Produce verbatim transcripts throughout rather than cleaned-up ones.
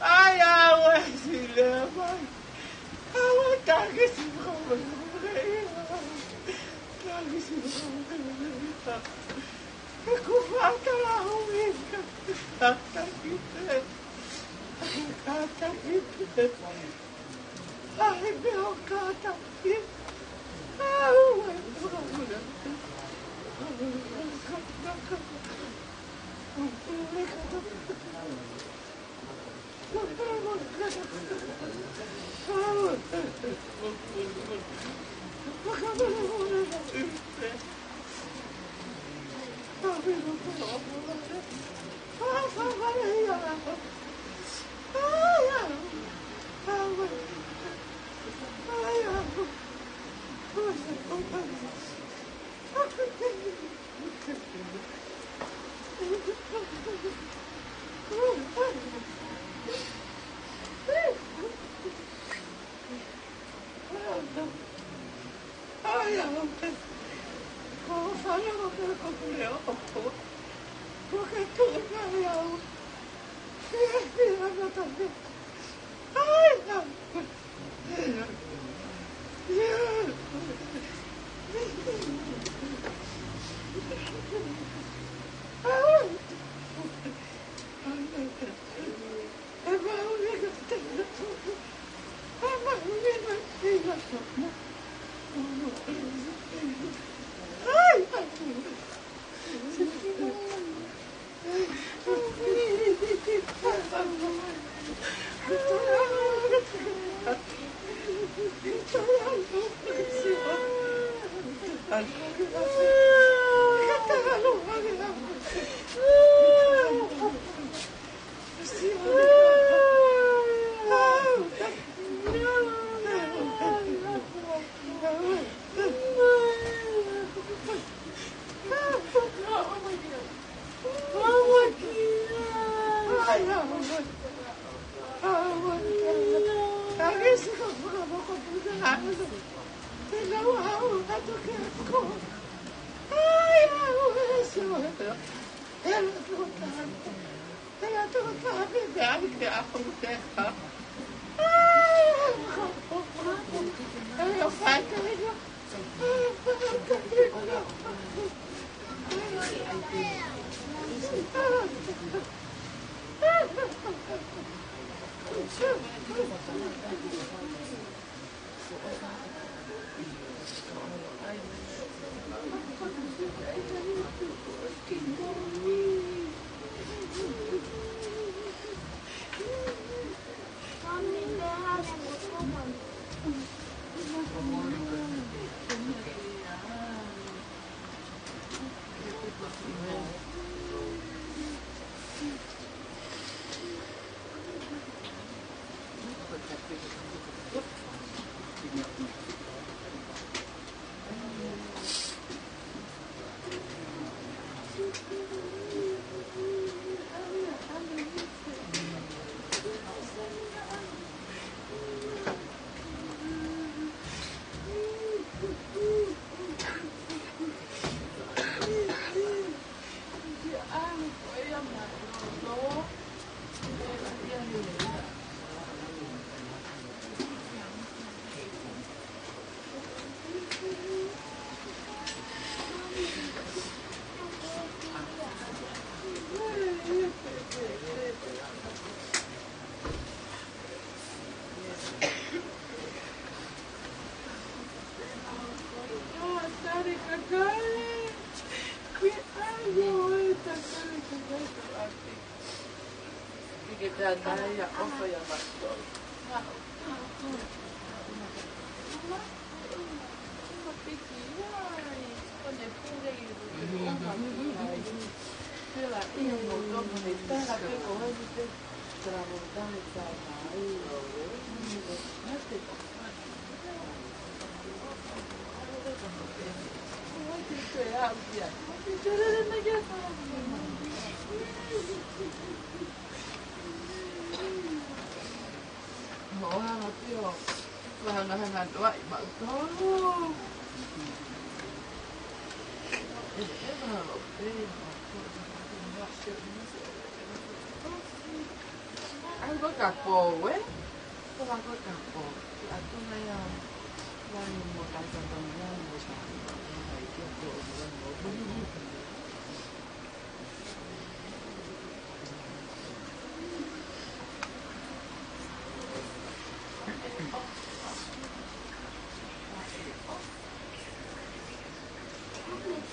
ʻAi, ʻauē, sile mai. ʻAuē, taki siʻi kau mai. Taki siʻi kau mai. He kuo fakatala ʻe he ʻOtua. Kātaki pē. Kātaki pē. ʻAi, meʻa ʻo kātaki.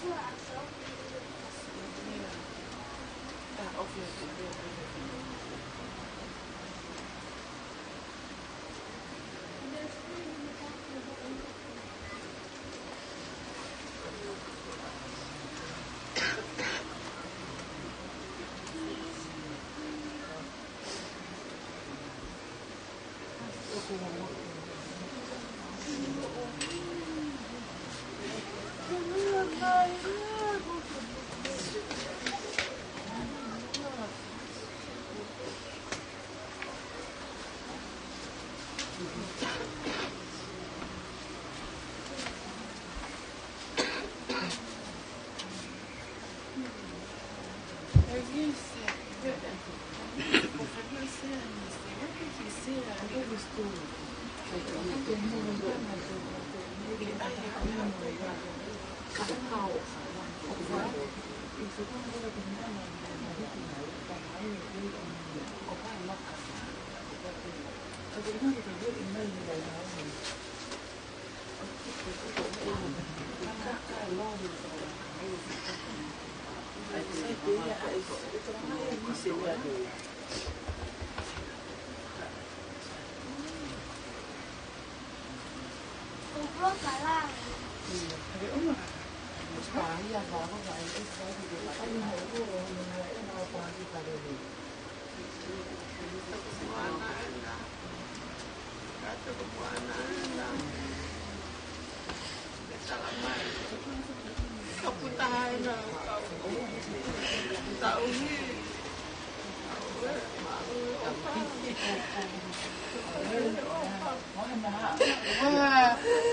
Ua,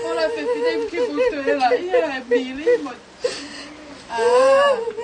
ora fefine ke putu e la ia e pili mo. Ah.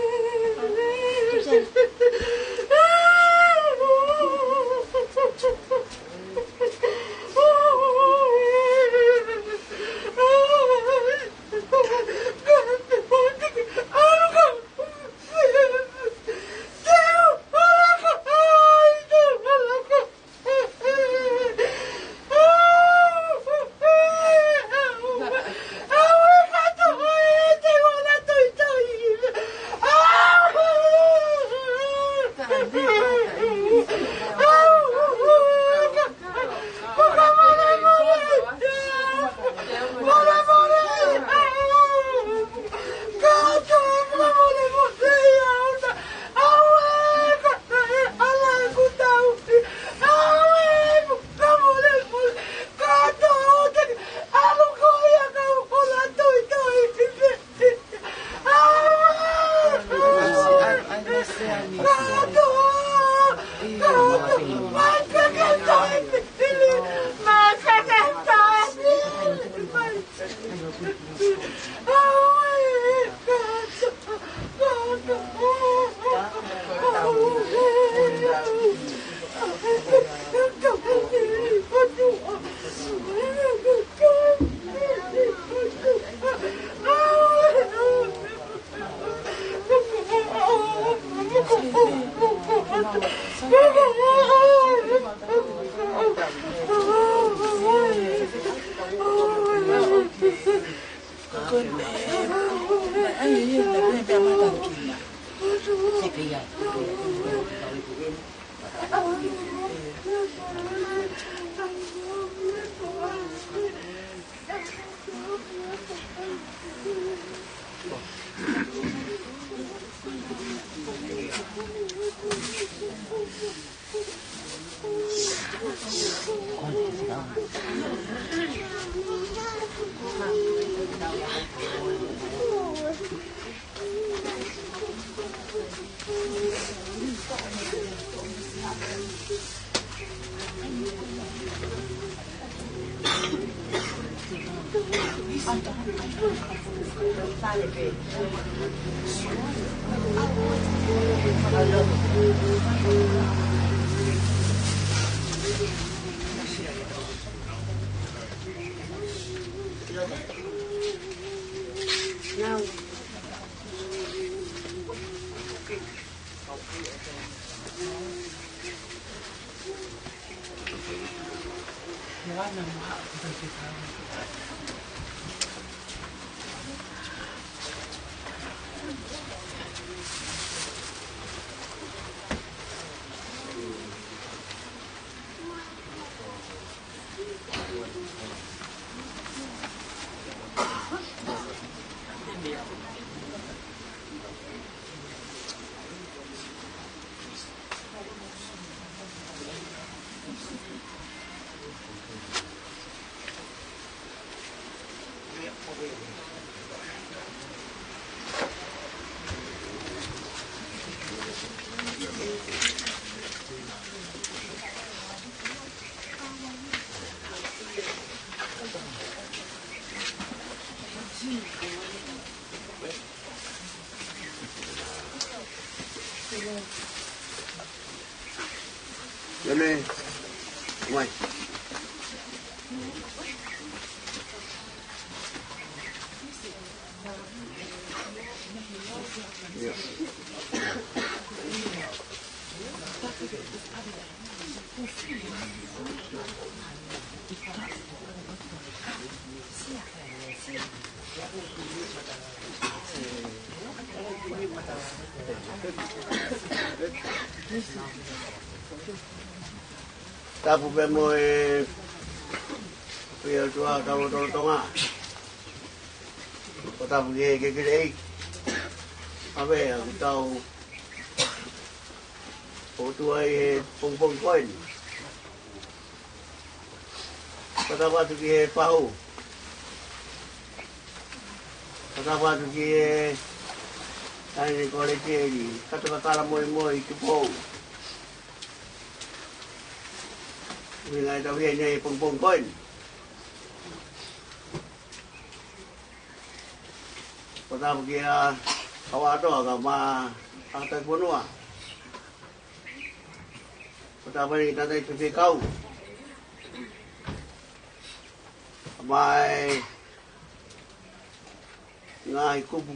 Mei. Mai. Tapu pē mo e, pea tua tau tolo Tonga. Ko tapu ke ke ke lei. Ave a ku tau o tua i he pongipongi ko eni. Ko tapu atu ki he pahu. Ko tapu atu ki he taini ko le teli. Kato kakala moi moi ki pou. Ui ngai tau hia nei pongipongi ko eni. Ko tapu ki a kawatoa ka ma a tai ponua. Ko tapu ki tatai pepe kau. Mai ngaahi kupu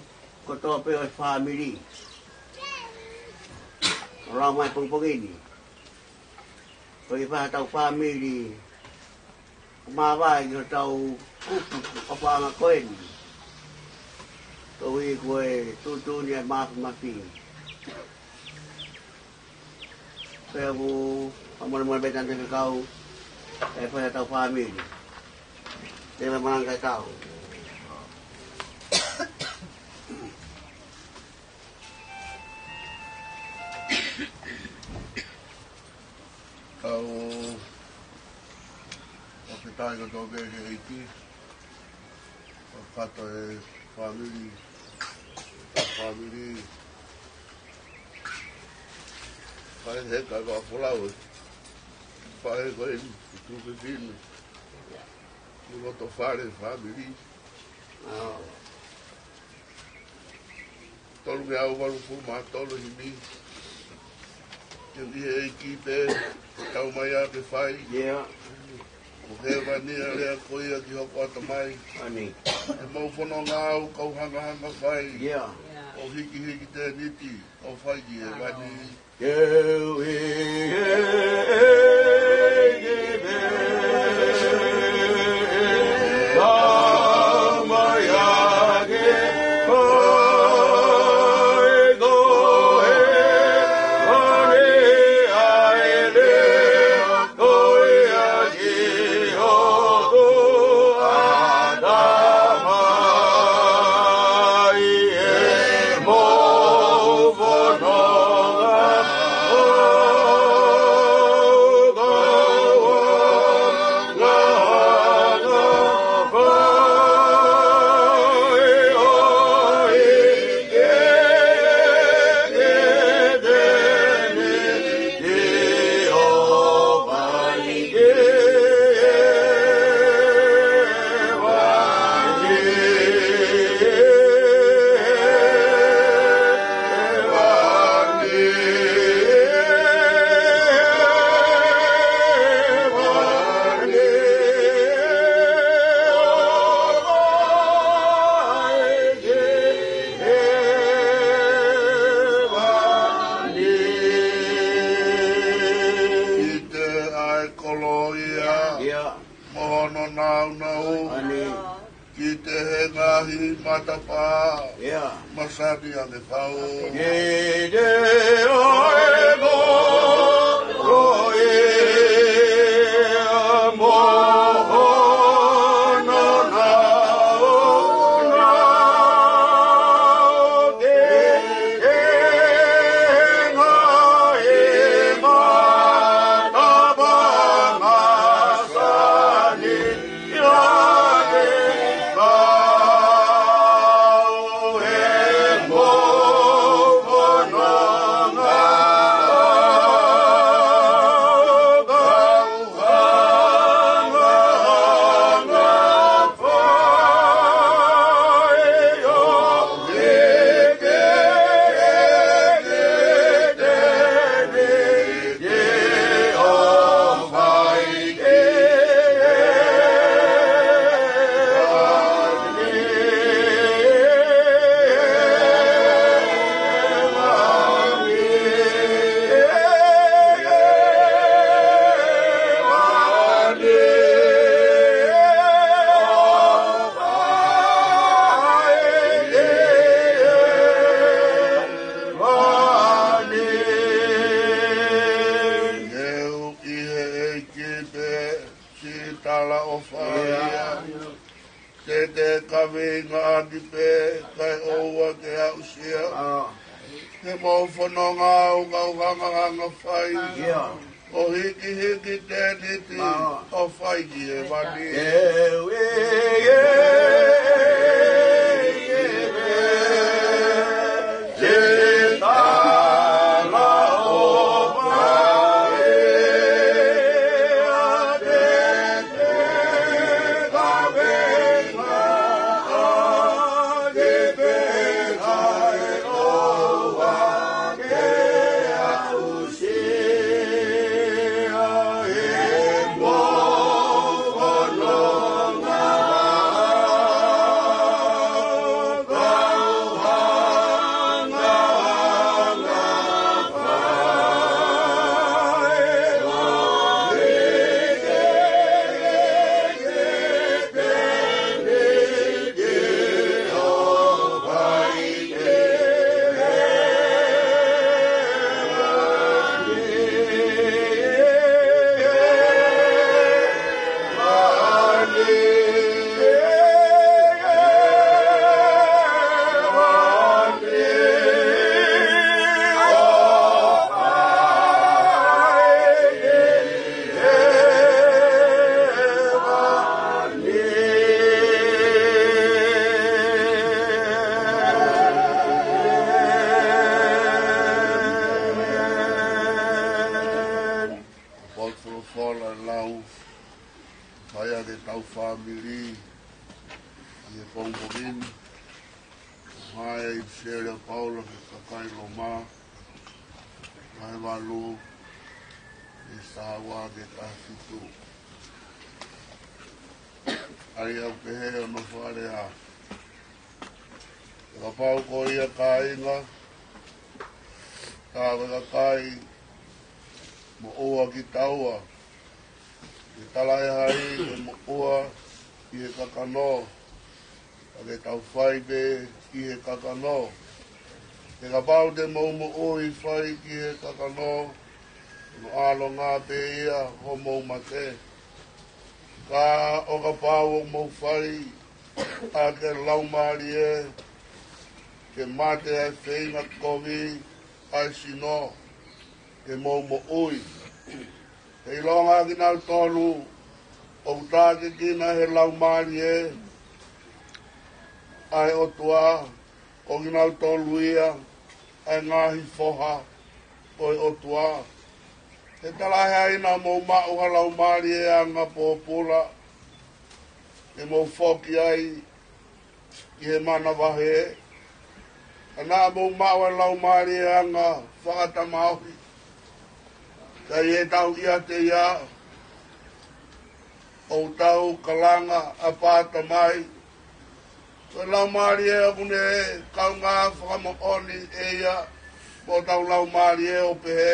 kotoa pē ʻo e fāmili. ʻO lau mai pongipongi ni. Ko e fā tau fāmili. Ko mavae ki hotau kupu ʻo paʻanga ko eni. Ko ui ko e tuʻutuʻuni ʻa e mafimafi. Pea ʻoku, ʻa mole mole pē tante ke kau, e fai ʻa tau fāmili. Te me malanga e tau. Tau, ʻo ke tai ka tau ke ke ʻEiki. ʻO kato e fāmili, fāmili. Fai he ka ka folau e. Fai ko e ni, tu ke tini. Ki loto fale fāmili. Tolu mea au valu fu ma tolu himi. Ke ʻi he ʻEiki pē, tau mai a ke fai. Yeah. ʻO hēvani a lea ko ia ki hoku ʻatamai. Ani. ʻE mau fononga au kau hangahanga fai. Yeah. ʻO hikihiki tēniti, ʻo fai ki hēvani. Ki te ai koloa ia. Ia. Mo hono naunau. Ani. Ki te he ngaahi matapā. Ia. Masani ange pau. Ki te ai koloa ia. Mo hono naunau. Sitala ʻo fai ia. Te te kaveinga ʻaki pē, kae ʻoua ke aʻusia. Ke mou fononga ʻo kau hangahanga fai. ʻO hikihiki tēniti ʻo fai ki hēvani. Folofola lau, fai ʻaki ʻetau fāmili ʻi he pongipongi ni. Mai ʻi he ʻEpiseli ʻa Paula ki he kakai Loma, vahe valu, veesi taha ua ki he taha fitu. ʻA ia ʻoku pehē hono fakalea: Kapau ko ia kāinga, ka ko e kakai moʻua kitaua, ke talaʻehai ke moʻua ʻi he kakano, ka ke tau fai pē ʻi he kakano. He kapau te mou moʻui fai ki he kakano, ʻoku ʻaonga pē ia hoʻomou mate. Ka ʻo kapau ʻoku mou fai ʻaki e Laumālie ke mate ʻa e feinga kovi ʻa e sino, ke mou moʻui. He ʻilonga ʻa kinautolu ʻoku tākiekina ʻe he Laumālie ʻa e ʻOtua, ko kinautolu ia ʻa e ngaahi foha ʻo e ʻOtua. He talaʻehai naʻa mou maʻu ha laumālieʻanga pōpula, ke mou foki ai ki he manavahē. Ka naʻa mou maʻu ʻa e laumālieʻanga fakatamaioʻeiki, ka ʻi heʻetau ʻiate ia, ʻoku tau kalanga, Āpā Tamai. Ko e laumālie ʻoku ne kaungā fakamoʻoni ʻe ia mo hotau laumālie ʻo pehē,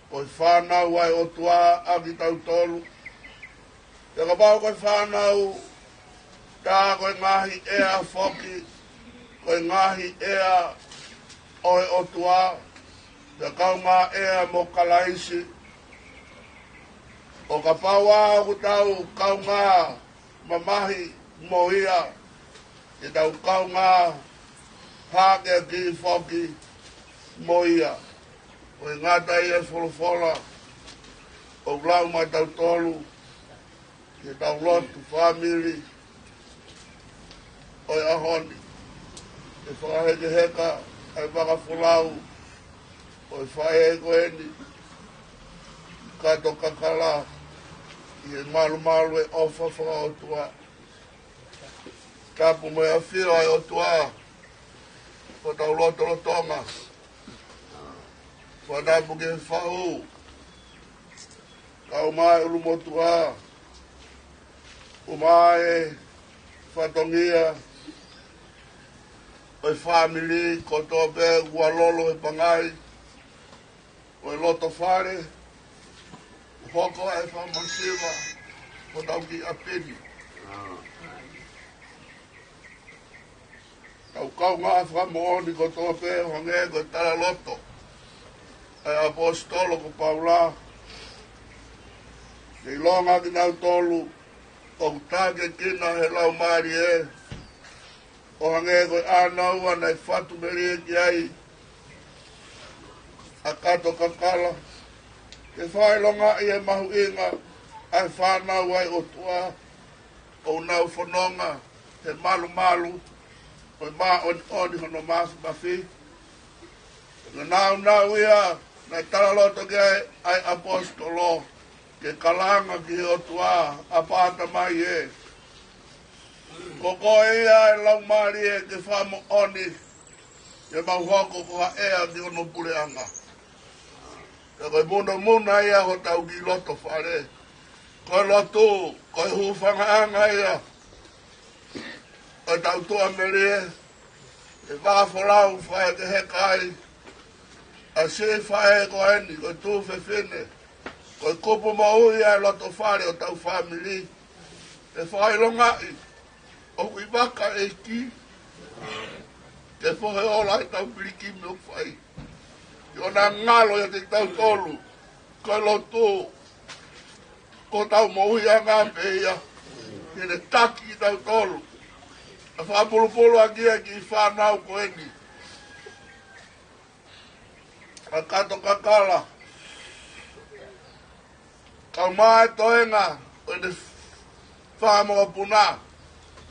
ko e fānau ʻa e ʻOtua ʻa kitautolu. Pea kapau ko e fānau, tā ko e ngaahi ʻea foki, ko e ngaahi ʻea ʻo e ʻOtua, pea kaungā ʻea mo Kalaisi. ʻO kapau ʻoku tau kaungā mamahi mo ia, te tau kaungā hākeakiʻi foki mo ia. ʻOku ngata ʻi he folofola ʻoku lau maʻatautolu ki heʻetau lotu fāmili ʻo e ʻaho ni, ke fakahekeheka ʻa e vaka folau ʻo e faʻē ko eni, Kato Kakala, ʻi he malumalu ʻo e ʻofa fakaʻotua, tapu mo e ʻafio ʻa e ʻOtua ʻi hotau lotolotonga. Fakatapu ki he faʻu, kau mai ʻulumotuʻa, kau mai fatongia ʻo e fāmili kotoa pē ʻoku lolo he pangai ʻo e loto fale, hoko ʻa e fakamasiva ʻo hotau kiʻi ʻapi ni. Tau kaungā fakamoʻoni kotoa pē ʻo hangē ko e talaloto ʻa e ʻaposetolo ko Paula, ke ʻilonga kinautolu ʻoku tākiekina he Laumālie, ʻo hangē ko e ʻānaua naʻe fatu melie ki ai ʻa Kato Kakala, ke fakaʻilongaʻi e mahuʻinga ʻa e fānau ʻa e ʻOtua, ʻoku nau fononga he malumalu ʻo e māʻoniʻoni hono māfimafi. Ko e nāunau ia naʻe talaloto ki ai ʻa e ʻaposetolo, ke kalanga ki he ʻOtua, ʻApā Tamai ē, ko koe ia e Laumālie ke fakamoʻoni ke mau hoko ko ha ʻea ki hono puleʻanga. Pea ko e munomuna ia hotau kiʻi loto fale. Ko e lotu, ko e hūfangaʻanga ia ʻo ʻetau tuʻamelie, ʻe vā folau fakahekeheka ai ʻa e siʻi faʻē ko eni, ko e tuofefine, ko e kupu moʻui ʻa e loto fale ʻo hotau fāmili. ʻE fakaʻilongaʻi ʻoku ʻi vaka ʻEiki, ke fohe ola ʻetau pilikimi ʻoku fai. Ke ʻoua naʻa ngalo ʻiate kitautolu, ko e lotu, ko hotau moʻuiʻanga pē ia, ke ne taki kitautolu. ʻA fakapulupulu ʻaki ʻa e kiʻi fānau ko eni ʻa Kato Kakala, kae ʻumaʻā e toenga ʻo ʻene fanga mokopuna,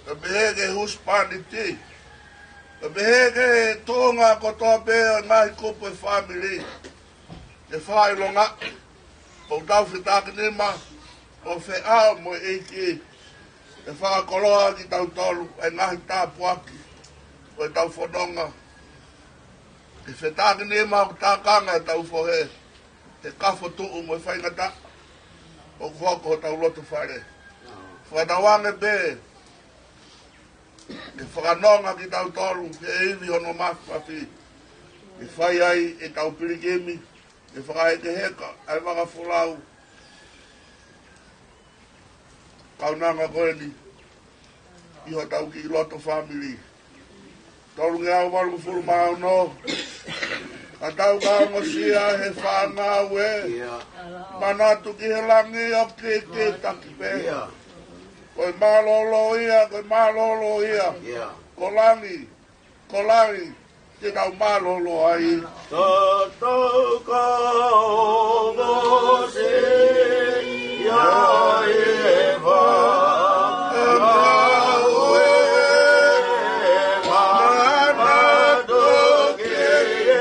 kae pehē ki he husepāniti, kae pehē ki he tuʻunga kotoa pē ʻo e ngaahi kupu ʻo e fāmili. Ke fakaʻilongaʻi ʻoku tau fetākinima ʻo feʻao mo e ʻEiki, ke fakakoloa kitautolu ʻa e ngaahi tāpuaki ʻo ʻetau fononga. Ke fetākinima ʻoku tākanga ʻetau fohe he kafo, tuʻu mo e faingataʻa ʻoku hoko hotau loto fale. Fakatauange pē ke fakanonga kitautolu he ivi hono māfimafi, ke fai ai ʻetau pilikimi, ke fakahekeheka ʻa e vaka folau kaunanga ko eni ʻi hotau kiʻi loto fāmili. Tolungeau valungofulu mā ono. Ka tau ka ongosia he fānau ē, manatu ki he langi ʻoku kikitaki pē. Ko e mālōlō ia, ko e mālōlō ia. Ko langi, ko langi, te tau mālōlō ai. Tautau ka ongosia he fānau ē, manatu ki he langi ʻoku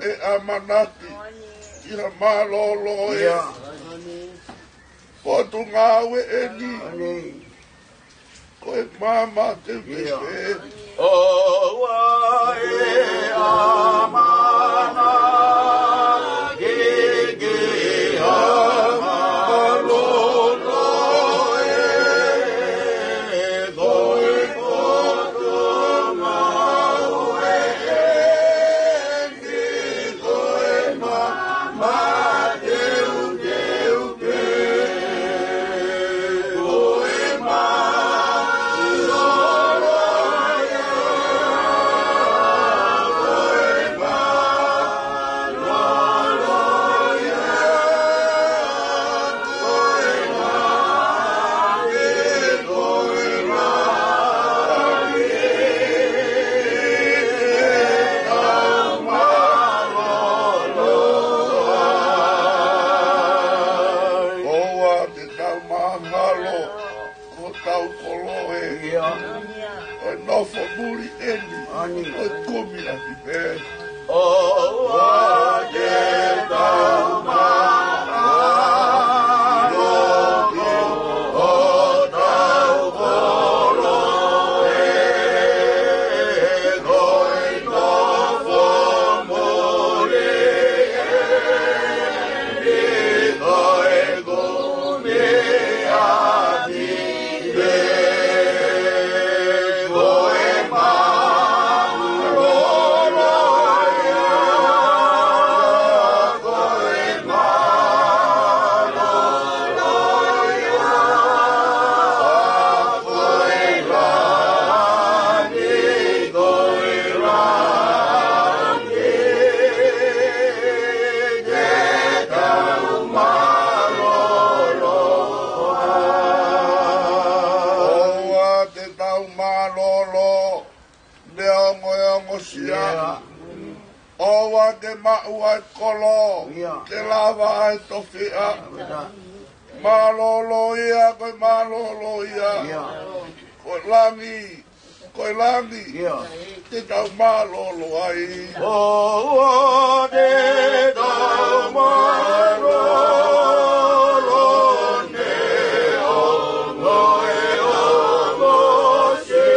ʻe ʻamanaki ki ha mālōlō ē. Potungāue eni. Ko e maama te u pehē. ʻOua ʻe ʻamanaki ki ha mālōlō ē. Ko e potungāue eni. ʻOua te tau mahalo hotau koloa ē. ʻO e nofo muli eni, ʻo e kumi ʻaki pē. ʻOua te tau mahalo hotau koloa ē, ko e nofo muli ʻa e kolo, ke lava ʻa e tofiʻa. Mālōlō ia, ko e mālōlō ia. Ko e langi, ko e langi, te tau mālōlō ai. ʻOua te tau mālōlō ne o ngoe o Mosia,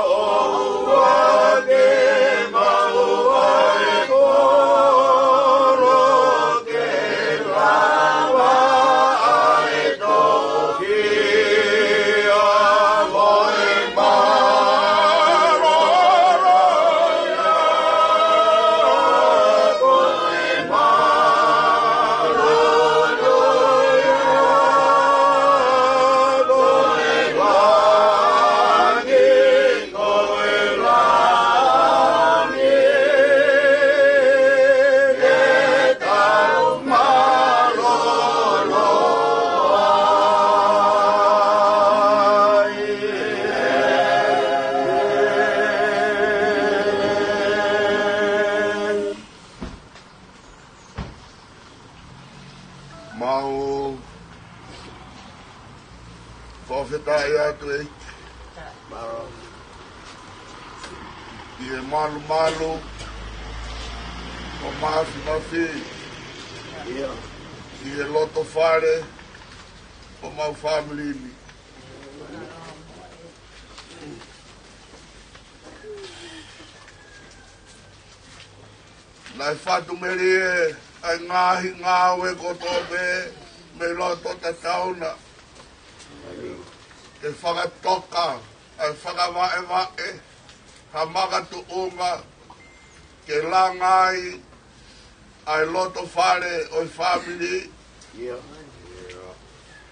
ʻoua ke maua e kolo ke lava ʻa e tofiʻa. Mau fakafetaʻi atu ʻEiki ʻi he malumalu ʻo e māfimafi ʻi he loto fale ʻo homau fāmili ni. Naʻe fatu melie ʻa e ngaahi ngāue kotoa pē mei loto Tatauna ke fakatoka ʻa e fakavaʻevaʻe ha makatuʻunga ke langa ai ʻa e loto fale ʻo e fāmili.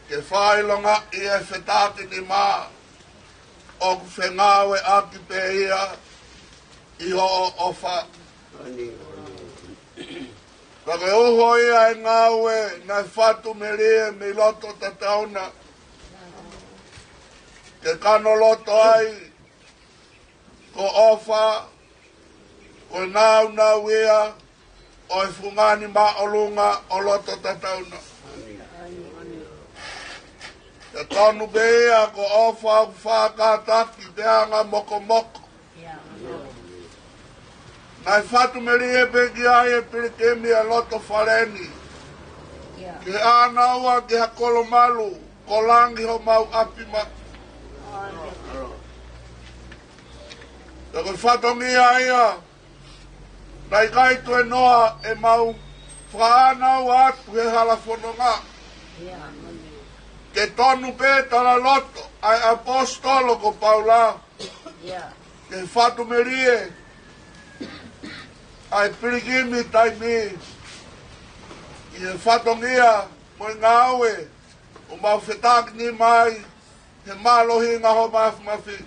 Ke fakaʻilongaʻi e fetākinima ʻoku fengāueʻaki pē ia ʻi hoʻo ʻofa. Ka ko e uho ia e ngāue naʻe fatu melie mei loto Tatauna ke kanoloto ai ko e ʻofa, ko e nāunau ia ʻo e fungani māʻolunga ʻo loto Tatauna. Pea tonu pē ia ko e ʻofa ʻoku fakakātaki pea anga mokomoko. Naʻe fatu melie pē ki ai e pilikimi ʻa e loto fale ni ke ʻānaua ki ha kolo malu ko langi homau ʻapi mai. Pea ko e fatongia ia naʻe ʻikai tuenoa ʻemau fakaʻānaua atu he hala fononga. Ke tonu pē talaloto ʻa e ʻaposetolo ko Paula ke fatu melie ʻa e pilikimi taimi ʻi he fatongia mo e ngāue ʻoku mau fetākinima ai he mālohinga ho māfimafi.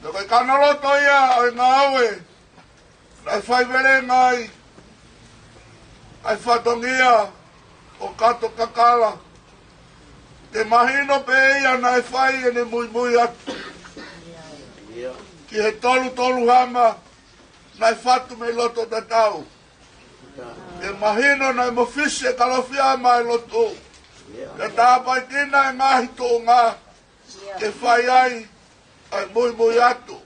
Pea ko e kanoloto ia ʻo e ngāue naʻe faivelenga ai ʻa e fatongia ʻo Kato Kakala. Ke mahino pē ia naʻe fai ʻene muimui atu ki he tolu tolu hama naʻe fatu mei loto tatau. Ke mahino naʻe mafisi e Kalofiama ʻa e lotu. Ke tāpuekina e ngaahi tuʻunga ke fai ai ʻa e muimui atu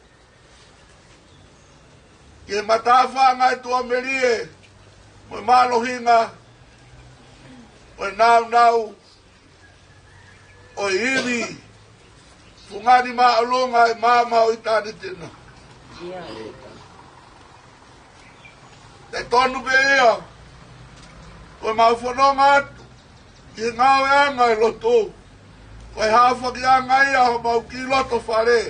ki he matāfanga ʻo e tuʻamelie mo e mālohinga ʻo e nāunau ʻo e ivi fungani māʻolunga ʻi māmani ʻo ʻitāniti na. Pea tonu pē ia ko ʻemau fononga atu ki he ngāueʻanga ʻo e lotu, ko e hafakiʻanga ia homau kiʻi loto fale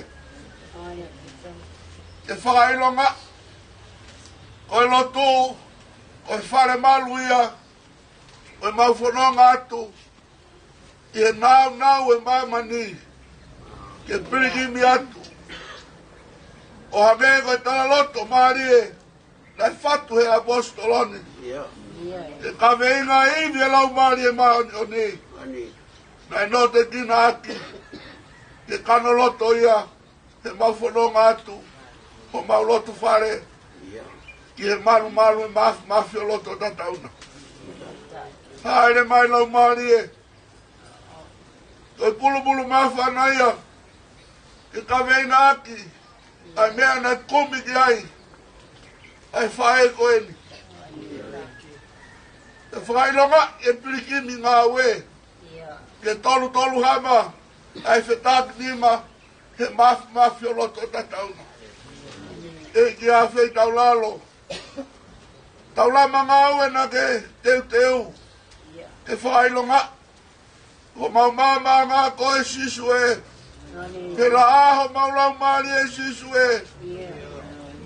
ke fakaʻilonga ko e lotu ko e fale malu ia ʻo ʻemau fononga atu ʻi he nāunau ʻo e māmani ke pilikimi atu ʻo hangē ko e talaloto mālie naʻe fatu he ʻaposetolo ni. Ke kaveinga ivi ʻa e Laumālie Māʻoniʻoni naʻe notekina ʻaki ke kanoloto ia heʻemau fononga atu homau loto fale, ki he malumalu e mafimafi ʻo loto tatauna. Hāʻele mai Laumālie, ko e pulupulu māfana ia, ke kaveina ʻaki ʻa e meʻa naʻe kumi ki ai ʻa e faʻē ko eni. Ke fakaʻilongaʻi e pilikimi ngāue, ke tolutolu hama ʻa e fetakinima he mafimafi ʻo loto tatauna. ʻEiki ʻa e feitaulalo, taulama ngāue naʻa ke teuteu ke fakaʻilongaʻi homau maamaʻanga ko e Sīsū ē. Ke laʻā homau laumālie Sīsū ē.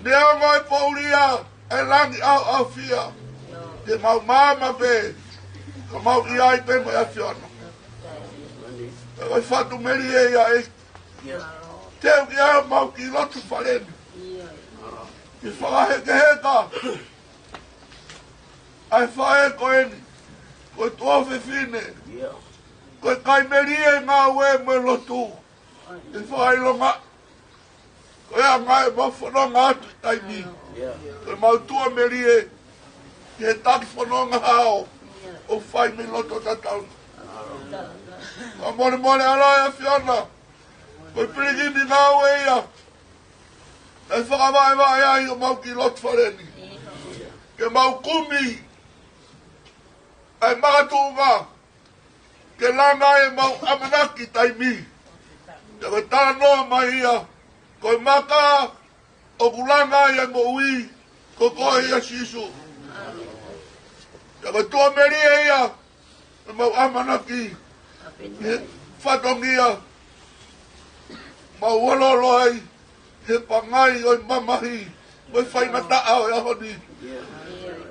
Neongo e poʻuli ʻa e langi ʻaoʻaofia, te mau maama pē, ka mau ʻi ai pē mo e ʻAfiona. Ko e fatu melie ia ē. Teu ki ai homau kiʻi loto fale ni, ke fakahekeheka ʻa e faʻē ko eni, ko e tuofefine, ko e kai melie ngāue mo e lotu. Ke fakaʻilongaʻi ko e anga ʻemau fononga atu ʻi taimi, ko ʻemau tuʻa melie ki he taki fononga hao ʻoku fai mei loto tatauna. Fakamolemole ʻa e ʻAfiona, ko e pilikimi ngāue ia ʻe fakavaʻevaʻe ai homau kiʻi loto fale ni, ke mau kumi ʻa e makatuʻunga ke langa ai ʻemau ʻamanaki taimi. Pea ko e talanoa mai ia, ko e maka ʻoku langa ai ʻa e moʻui, ko koe ia Sīsū. Pea ko e tuʻa melie ia ʻemau ʻamanaki he fatongia mau ʻalu ai he pangai ʻo e mamahi mo e faingataʻa ʻo e ʻaho ni.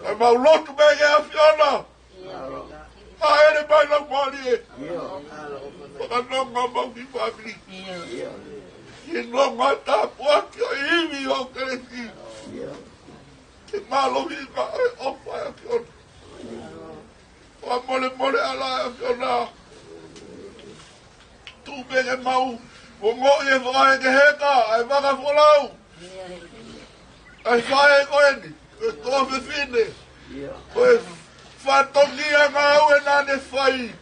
Ka mau lotu pē ki he ʻAfiona, hāʻele mai Laumālie, fakanonga homau kiʻi fāmili, ke nonga tāpuaki ʻo e ivi ʻo e kelesi, ke mālohi ʻa e ʻofa ʻa e ʻAfiona. Fakamolemole ʻa e ʻAfiona, tuku pē ke mau ongoʻi e fakahekeheka ʻa e vaka folau ʻa e faʻē ko eni, ko e tuofefine, ko e fatongia ngāue naʻa ne fai.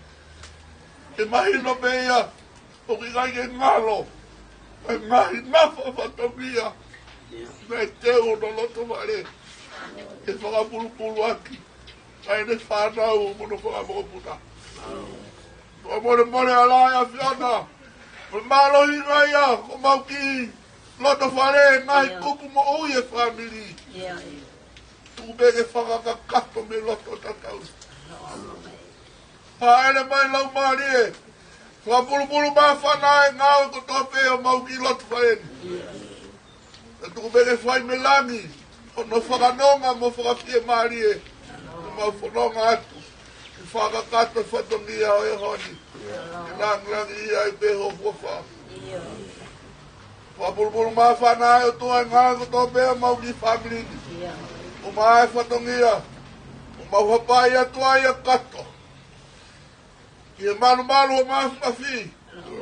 Ke mahino pē ia ʻoku ʻikai ke ngalo ʻa e ngaahi nafa fatongia naʻe teu hono loto fale ke fakapulupulu ʻaki ʻa ʻene fānau mo hono fanga mokopuna. Fakamolemole ʻa e ʻAfiona, ko e mālohinga ia ʻo homau kiʻi loto fale, ngaahi kupu moʻui e fāmili. Tuku pē ke fakakakato mei loto tatauna. Hāʻele mai Laumālie, fakapulupulu māfana e ngāue kotoa pē ʻo homau kiʻi loto fale ni. Ka tuku pē ke fai mei langi hono fakanonga mo fakafiemālie ʻemau fononga atu ke fakakakato e fatongia ʻo e ʻaho ni, ke langilangiʻia ai pē ho huafa. Fakapulupulu māfana ʻe ʻOtua e ngāue kotoa pē ʻo homau kiʻi fāmili ni. ʻOmai e fatongia ʻo mau hapai atu ai ʻo kakato ki he malumalu ʻo e mafimafi,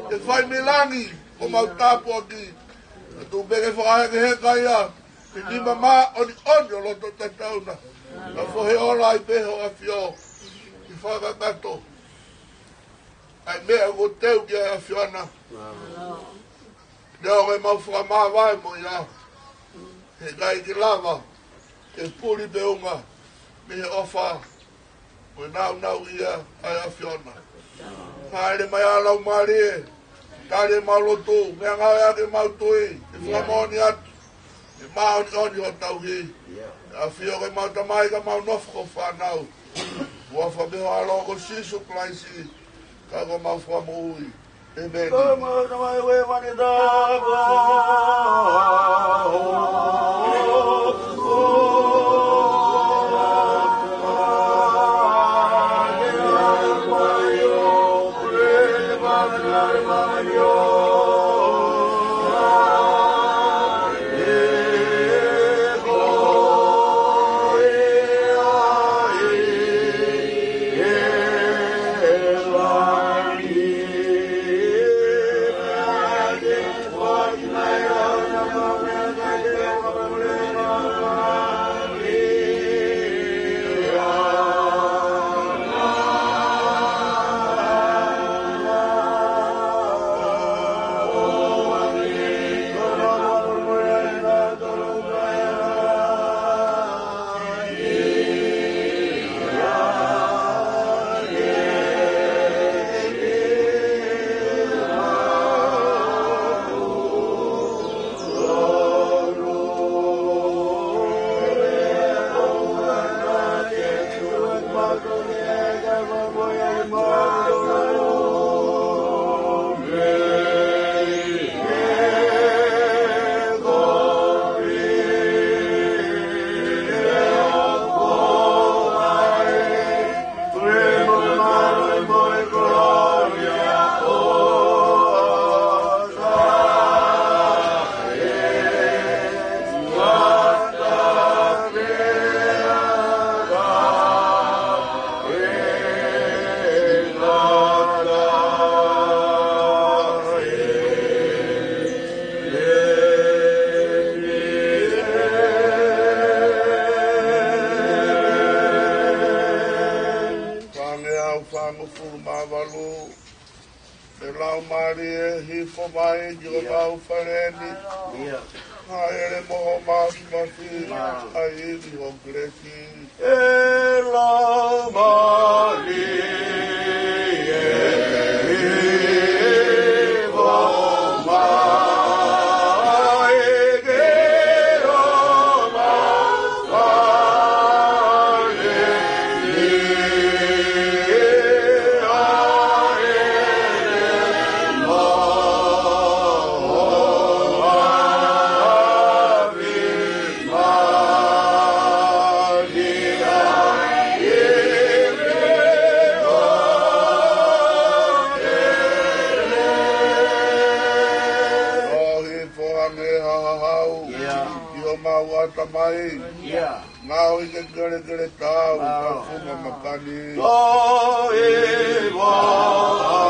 ke fai mei langi ʻo mau tāpuaki. Ka tuku pē ke fakahekeheka ia he nima māʻoniʻoni ʻo loto tatauna, ka fohe ola ai pē ho ʻAfio ke fakakakato ʻa e meʻa kuo teu ki ai ʻa e ʻAfiona. Neongo ʻemau fakamāvae mo ia, he ʻikai ke lava ke puli pe unga mei he ʻofa mo e nāunauʻia ʻa e ʻAfiona. Hāʻele mai ʻa e Laumālie, tali ʻemau lotu, meʻangāueʻaki ʻemau tui, ke fakamoʻoni atu ʻe māʻoniʻoni hoʻo tauhi. ʻAfio ko ʻemau Tamai, ka mau nofo ko e fānau. Huafa pē ho ʻAlo ko Sīsū Kalaisi, ka ko homau Fakamoʻui. ʻĒmeni. Laumālie, hifo mai ki homau fale ni. ʻIo. Hāʻele mo ho māfimafi, ʻa e ivi ʻo ho kelesi. ʻE Laumālie, hifo mai ki homau fale ni. ʻOhi fohange ha hahau, ʻio, ʻi homau ʻatamai. ʻIo. Ngaohi ke kelekele taau, ka funga makani. ʻOhi fohange.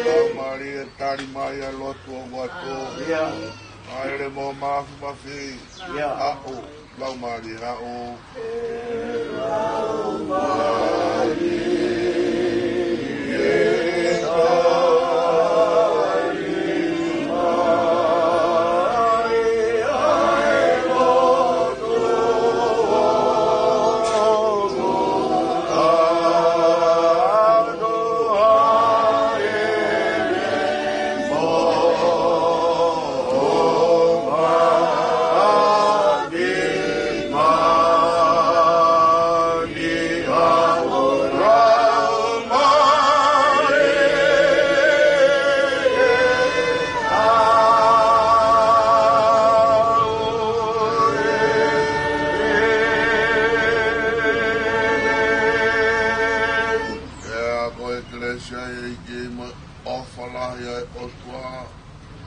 Laumālie, tali mai ʻa e lotu ʻo e ʻOtua. ʻIo. Hāʻele mo ho māfimafi. ʻIo. Haʻu, Laumālie, haʻu. Pea ko e kelesi ʻa e ʻEiki mo e ʻofa lahi ʻa e ʻOtua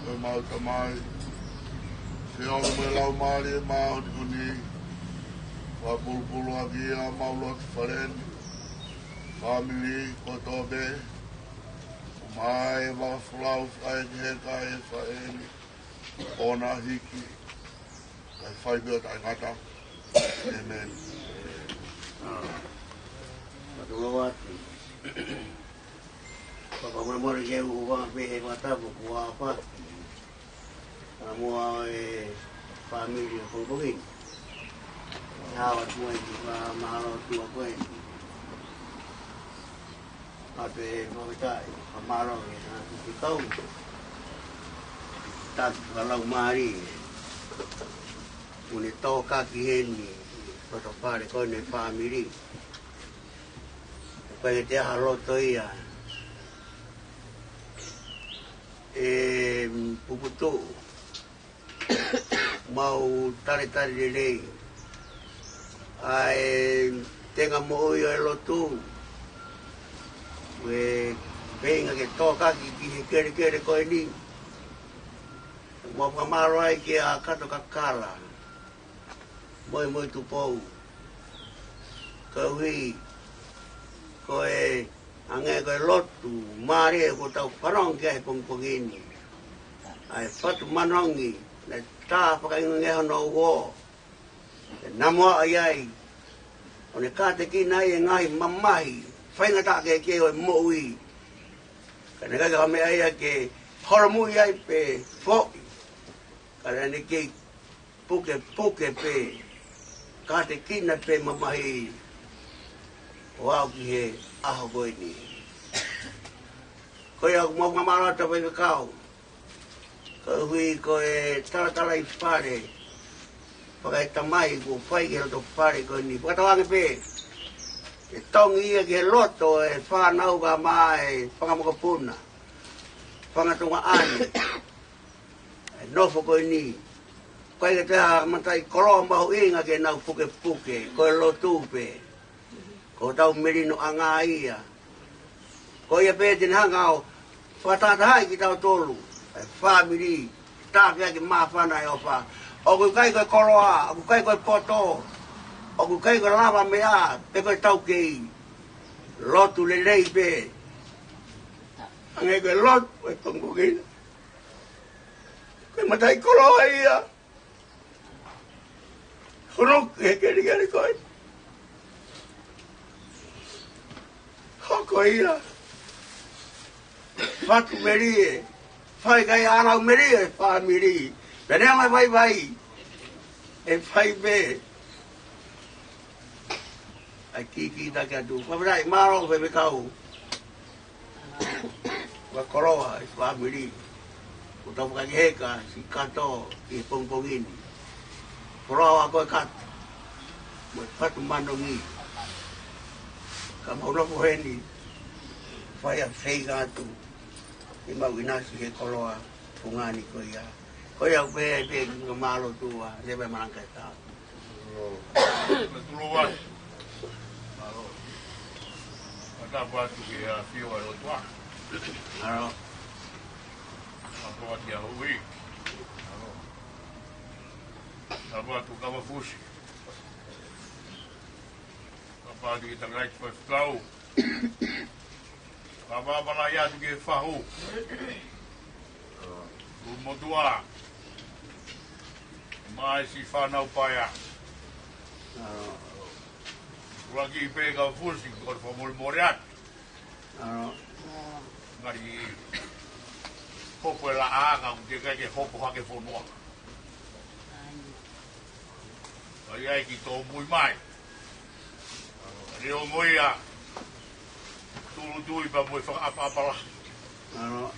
ko ʻemau Tamai, feohi mo e Laumālie Māʻoniʻoni, fakapulupulu ʻaki ʻa homau loto fale ni, fāmili kotoa pē, ʻomai ʻa e vaka folau ʻa e heka ʻa e faʻē ni, ʻo na hiki, kae fai pē ʻo taʻengata. ʻĒmeni. Fakatulou atu. Fakamolemole ke u ʻoange pē ʻa e fakatapu kuo ʻapaʻapa. Pea mo e fāmili ʻo Kolokongini. Ia, ʻoatu ai ʻa e fakamālō atu ko ē. ʻA e pē mo e tai, fakamālō ki he ʻEiki kau. Taki fakalaumālie. ʻOku ne tokaki heni, ko e fale ko eni fāmili. Ko e te aha loto ia. ʻE puputuʻu. Mau talitali lelei ʻa e tenga moʻui ʻo e lotu. ʻE feinga ke tokaki ki he kelekele ko eni. Mau fakamālō ai kia Kato Kakala mo e Moʻui Tupou. Koeʻuhi ko e hangē ko e lotu mālie ʻoku tau fanongo ki ai he pongipongi ni. ʻA e fatu manongi, naʻe tā fakaingoingo hono uō. Naʻe namu ai ai, ʻo ne kātekina ai e ngaahi mamahi faingataʻa kehekehe ʻo e moʻui. Ka naʻe ʻikai ke meʻa ia ke holomui ai pe foʻi. Ka naʻe kei pukepuke pē, kātekina pē mamahi ʻo aʻu ki he ʻaho ko eni. Ko ia ʻoku mau fakamālō atu, Faifekau. Koeʻuhi ko e talatalaifale fakaetamai kuo fai ki he loto fale ko eni. Fakatauange pē ke tongi ia ki he loto ʻo e fānau kae ʻumaʻā e fanga mokopuna, fanga tuongaʻane ʻa e nofo ko eni. ʻIkai ke toe ha mataʻikoloa mahuʻinga ke nau pukepuke, ko e lotu pē. Ko hotau melinoʻanga ia. Ko ia pē te ne hanga ʻo fakatahatahaʻi kitautolu, e fāmili, tāpuekina ke māfana e ʻofa. ʻOku ʻikai ko e koloa, ʻoku ʻikai ko e poto, ʻoku ʻikai ko e lavameʻa, pe ko e taukei. Lotu lelei pē. Hangē ko e lotu ʻo e pongipongi ni. Ko e mataʻikoloa ia. Hono ke kelikeli koe. Hoko ia. Fatu melie. Fai kai ana melie fāmili. Pea ne anga vaivai. ʻE fai pē. ʻAi kikitaki atu. Faʻa ʻai mālō fai pē kau. Ua koloa e fāmili. Ko tau fakakeheka si kato ʻi he pongipongi ni. Koloa ʻa koe kato. Mo e fatu manongi. Ka mau nofo heni. Fai ʻa feinga atu. ʻI mau ʻinasi he koloa. Fungani ko ia. Ko ia pē, pē, ki mālō tua. Leva e malanga e tau. Mālō. Mālō. Matapu atu ki he ʻafio ʻa e ʻOtua. Mālō. Matapu atu ki he hui. Mālō. Matapu atu Kavafusi. Matapu atu ki he tangataʻeiki faifekau. Ka māmālai atu ki he fahu. Ulumotuʻa. Mai si fānau paea. Ua ki pē Kavafusi, ko e fakamolemole atu. Ngari hopo e laʻā ka ʻoku teʻeki ke hopo hake fonua. ʻAi ai ki tōmui mai. Neongo ia, tūʻulutui pea mo e fakaʻapaʻapa lahi. Ano.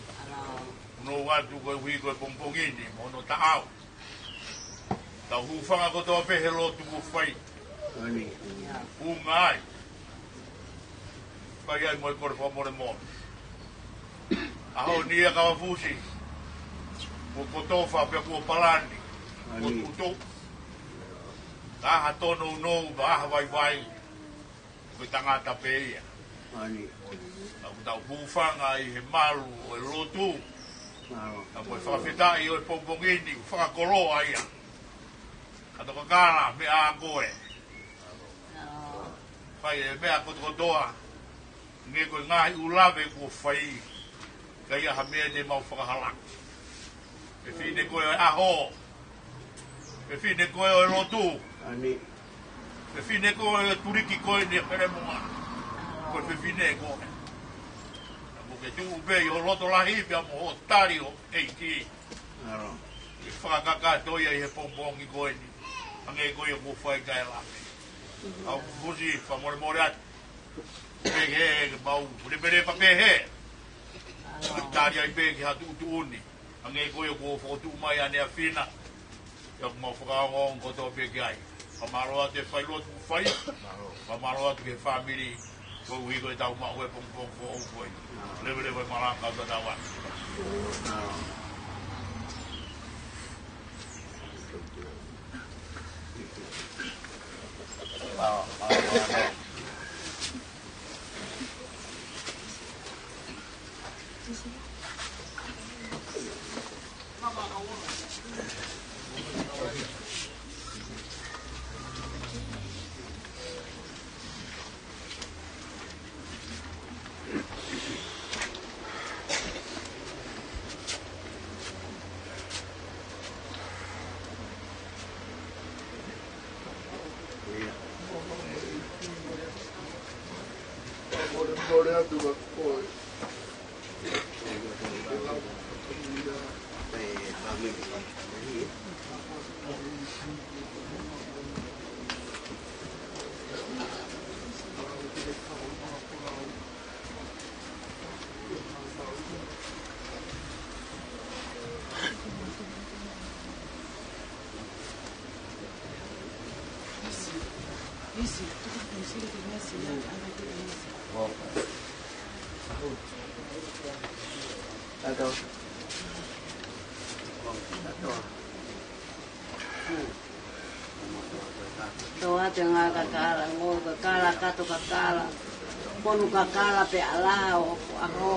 Nofo atu koeʻuhi ko e pongipongi ni, mo hono taʻau. Tau hūfanga kotoa pē he lotu kuo fai. Ani. Unga ai. Fai ai mo e kole fakamolemole. ʻAho ni ia Kavafusi. Kuo kotofa pea kuo palani. Kuo tuʻutuʻu. Ka ʻi ai ha tōnounou, ka ʻi ai ha vaivai. Ko e tangata pē ia. Ani. Ka ʻoku tau hūfanga ʻi he malu ʻo e lotu. Ano. Ka mo e fakafetaʻi ʻo e pongipongi ni, fakakoloa ia. Ka tokakala, meʻa ʻa koe. Fai e meʻa kotokotoa. Hangē ko e ngaahi ʻū lave kuo fai. Ka ʻi ai ha meʻa te mau fakahalaki. Fefine koe ʻo e ʻaho. Fefine koe ʻo e lotu. Ani. Fefine koe ʻo e tuliki koe ni Helemoa. Ko e fefine koe. Ka mo ke tuʻu pē ʻi ho loto lahi pea mo ho tali ʻo ʻEiki. Ano. ʻE fakakakato ia ʻi he pongipongi ko eni. Hangē ko ia kuo fai kae lave. Kavafusi, fakamolemole atu. Pehē, ke mau, lepelepa pehē. Tali ai pē ki ha tuʻutuʻuni. Hangē ko ia kuo fokotuʻu mai ʻaneafi na. Ia ʻoku mau fakaongoongo kotoa pē ki ai. Fakamālō atu e fai lotu kuo fai. Fakamālō atu ki he fāmili. Koeʻuhi ko e tau maʻu e pongipongi foʻou ko ē. Leveleva e malanga ʻo tatau atu. Tō atu e ngaahi kakala, ngāue kakala, kato kakala, ponu kakala pē ʻalaha ʻo ʻaho.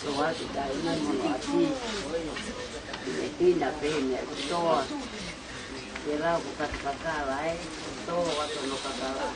Soa ki tai ne mono ati. Ne pina pē ne toa. Ke lau ko kata kakala e. Toa tono kakala.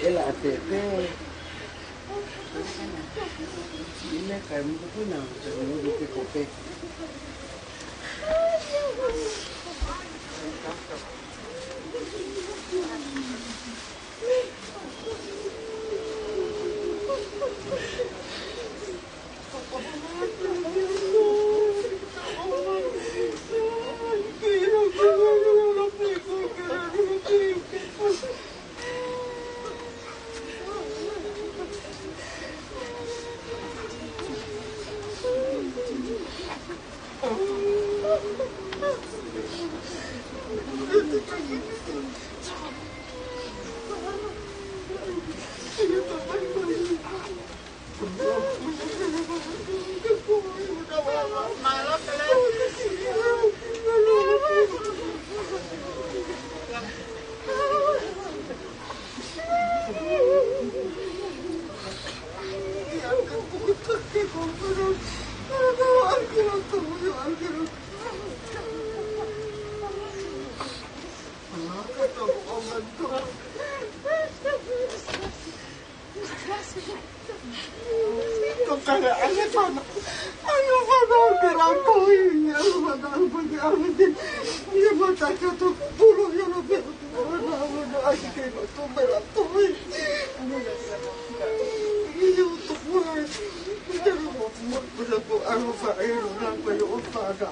Ela a te te. Ina kai muku puna, te muku ke kope. Tokanga ʻa e fana. ʻA e fana ʻo Pela Toi, ʻa e fana ʻo Pela Toi. ʻI he mata ka to pulu, ʻi he lo pe. ʻA e fana ʻo Pela Toi, ʻa e fana ʻo Pela Toi. ʻI he utu kua, ʻi he lo mo, mo, mo, mo, ʻa e fana ʻo Pela Toi, ʻo fana.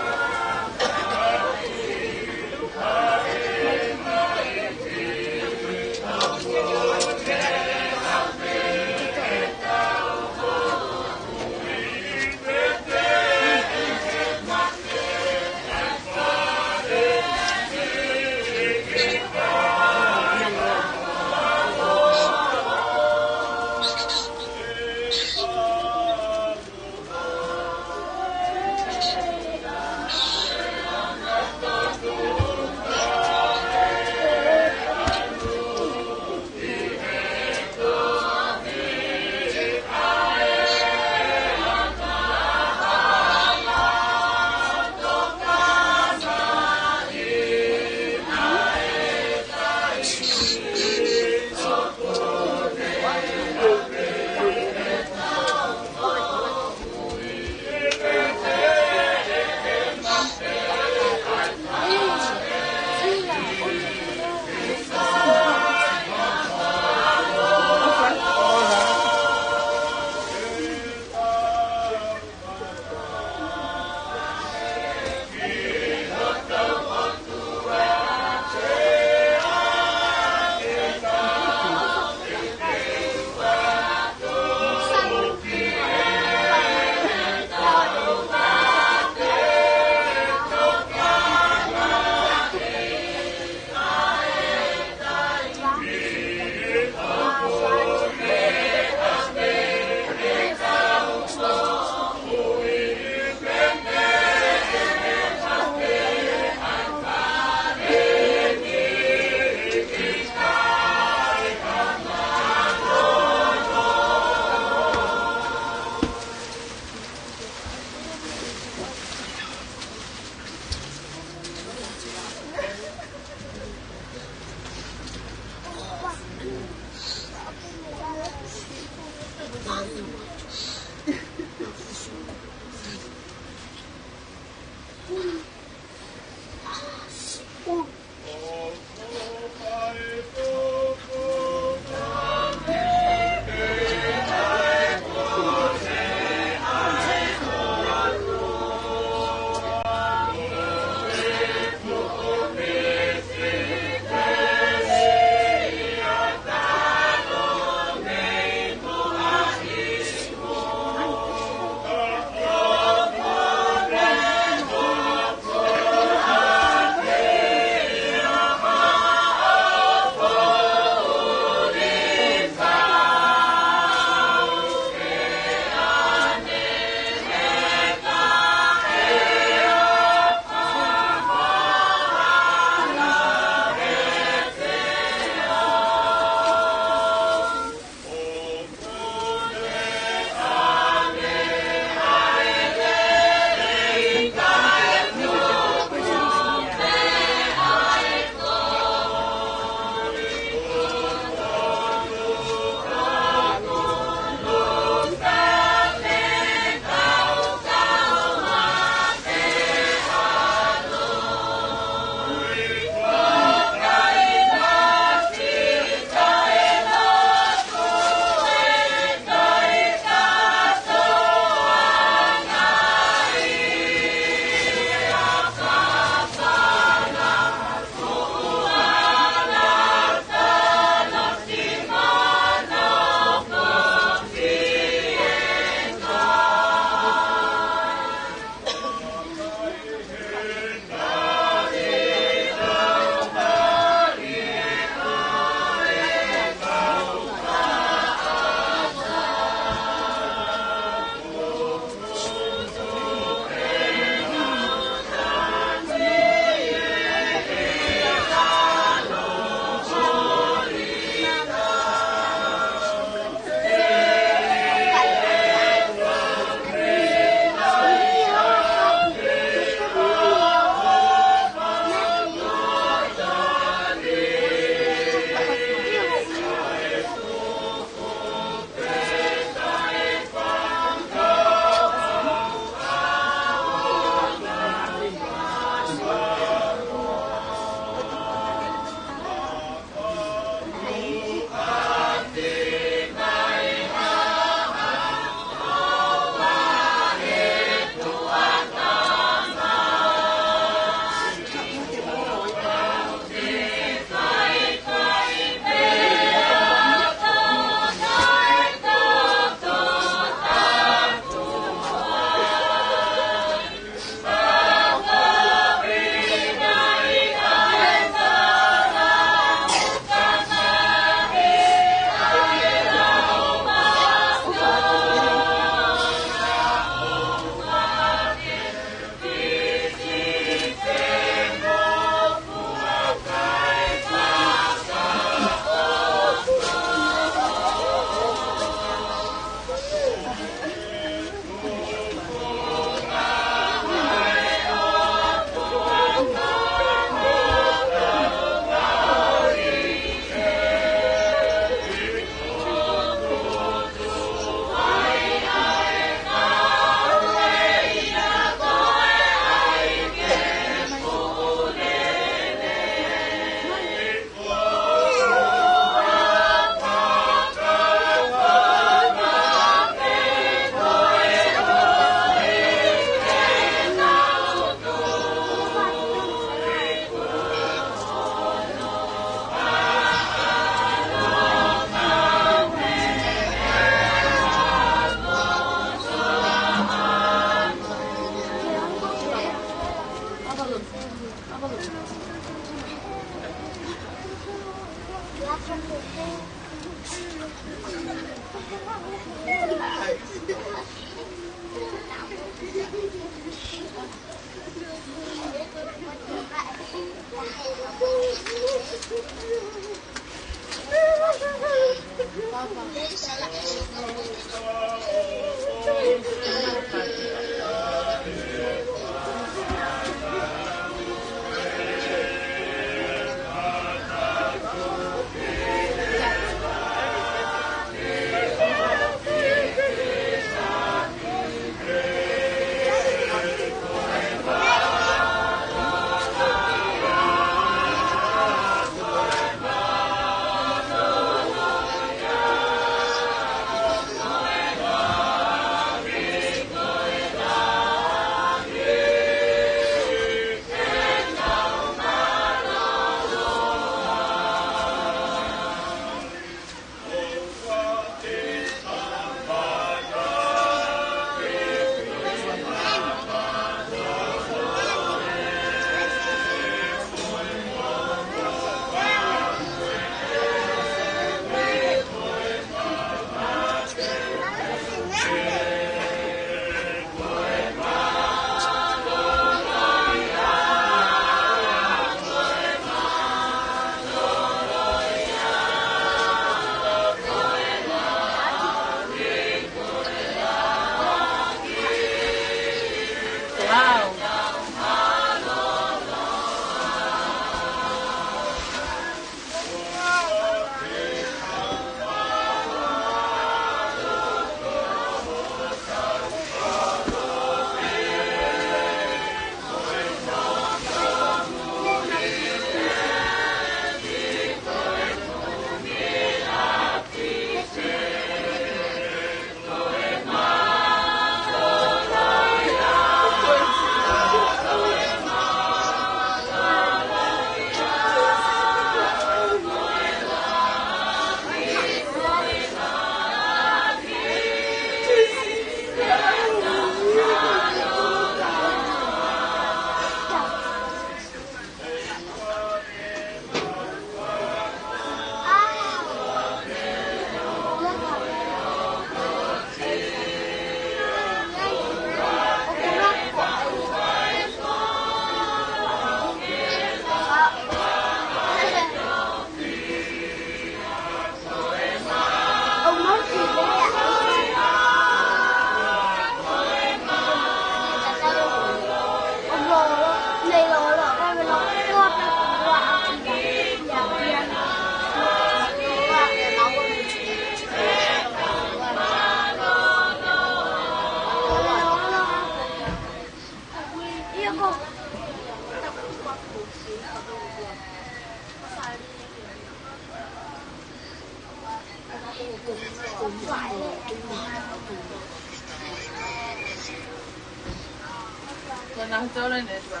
Ko e nahu tau le ne tua.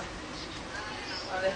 Ole.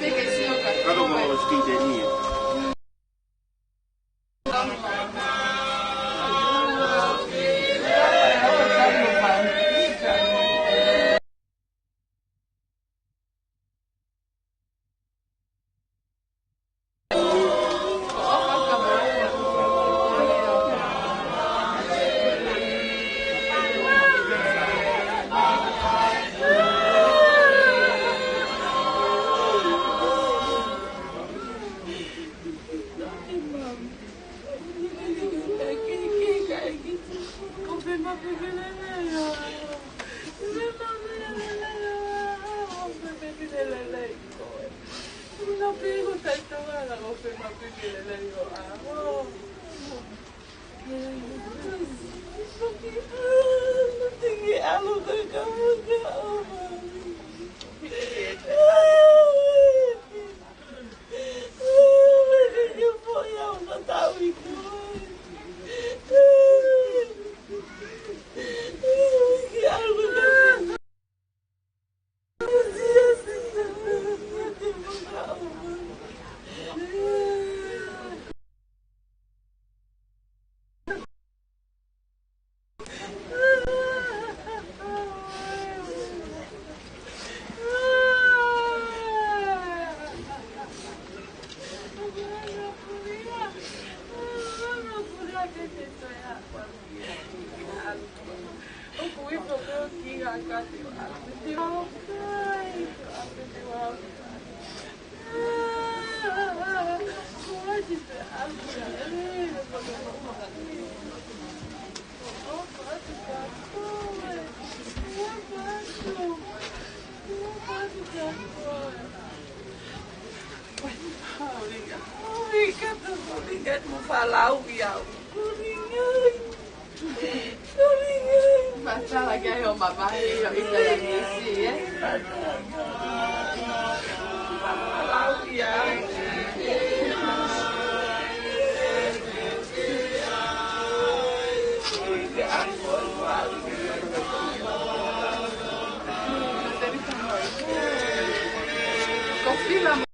Kato mo Steve Daniel. Fatala ki ai ʻo mamahi ʻo ʻita ia nisi, ē? Ko Fila mo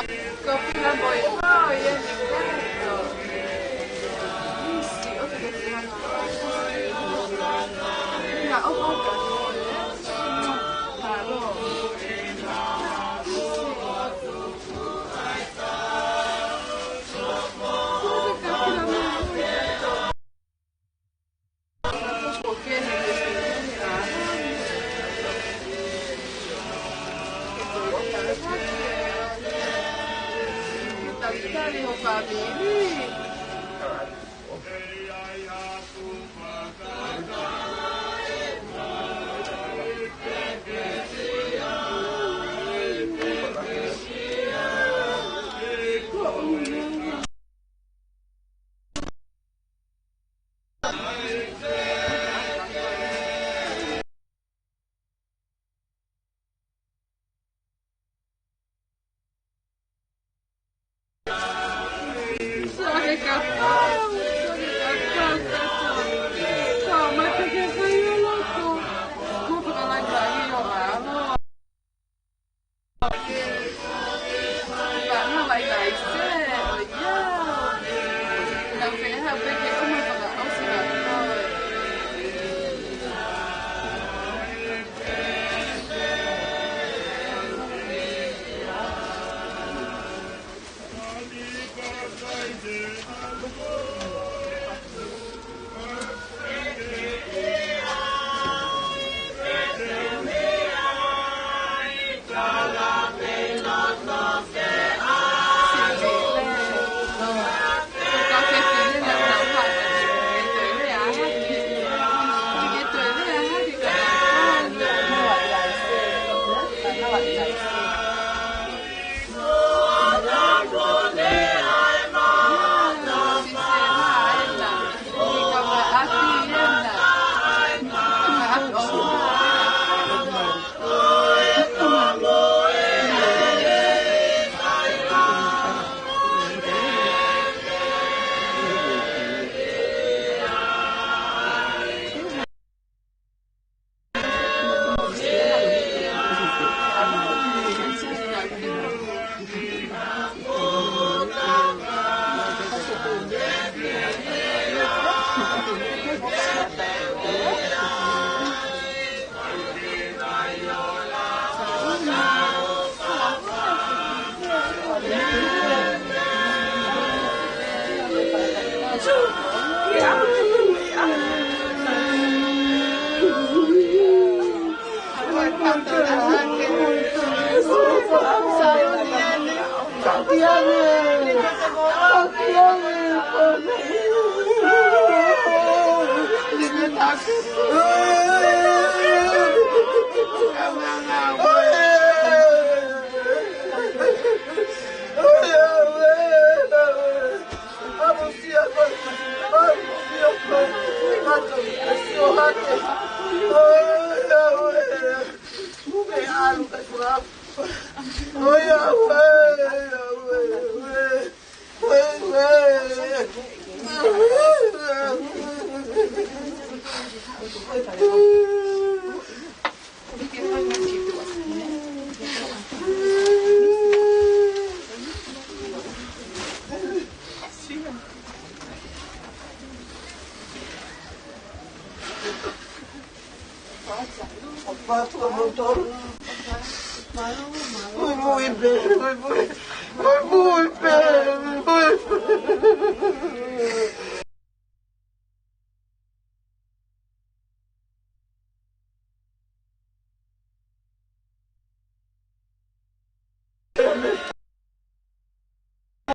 e, ko Fila mo e, oh, ia ni ko. Isi, o te ke te ana. Ia, o ko ka ko e. Halo.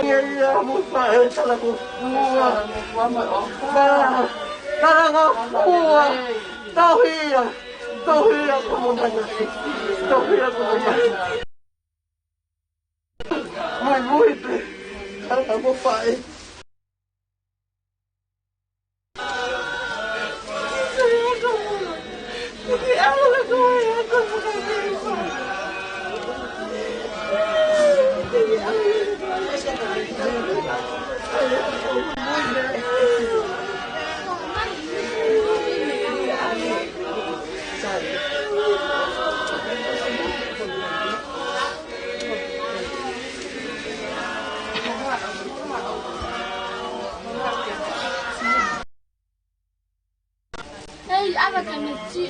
Ia, ia, mo faʻē, talangofua. Talangofua. Tauhi ia. Tauhi ia ko mamana. Tauhi ia ko mamana. Muimui pē. Talangofua mo faʻē. Ei, ava ka me ti.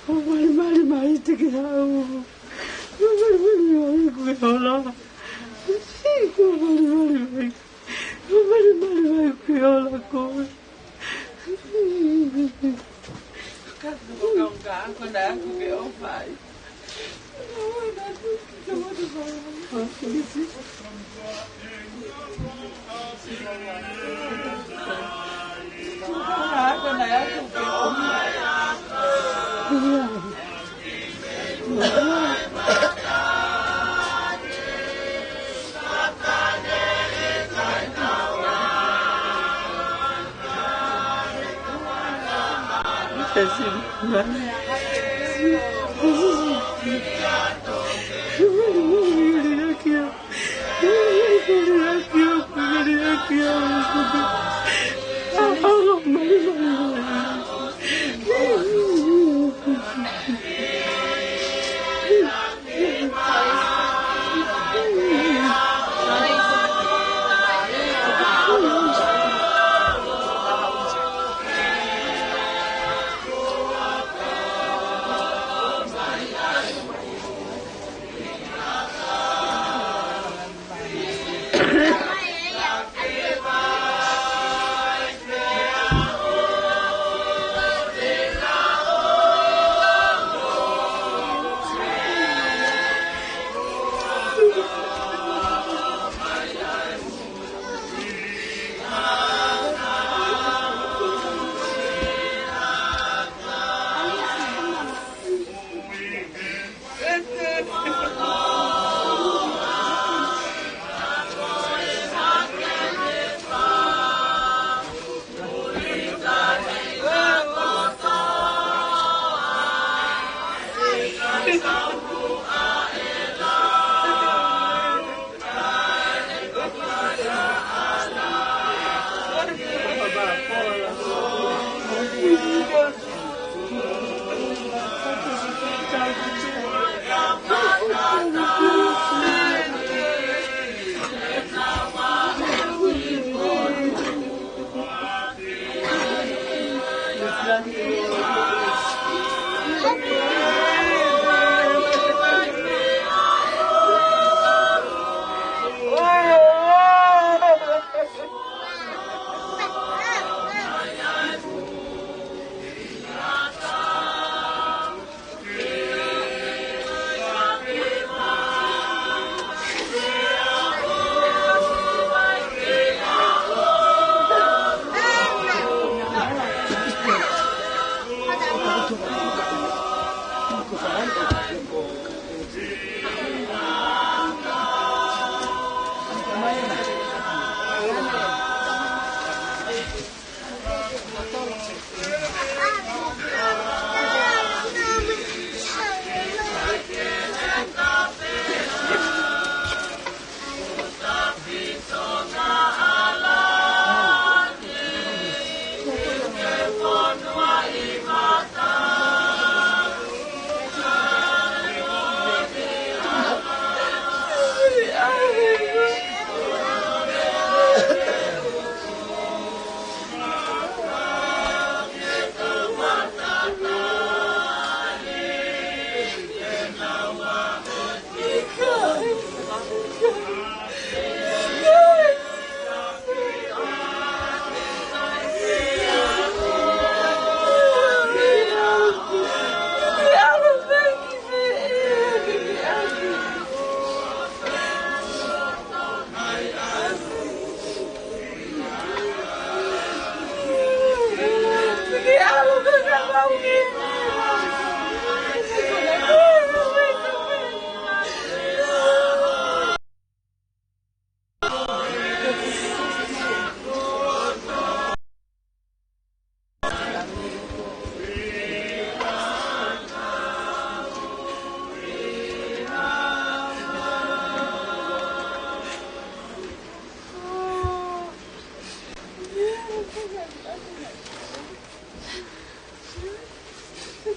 Malimali mai te ke hau. Malimali mai kuo ke ola. Malimali mai. Malimali mai kuo ke ola koe.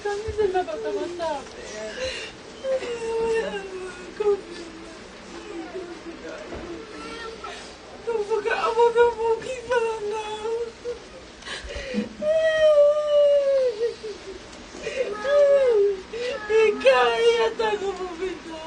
Ka mi te na ka tamata. Ko fakaʻamu ka mo ki fana. E kai a taku mo fita.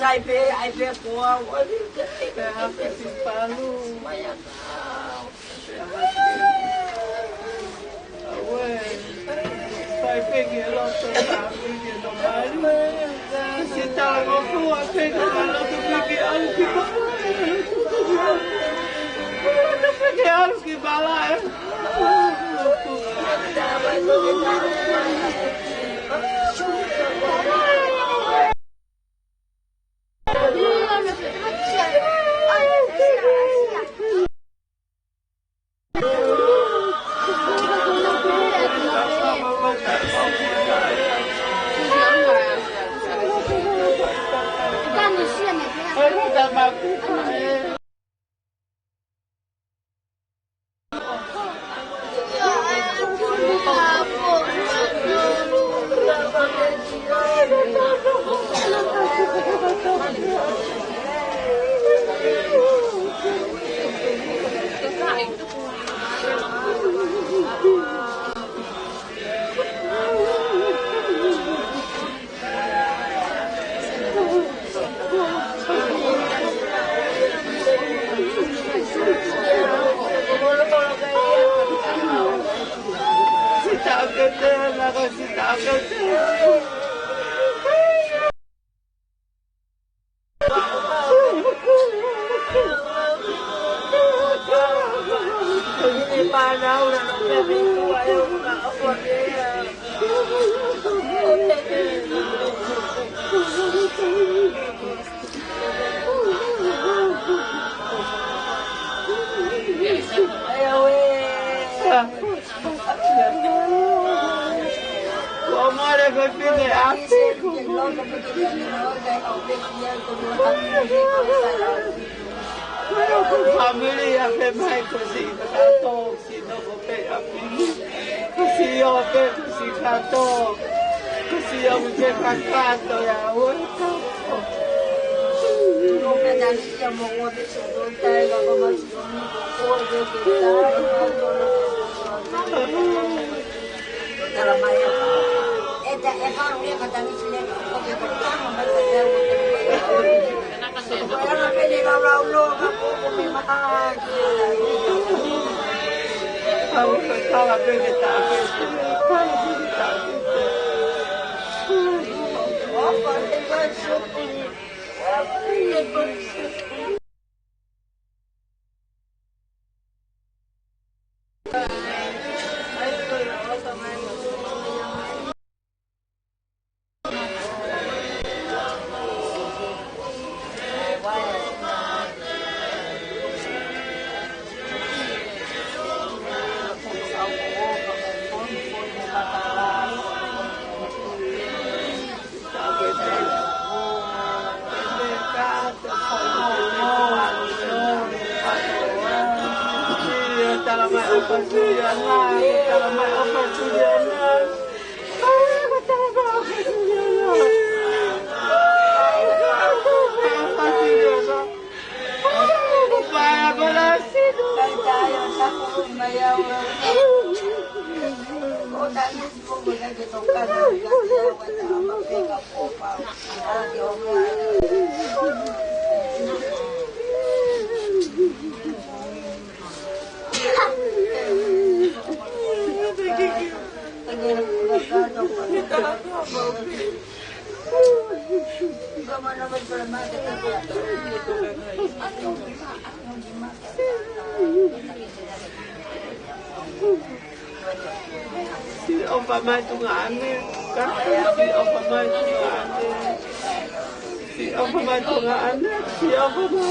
Sai pē, ʻai pē koā. Sai pē ki he loto, si tala ko fua pē ka loto pē ki ʻalu ki malaʻe. Loto pē ki ʻalu ki malaʻe. Kuo mole ko e pine ʻapi. Ko e fāmili ʻa e mai ko si kato, si noko pē ʻapi. Ko si ʻo pē, ko si kato. Ko si ʻo pē kakato ia ʻo e kato. Siʻi ʻofa mai tuʻunga ʻanenai. Ka siʻi ʻofa mai tuʻunga ʻanenai. Siʻi ʻofa mai tuʻunga ʻanenai. Siʻi ʻofa mai.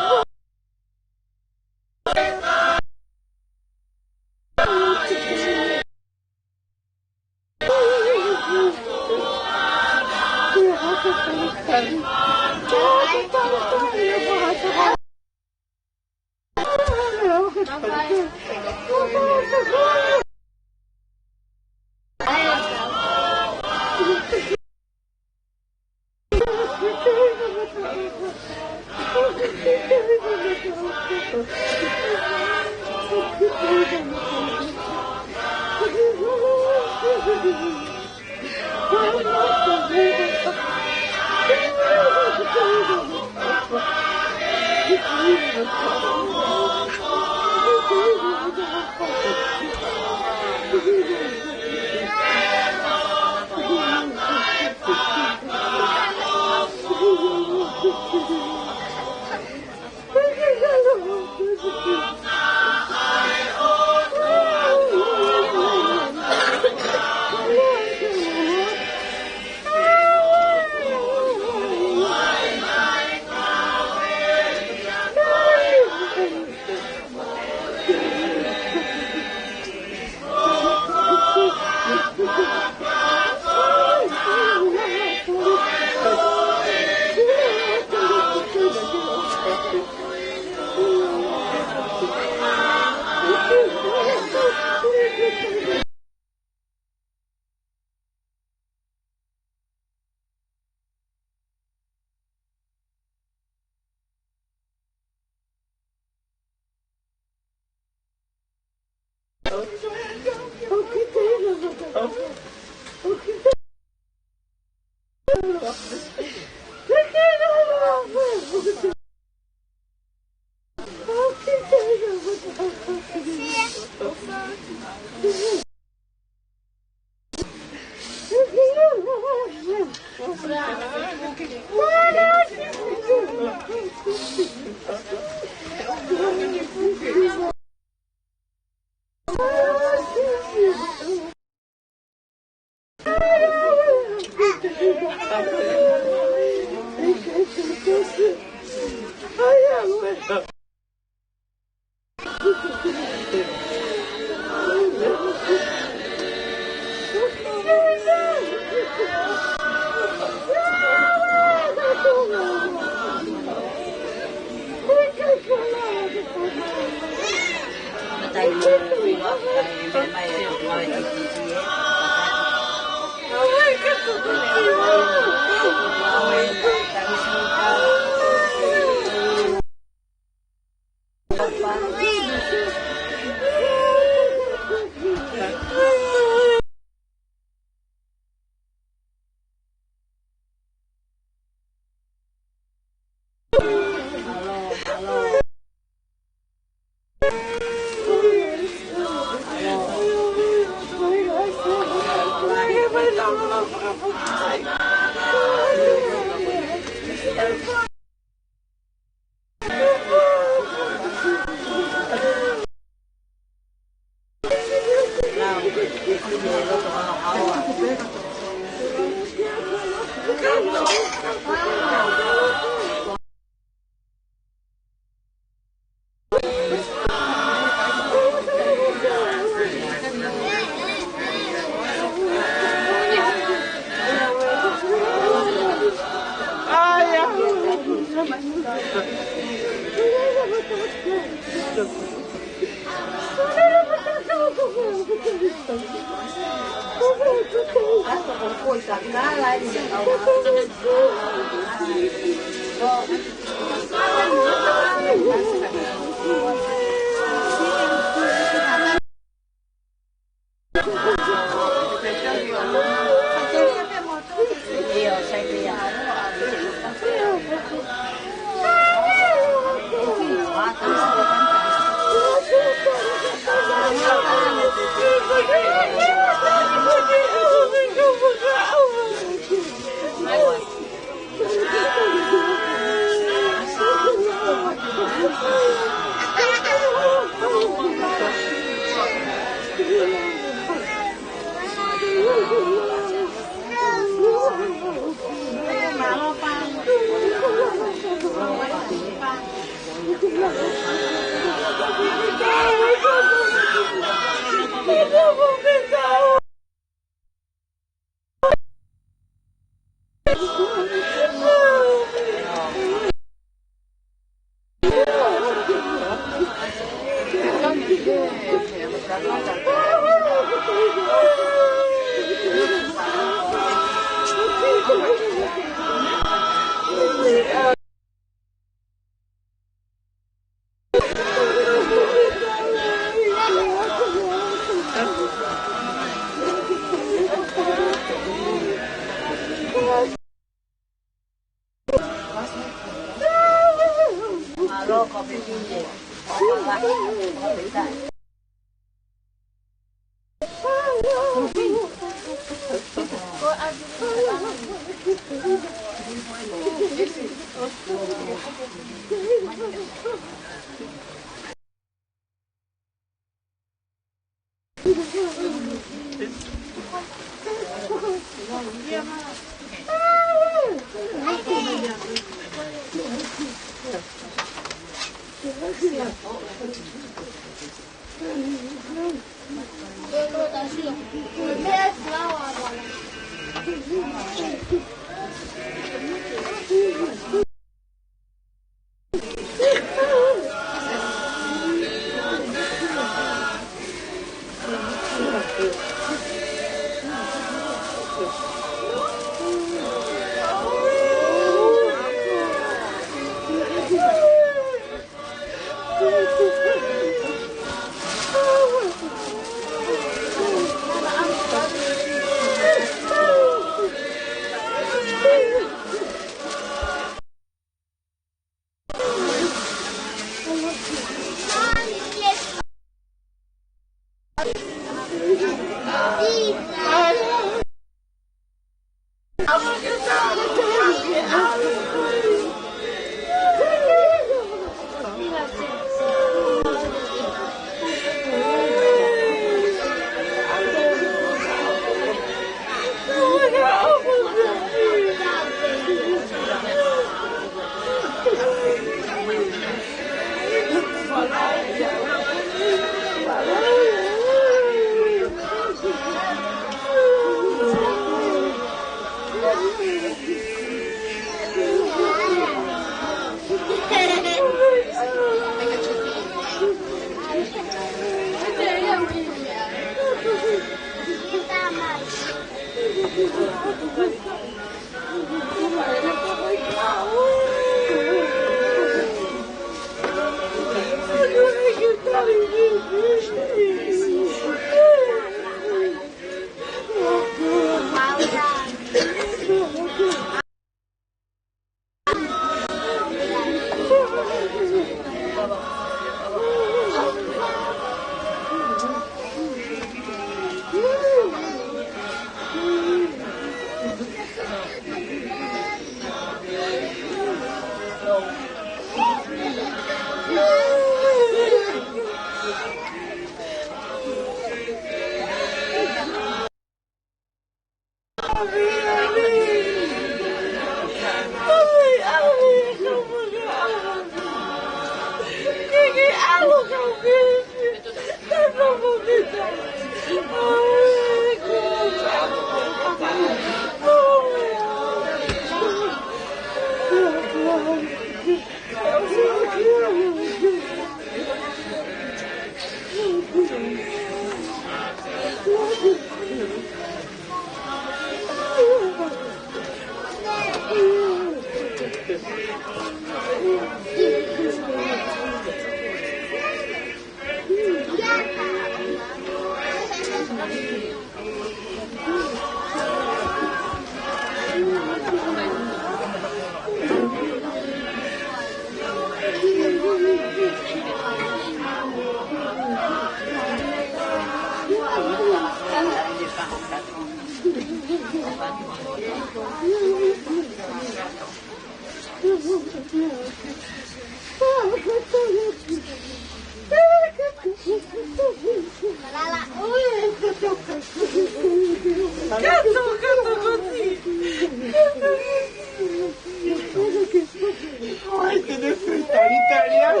Ai, te ne fai talitali au.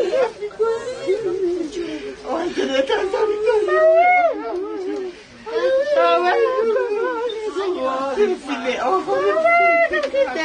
Ai, te ne talitali au. Ai, te ne fai talitali au.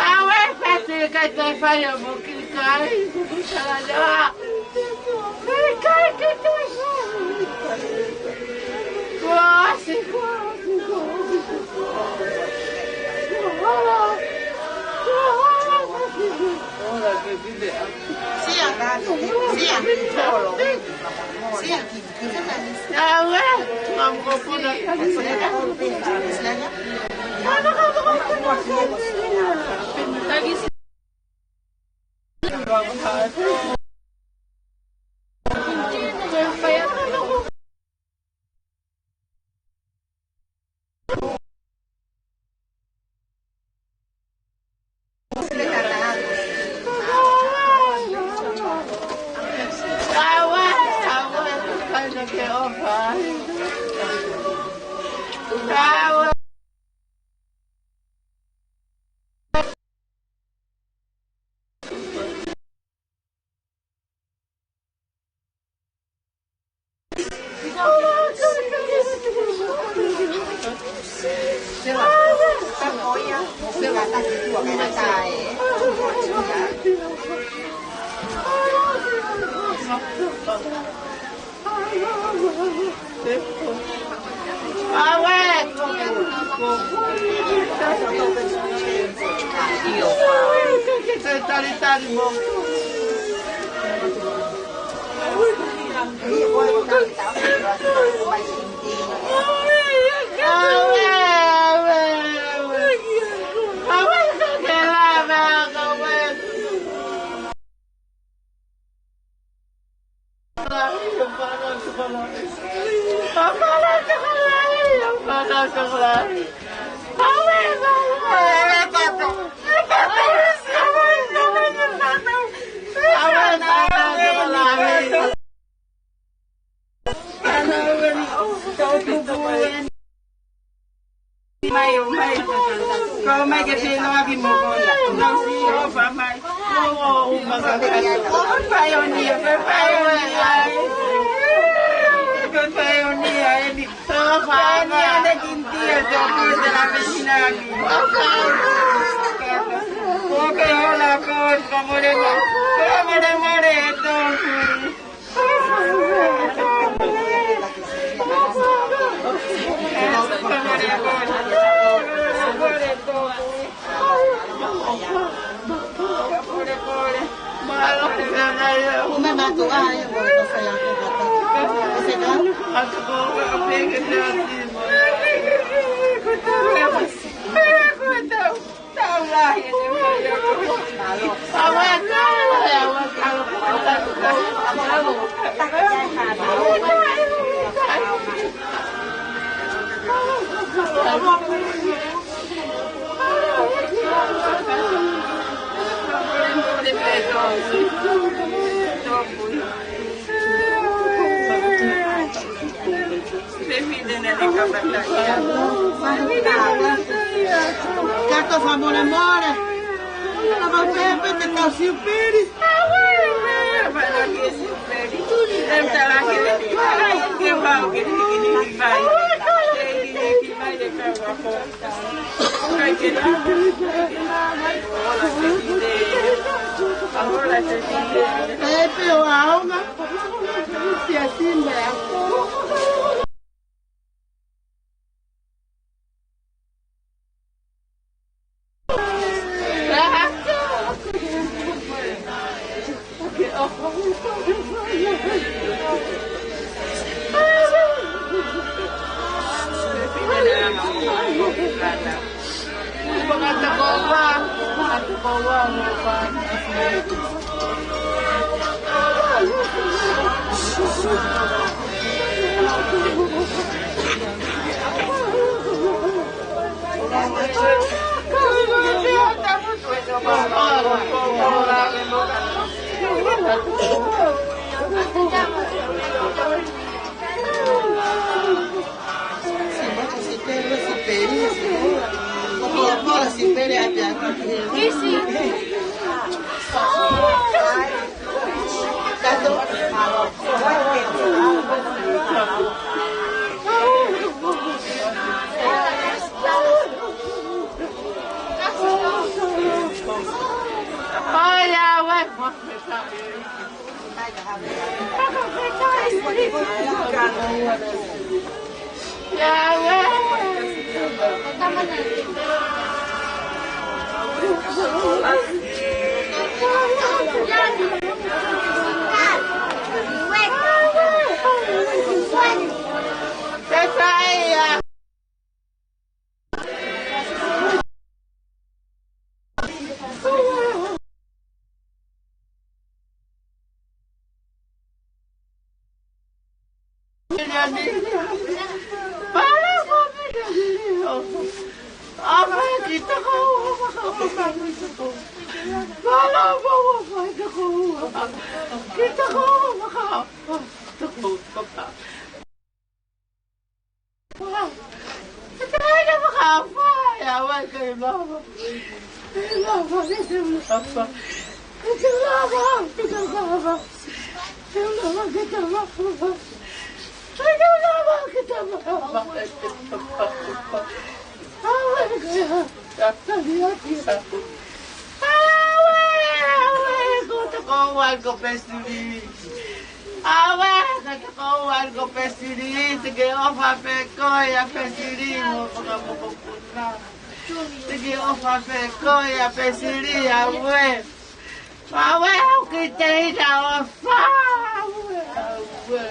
Awe, pati kai te fai o mo ki kai, kai, kai, kai, kai. Kuasi, kuasi, kuasi. Sia, sia, sia. Mai, mai. Ko mai ke te noa ki mokona. Nau si o pa mai. O, o, o, ma ka ka. Paionia, paionia. Paionia, e ni. Paionia, ne kintia, te o pute la vecina ni. Ok, hola, ko, ko more, ko more, more, to. Kato famolemole. Lava pepe te tau siupeli. Pepe o aonga. Sia simba ya. Aue, aue, ko te koua ko Pesili. Aue, ko te koua ko Pesili, te ke ʻofa pē koe ʻia Pesili mo fanga mokopuna. Te ke ʻofa pē koe ʻia Pesili, aue. Aue, ʻoku ʻikai te u ʻofa. Aue, aue.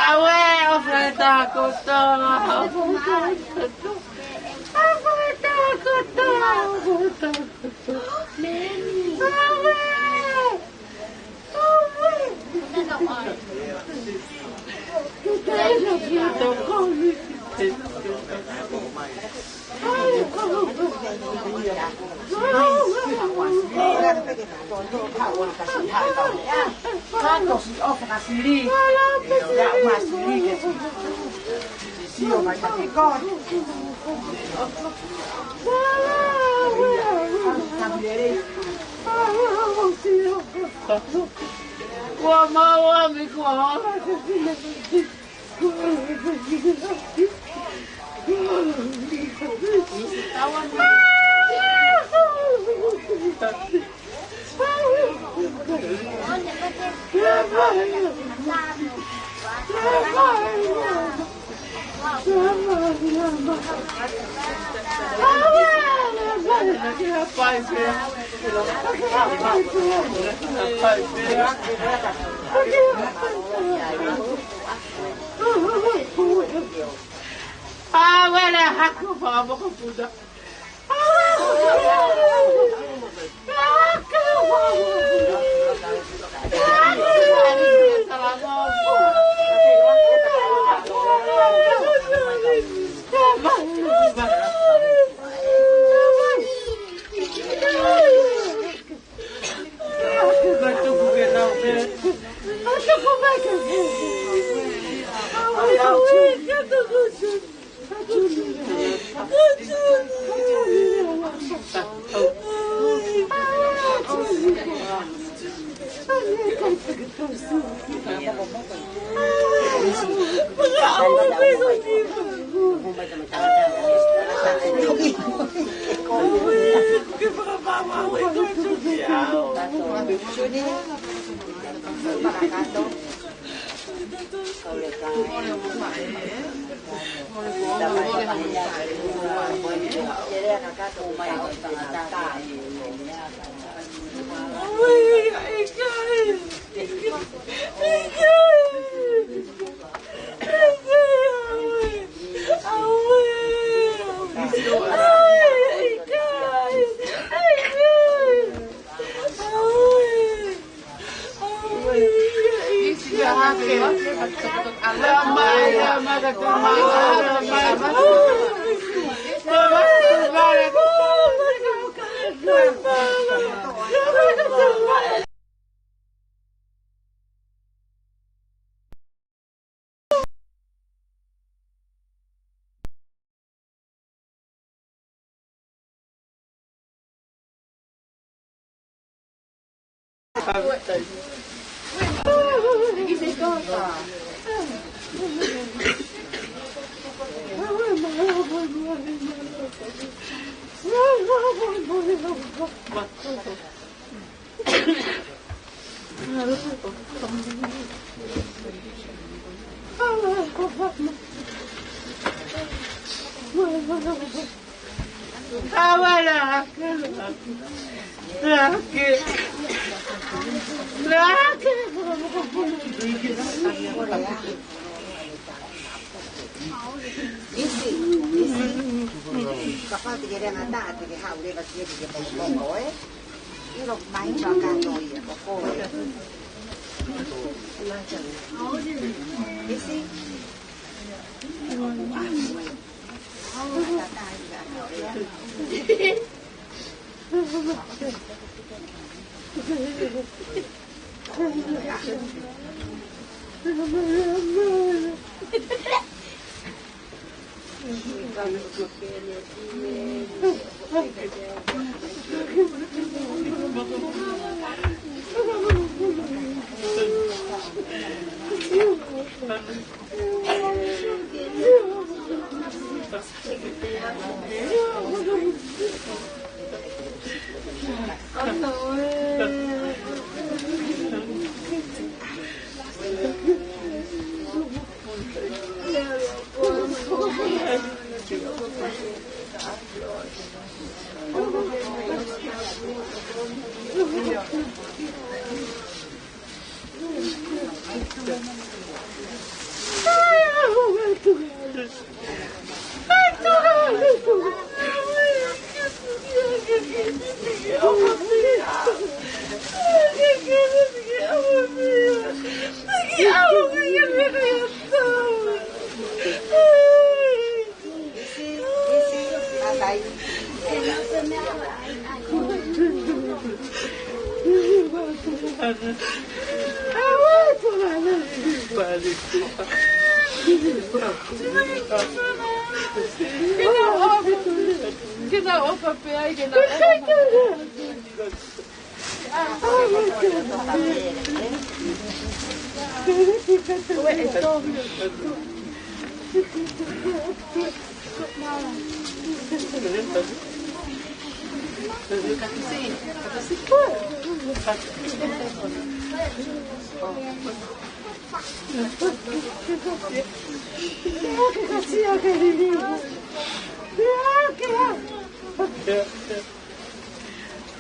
Aue, ʻofa ʻi he taha kotoa, ʻofa ʻi he taha kotoa. Aue, ʻofa ʻi he taha kotoa, ʻofa ʻi he taha kotoa. Aue. Aue. Kasi hai kau lea. Kato si o fakasili. Ia ua sili ke si. Si o mai ka ke ko. Ia, ia, ia. Ua mau ami kua ora ke sili. ʻĀ, vale haku fakamokoputa. ʻIsi, ʻisi. Kapau te ke lea ngata, te ke haʻu leva ki he, ki he pongipongi, ē? ʻIlo mai ʻa e kātoa ia, ko koe. ʻIsi.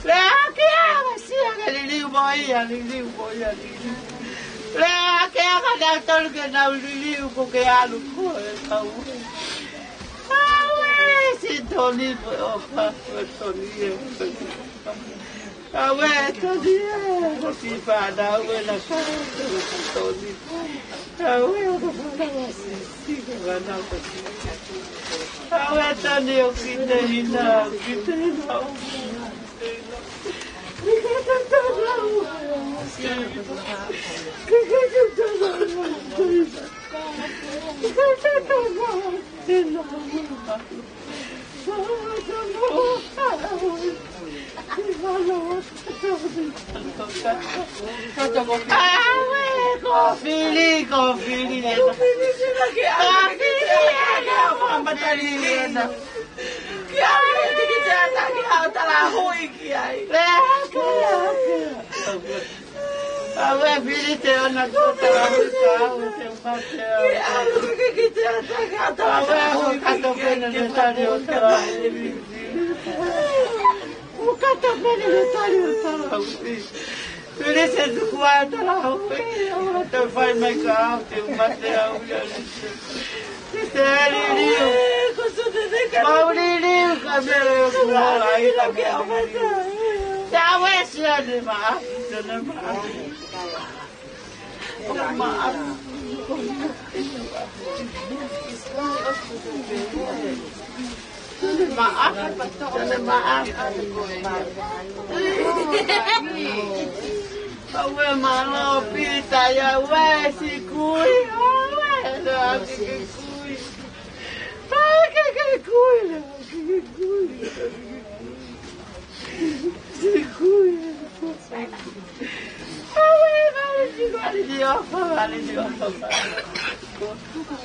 Lea ke ʻa, sia ke liliu mo ia, liliu mo ia, liliu. Lea ke ʻa, ka nau tolu ke nau liliu ko ke ʻalu ko e kau. Aue, si Toni mo e ʻofa, ko Toni ē. Aue, Toni ē, ko si fānau ē na ka, ko Toni. Aue, ko fānau ʻa si, si ko fānau ʻa si. Aue, Toni ʻoku ke hina, ʻoku ke hina. Aue, ko Fili, ko Fili ē. Ko Fili ē, ko Fili ē. Kia ʻalu ke ke te ata ki hao talahui ki ai. Lea ke ʻa, ke ʻa. Aue, Fili te ona ko talahui ka au te mate au. Kia ʻalu ke ke te ata ki hao talahui. Aue, ui kato pene le tali ʻo talahui. Ui kato pene le tali ʻo talahui. Fili se tuku ai talahui. Aue, te fai mai ka au te mate au ia. Te liliu. Mau liliu ka mele o kuola ai ka mele. Te awe sia ne ma, sia ne ma. Ma, ma, ma. Aue mālō Pita ia, aue si kui, aue, aue si kui. Aue si kui, aue si kui. Si kui. Aue, aue si kui, aue si kui, aue si kui.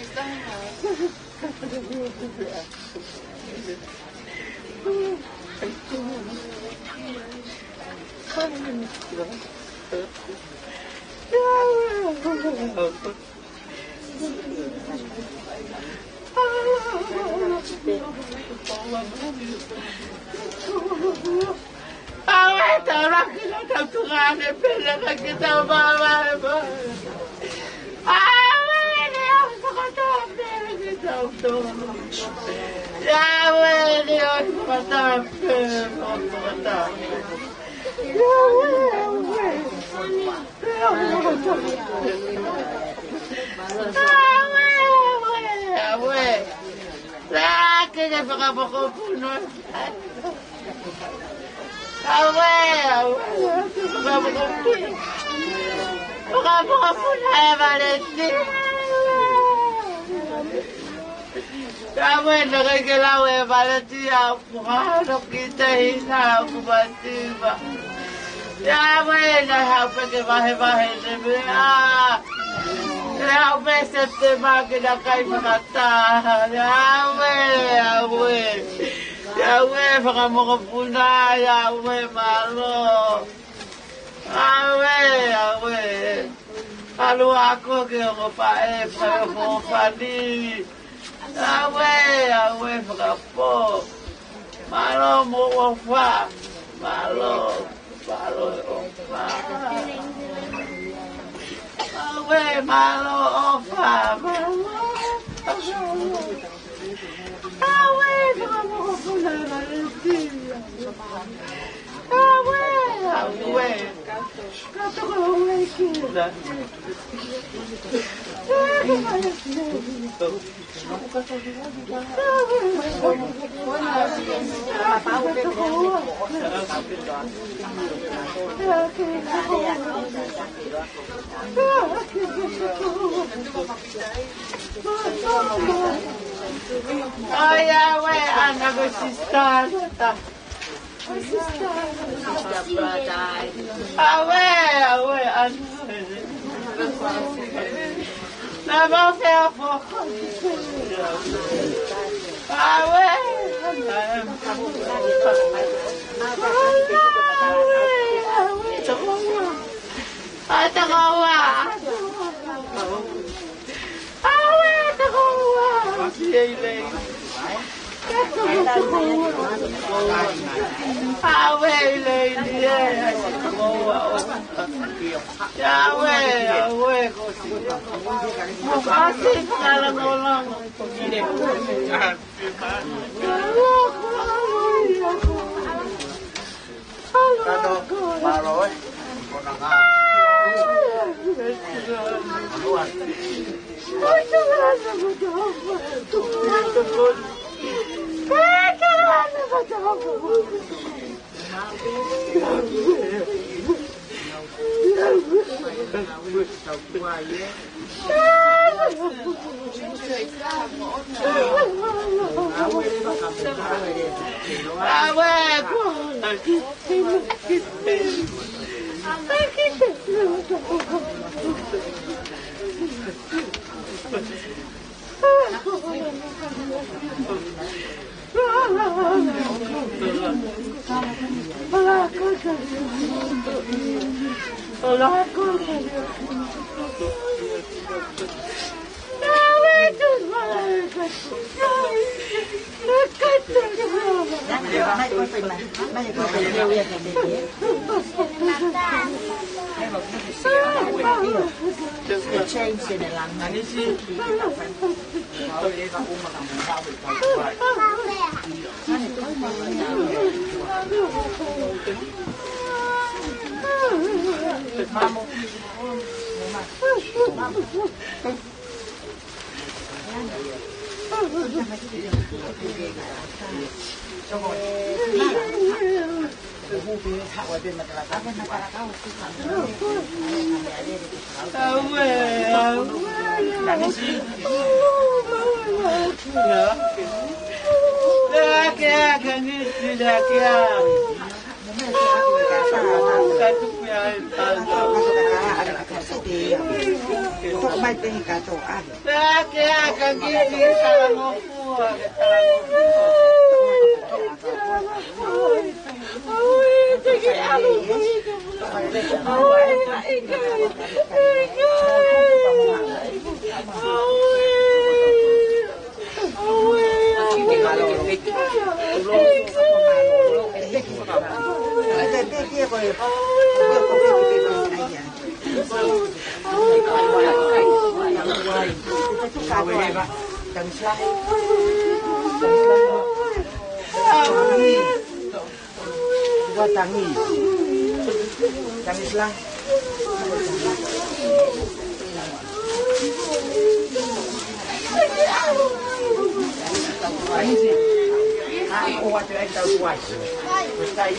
Aue, tau laki na tau tunga ane pele ka ke tau mama e ma. Aue, ne au fakataha pele ke tau tō. Aue, ne au fakataha pele, fakataha pele. Aue, aue. Aue, aue, aue. Lea ke ke fakamokopuna. Aue, aue. Fakamokopuna. Fakamokopuna e Valeti. Aue, naʻe ʻikai ke lau e Valeti au. Mahalo ki te hina ʻoku mativa. Ia aue, naʻe haʻu pē ke vahevahe ne meʻa. Naʻe haʻu pē Sepitema ke na kai fakataha. Ia aue, aue. Ia aue, fakamokopuna, ia aue, mālō. Aue, aue. ʻAlu ako ke ongo pae, pae o fofani. Aue, aue, fakapō. Mālō mo ʻofa. Mālō, mālō ʻofa. Aue, mālō ʻofa. Mālō. Aue, fakamokopuna Valeti. Aue, aue. Ka toko aue kila. Ai, ʻauē, ʻana ko e sisitā. Sisitā. ʻAuē, ʻauē, ʻana. Naʻa mau fea foko. ʻAuē, ʻana. ʻAuē, ʻauē, tokoua. ʻAi, tokoua. ʻAuē, tokoua. ʻAuē, lei, lei, ē, tokoua. ʻAuē, ʻauē, ko si. Mo kasi, fakalongolongo. Kato, mālō, ē. Kona ngā. Change in a language. Ua tangi. Tangi sila. Ai, o atu ai tau kuai. Kuai.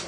Ia,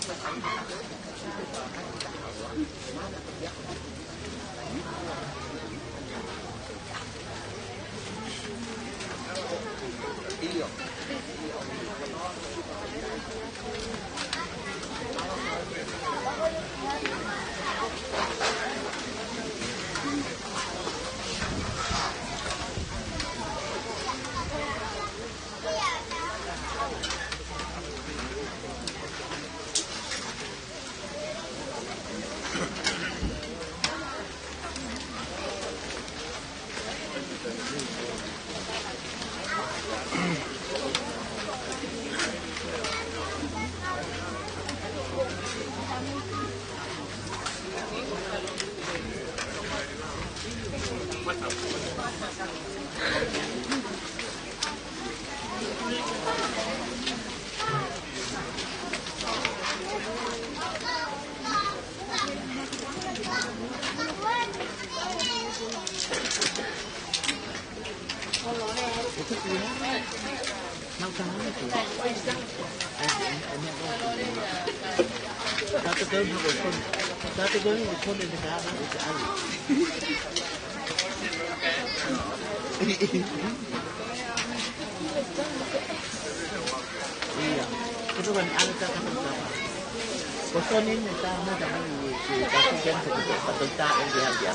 ko e tuʻu ʻa e ʻalu ka ka ka. Ko Soni ne tā mo tā mo i ke ka ku ken ko ka ka tā e ia ia.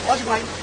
What's your name?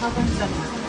Hapa ni sana.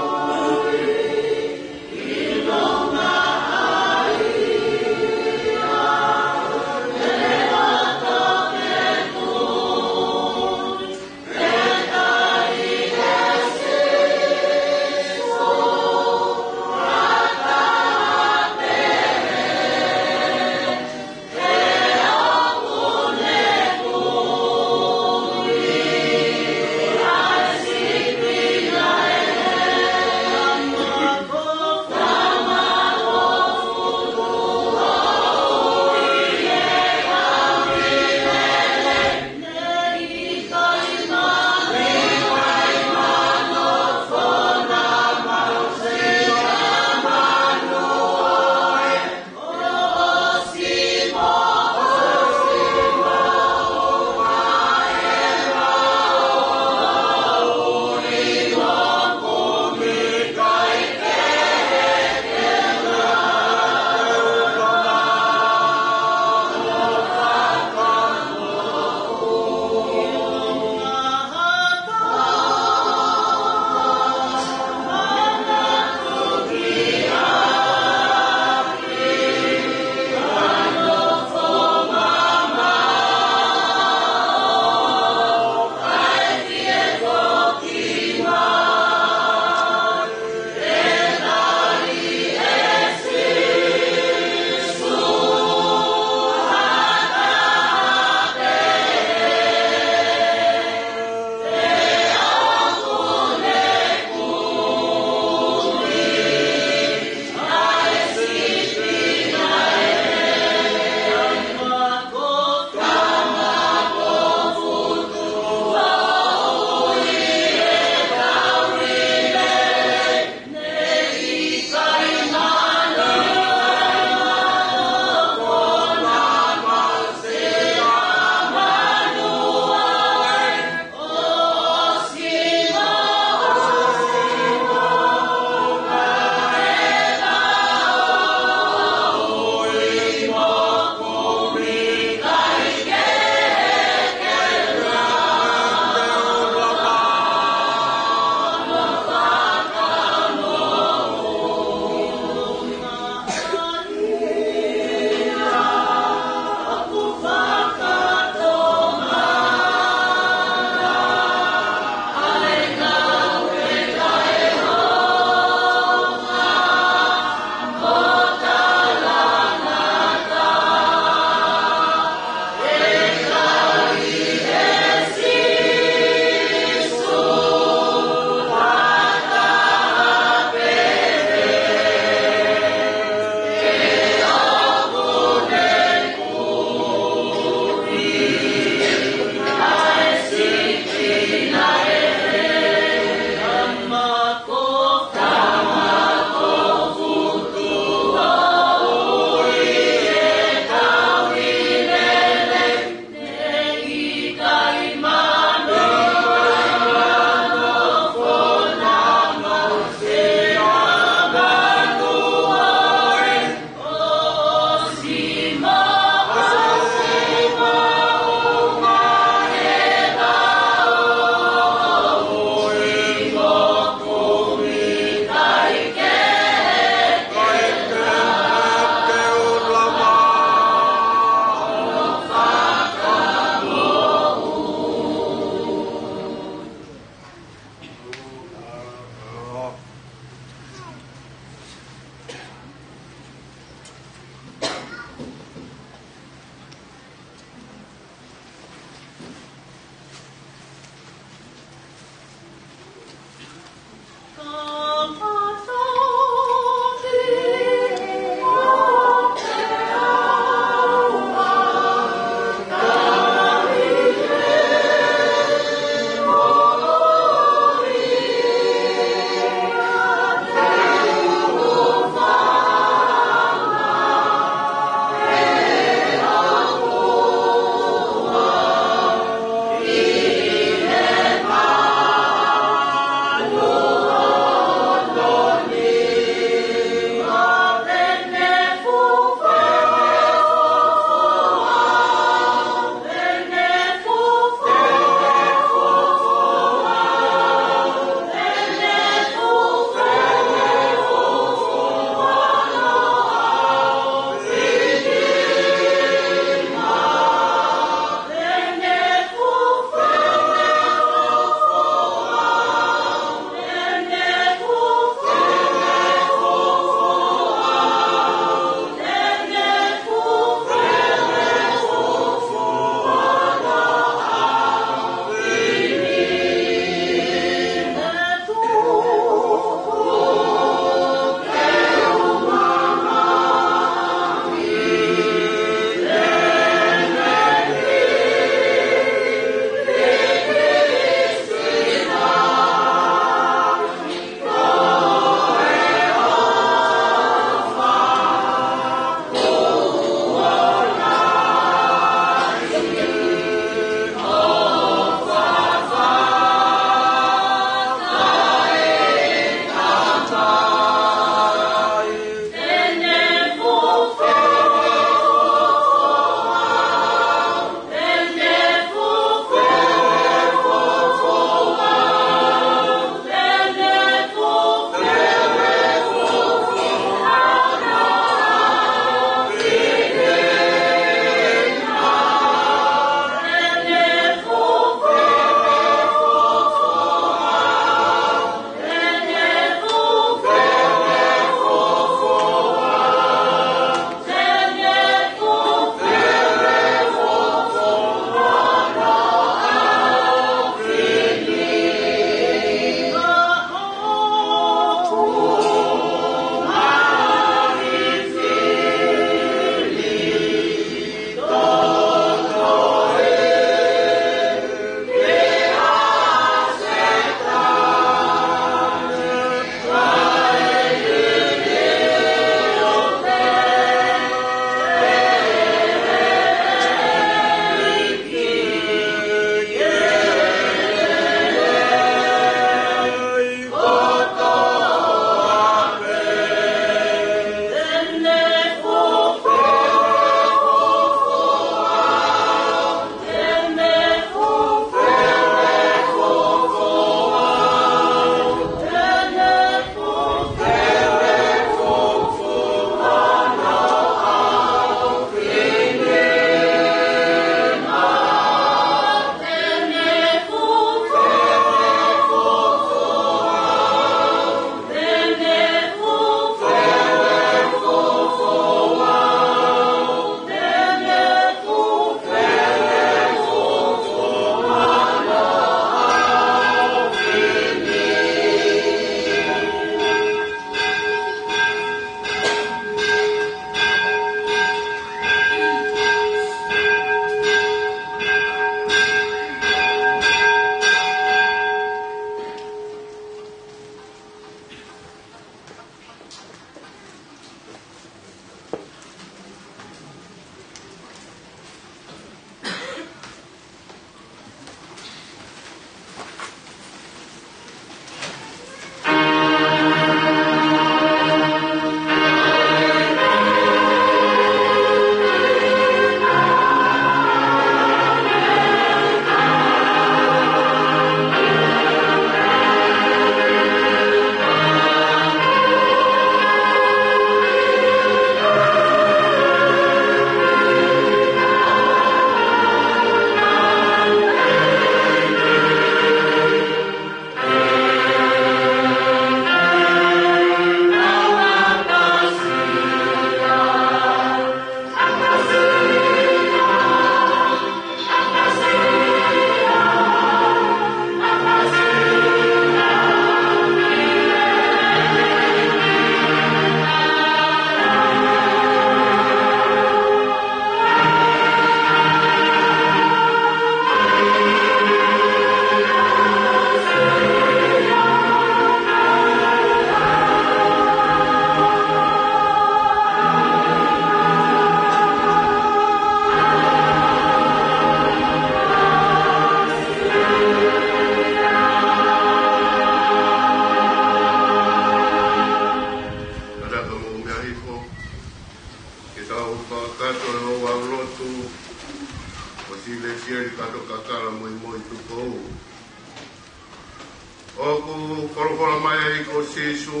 ʻEiki ko Sīsū,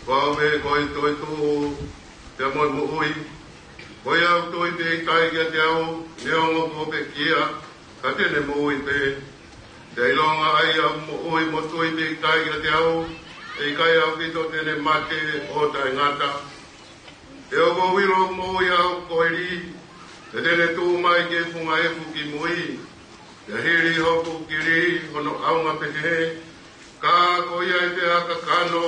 ko au pē ko e toetuʻu, pea mo e moʻui. Ko ia ʻoku tui pē ʻikai kiate au, neongo kuo pekia, ka te ne moʻui pē. Pea ʻilonga ʻa ia ʻoku moʻui mo tui pē ʻikai kiate au, ʻe ʻikai ʻaupito te ne mate ʻo taʻengata. Pea ʻoku ou ʻilo ʻoku moʻui au ko e lī, pea te ne tuʻu mai ki he funga efu ki mui. Pea hili hoku kili hono ʻaonga pehē, ka ko ia ai pē ʻa kakano,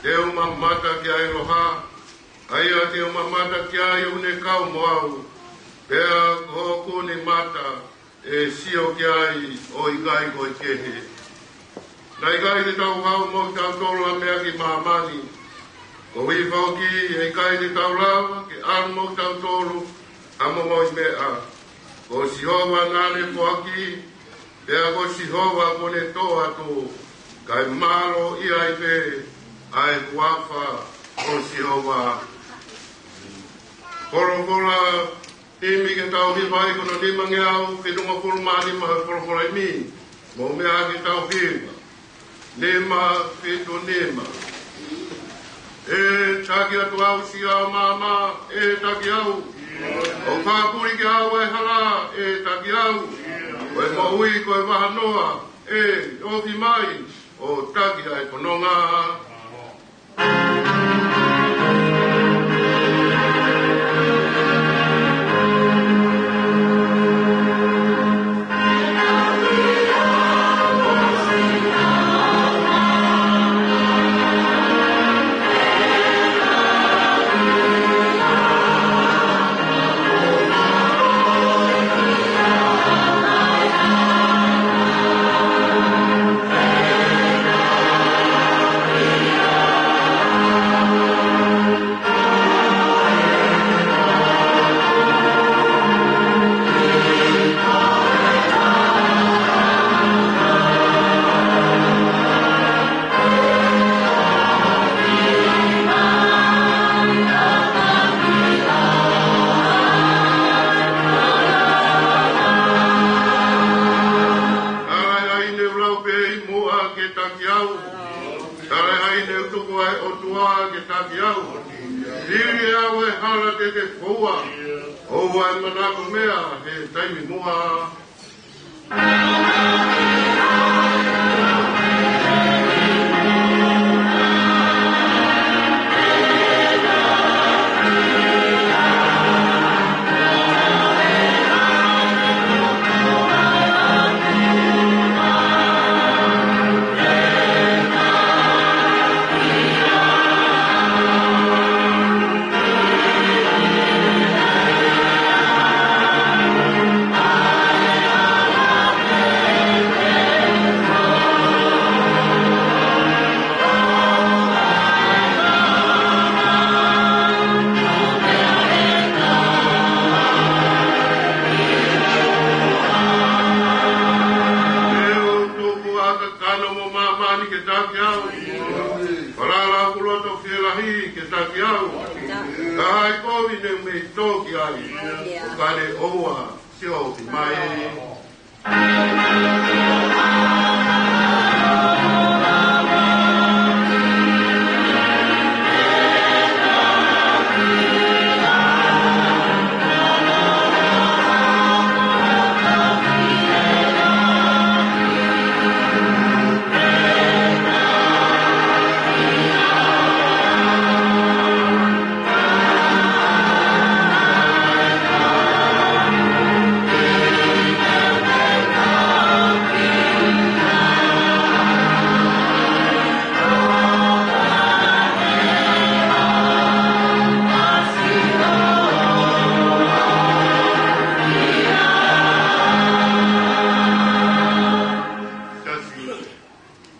te u mamata ki ai, ʻa e ʻofa, ʻa ia te u mamata ki ai ʻoku ne kau mo au, pea ko hoku nima ʻe sio ki ai ʻo ʻikai ko e kehe. Naʻe ʻikai te tau haʻu mo kitautolu ʻa e meʻa ki māmani, koeʻuhi foki ʻe ʻikai te tau lava ke ʻalu mo kitautolu ha momoʻi meʻa. Ko Sihova naʻa ne foaki, pea ko Sihova kuo ne tō atu, kae mālō ia ai pē ʻa e huafa ʻo Sihova. Folofola himi ke tau hiva ai, ko hono nimangeau fitungofulu mā nima he folofola himi. Mou meʻa ke tau hiva. Nima fitu nima. ʻE taki atu au, siʻi ʻao māmā, ʻe taki au. ʻOku fakapuli kiate au ʻa e hala, ʻe taki au. Ko e moʻui ko e vahanoa, ʻe ofi mai, ʻo taki ʻa e fononga. Tala ʻe haʻine ʻoku lau pē ʻi muʻa ke taki au. Tala ʻe haʻine ʻoku tuku ʻa e ʻOtua ke taki au. Hili ʻe au ʻa e hala te te foua. ʻOua ʻe manako meʻa he taimi muʻa. Pea ʻoku tuku ʻa kakano mo māmani ke taki au. Falala ʻoku loto fielahi ke taki au. Ka ʻi ai kovi ne mei toki ai. ʻOka ne ʻoua, sio ki mai.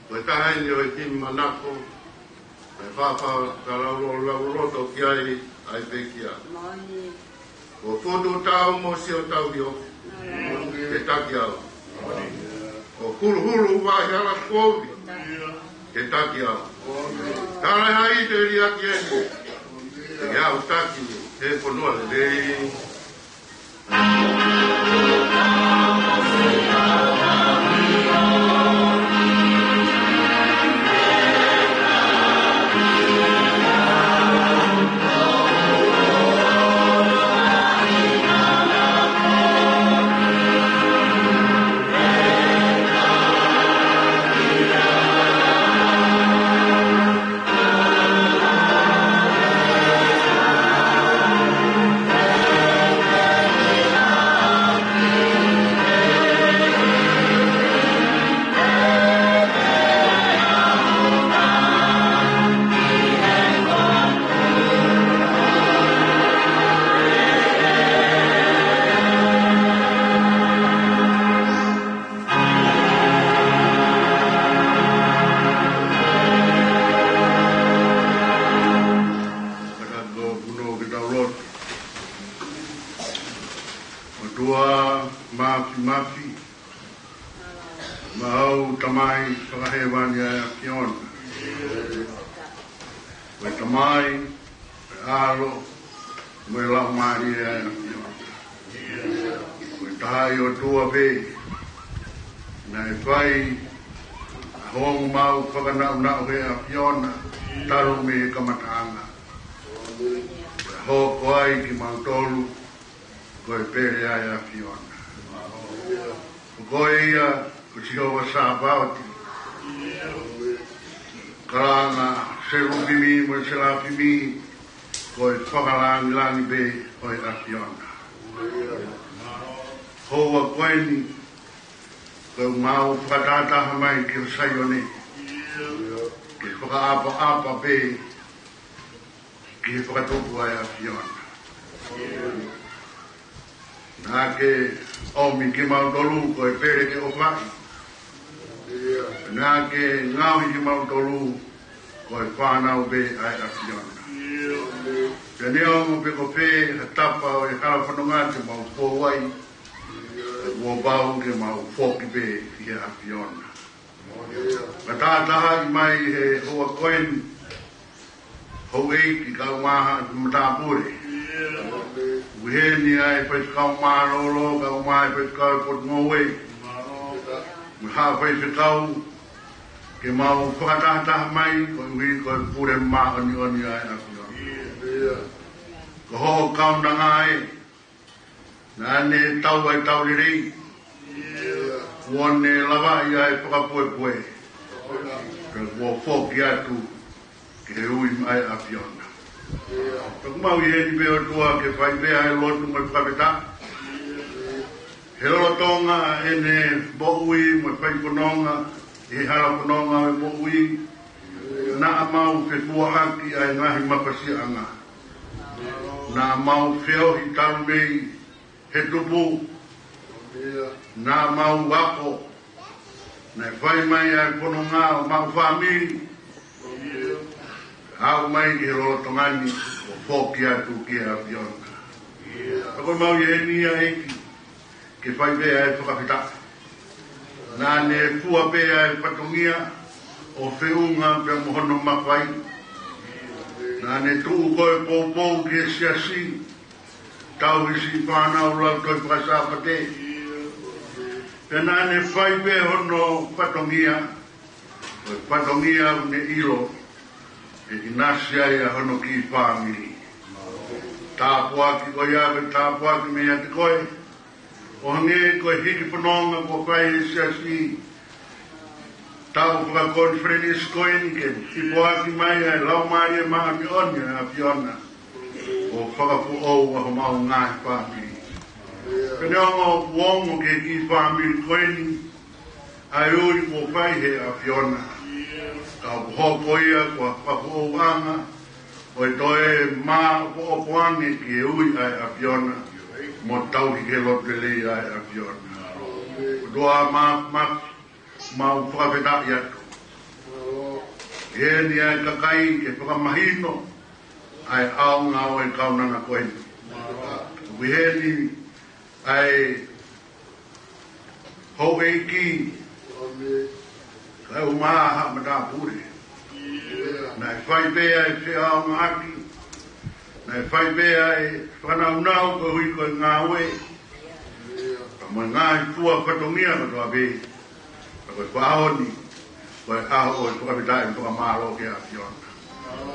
Ko e taha eni ʻo e himi manako, ʻe fāfā ka laulo-, lauloto ki ai ʻa e pekia. Moʻoni. Ko Futu Tau mo Sio Tau Hio, ke taki au. Ko Huluhulu Vahehala Kovi, ke taki au. Tala ʻe haʻine liʻaki eni, ke au taki he fonua lelei. Tamai fakahēvani ʻa e ʻAfiona. Ko e Tamai, ko e ʻAlo, mo e Laumālie ʻa e ʻAfiona. Ko e taha ʻOtua pē, naʻe fai ʻa hoʻomou fakanaunau he ʻAfiona, talu mei he kamataʻanga. Ko e hoko ai kimautolu, ko e pele ʻa e ʻAfiona. Ko koe ia ko Sihova Sāpaoti. Kalanga ʻa e selupimi mo e selafimi, ko e fakalāngilangi pē ʻo e ʻAfiona. Houa ko eni, ko e mau fakatahataha mai ki Saione, ke fakaʻapaʻapa pē ki he fakatupu ʻa e ʻAfiona. Naʻa ke ʻomi kimautolu ko e pele ke ʻofaʻi. Naʻa ke ngaohi kimautolu ko e fānau pē ʻa e ʻAfiona. Pea neongo pe ko fē ha tapa ʻo e hala fononga te mau fou ai, kuo pau ke mau foki pē ki he ʻAfiona. Fakatahatahaʻi mai he houa ko eni houʻeiki kae ʻumaʻā haʻa matāpule. ʻOku ʻi heni ʻa e faifekau mālōlō, kae ʻumaʻā e faifekau ʻo e potungāue, mo e haʻa faifekau, ke mau fakatahataha mai koeʻuhi ko e pule māʻoniʻoni ʻa e ʻAfiona. Ko hoʻo kaunanga ē, naʻa ne tau ʻa e tau lelei, kuo ne lavaʻi ʻa e fakapuepue, pea kuo foki atu ki he ui mai ʻa e ʻAfiona. Pea ʻoku mau ʻi heni pē ʻOtua ke fai pē ʻa e lotu mo e fakafetaʻi. He lolotonga ʻene moʻui mo e fai fononga ʻi he hala fononga ʻo e moʻui, naʻa mau fefuaʻaki ʻa e ngaahi mafasiaʻanga. Naʻa mau feohi talu mei he tupu. Naʻa mau ako. Naʻe fai mai ʻa e fononga ʻo mau fāmili, aʻu mai ki he lolotonga ni, ʻo foki atu ki he ʻAfiona. Pea ko e mau ʻi heni ʻa e ʻEiki ke fai pē ʻa e fakafetaʻi. Naʻa ne fua pē ʻa e fatongia ʻo feʻunga pea mo hono mafai. Naʻa ne tuʻu ko e poupou ki he siasi, tauhi siʻi fānau lau tohi faka-Sāpate. Pea naʻa ne fai pē hono fatongia, ko e fatongia ʻoku ne ʻilo ʻe ʻinasi ai ʻa hono kiʻi fāmili. Tāpuaki ko ia, ko e tāpuaki meiate koe. ʻO hangē ko e hiki fononga kuo fai ʻe he siasi, tau fakakonifelenisi ko eni ke hipoaki mai ʻa e Laumālie Māʻoniʻoni ʻa e ʻAfiona, ʻo fakafoʻou ʻa homau ngaahi fāmili. Pea neongo ʻoku ongo ki he kiʻi fāmili ko eni ʻa e ui kuo fai ʻe he ʻAfiona, ka ʻoku hoko ia ko ha fakafoʻouʻanga ʻo e toe māʻopoʻopo ange ki he ui ʻa e ʻAfiona, mo tauhi ki he lotu lelei ʻa e ʻAfiona. ʻOtua Māfimafi, mau fakafetaʻi atu. ʻI heni ʻa e kakai ke fakamahino ʻa e ʻaonga ʻo e kaunanga ko eni. ʻOku ʻi heni ʻa e houʻeiki, kae ʻumaʻā haʻa matāpule. Naʻe fai pē ʻa e feʻaongaʻaki, naʻe fai pē ʻa e fakanaunau koeʻuhi ko e ngāue, pea mo e ngaahi fua fatongia kotoa pē. Pea ko e faʻahi ni, ko e ʻaho ʻo e fakafetaʻi mo e fakamālō ki he ʻAfiona.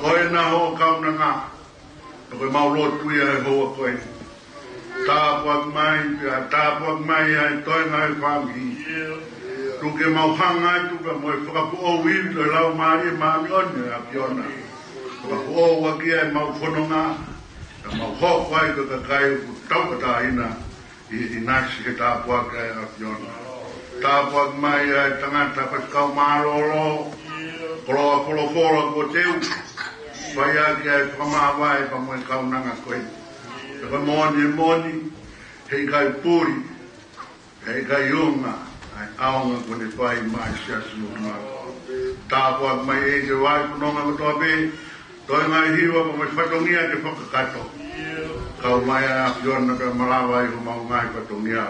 Ko ena hoʻo kaunanga, pea ko e mau lotu ia he houa ko eni. Tāpuaki mai, pea tāpuaki mai ʻa e toenga ʻo e fāmili. Tuku ke mau hanga atu pea mo e fakafoʻou ivi ʻo e Laumālie Māʻoniʻoni ʻa e ʻAfiona. Fakafoʻou ʻaki ʻa e mau fononga, pea mau hoko ai ko e kakai ʻoku tauʻatāina ʻi he ʻinasi he tāpuaki ʻa e ʻAfiona. Tāpuaki mai ʻa e tangata faifekau mālōlō, koloa folofola kuo teu, fai ʻaki ʻa e fakamāvae pea mo e kaunanga ko eni. Pea ko e moʻoni, moʻoni, heʻikai puli, heʻikai unga ʻa e ʻaonga kuo ne fai maʻa e siasi ʻo e ʻOtua. Tāpuaki mai ʻEiki ʻo e fononga kotoa pē, toenga ʻi he hiva pea mo e fatongia ke fakakakato. Kau mai ʻa e ʻAfiona pea malava ai homau ngaahi fatongia.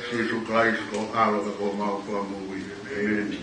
Sīsū Kalaisi ko ho ʻAlo ka ko homau Fakamoʻui. ʻĒmeni.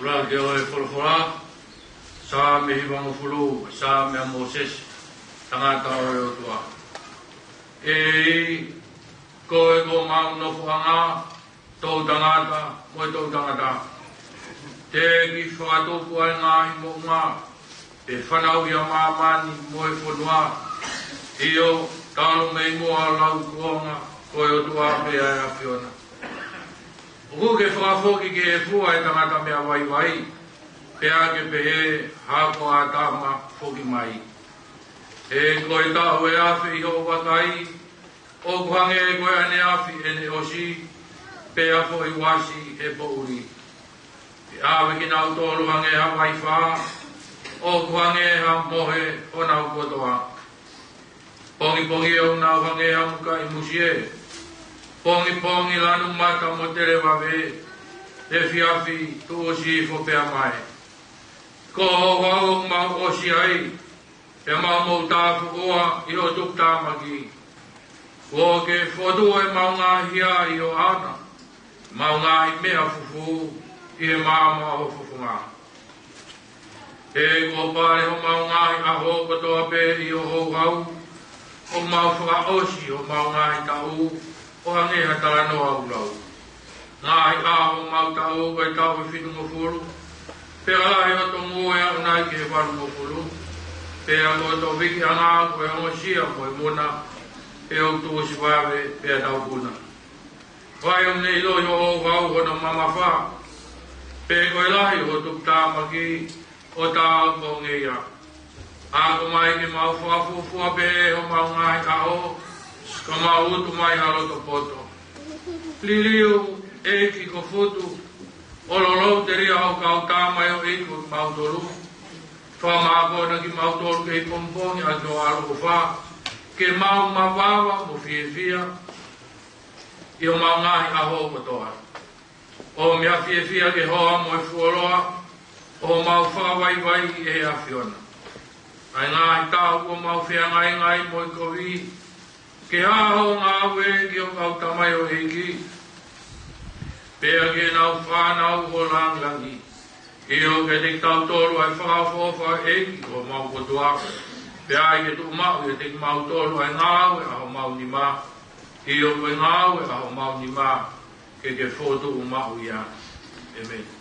Ula ke o e folofola, Saame hivangofulu, Saame ʻa Mōsese, tangata ʻo e ʻOtua. ʻEiki, ko e ko mau nofoʻanga, toʻutangata mo e toʻutangata. Teʻeki fakatupu ʻa e ngaahi moʻunga, pe fanauʻi ʻa māmani mo e fonua. ʻIo, talu mei muʻa ʻa laukuonga, ko e ʻOtua pē ʻa e ʻAfiona. ʻOku ke fakafoki ke fua e tangata meʻa vaivai, pea ke pehē, Hako ʻa ʻĀtama, foki mai. He ko e taʻu ʻe afe ʻi hoʻo vakai, ʻoku hangē ko e ʻaneafi ʻene ʻosi, pea foʻi uasi he poʻuli. Ke ʻave kinautolu hangē ha vaifā, ʻoku hangē ha mohe honau kotoa. Pongipongi ʻoku nau hangē ha mukaʻi musie. Pongipongi lanu mata mo televave, efiafi tuʻusi hifo pea mae. Ko Houhau ʻoku mau ʻosi ai, pea mau mou tāfuʻua ʻi hoʻo tuputāmaki. Kuo ke fotu ʻemau ngaahi hia ʻi ho ʻana, ʻemau ngaahi meʻa fufū ʻi he maama ʻo ho fofonga. He kuo pale homau ngaahi ʻaho kotoa pē ʻi ho houhau, ʻoku mau fakaʻosi homau ngaahi taʻu ʻo hangē ha talanoa ʻulau. Ngaahi ʻaho homau taʻu ko e taʻu ʻe fitungofulu, pea lahi hoto ngū ʻe aʻu nai ki he valungofulu, pea ko hoto vikiʻanga ko e ongosia mo e muna, pea ʻoku tuʻusi vave pea taupuna. Fai ʻo ne ʻiloʻi ho houhau hono mamafa, pe ko e lahi ho tuputāmaki ʻo tāu mo ngeia. Ako mai ke mau fakafuofua pē homau ngaahi ʻaho, ka mau utu mai ha loto poto. Liliu, ʻEiki, ko Futu, ʻo lolou telia ho kau tama ʻo ʻEiki kimautolu. Fakamākona kimautolu kei pongipongi ʻaki ho ʻaloʻofa, ke mau mavava mo fiefia ʻi homau ngaahi ʻaho kotoa. ʻO meʻa fiefia ke hoa mo e fuoloa, ʻo mau fakavaivai ʻe he ʻAfiona. ʻa e ngaahi taʻu kuo mau feangaingai mo e kovi, ke hā hoʻo ngāue ki ho kau tamaioʻeiki, pea ki heʻenau fānau ʻo langilangi. ʻIo, ke te kitautolu ʻa e fakaʻofoʻofa ʻEiki ʻo homau kotoa, pea ʻai ke tuʻu maʻu ʻiate kimautolu ʻa e ngāue ʻa homau nima. ʻIo, ko e ngāue ʻa homau nima, ke ke fokotuʻu maʻu ia. ʻEmeni.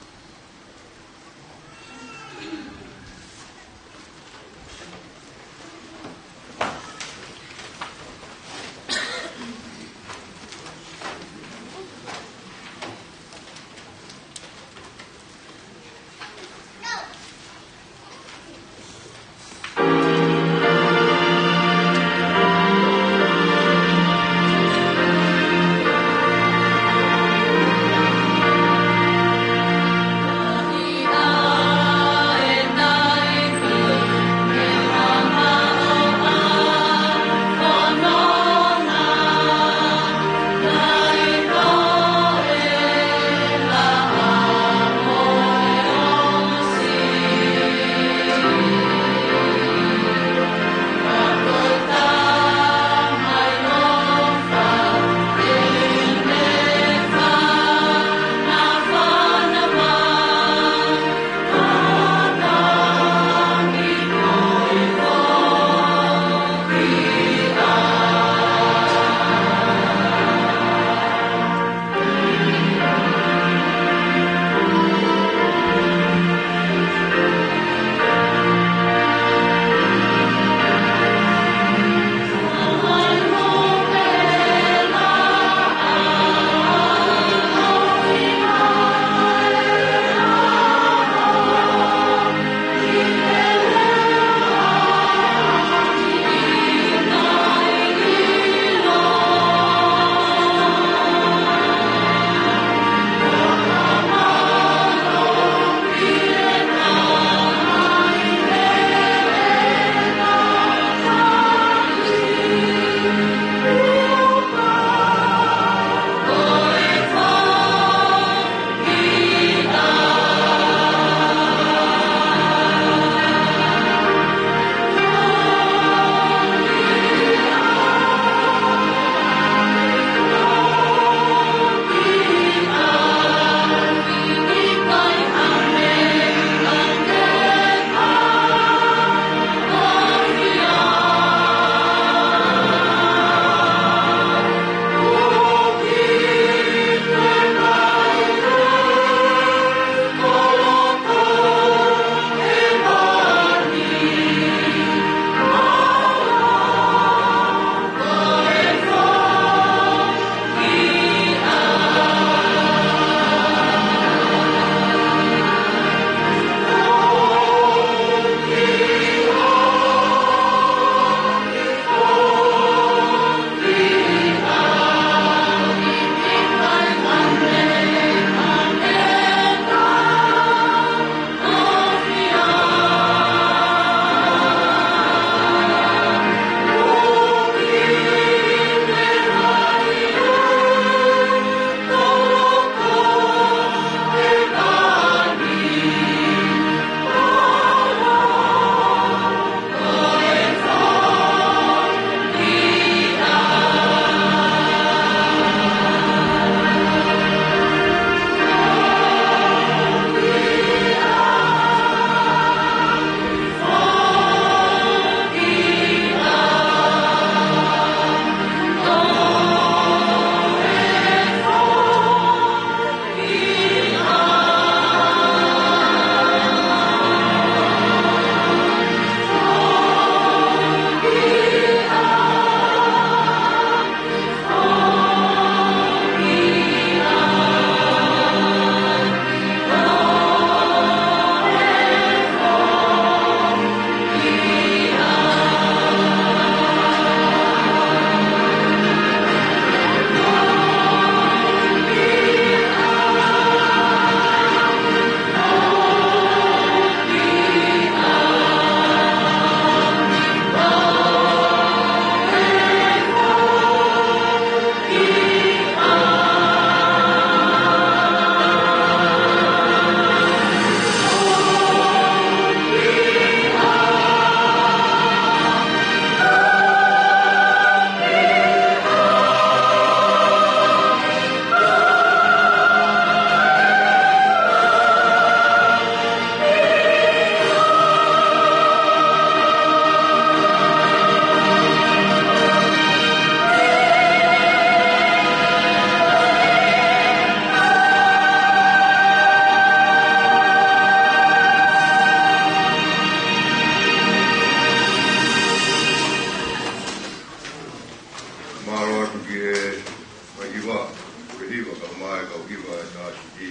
Ko e hiva, kae ʻumaʻā e kau hiva ʻa e Taʻasiti.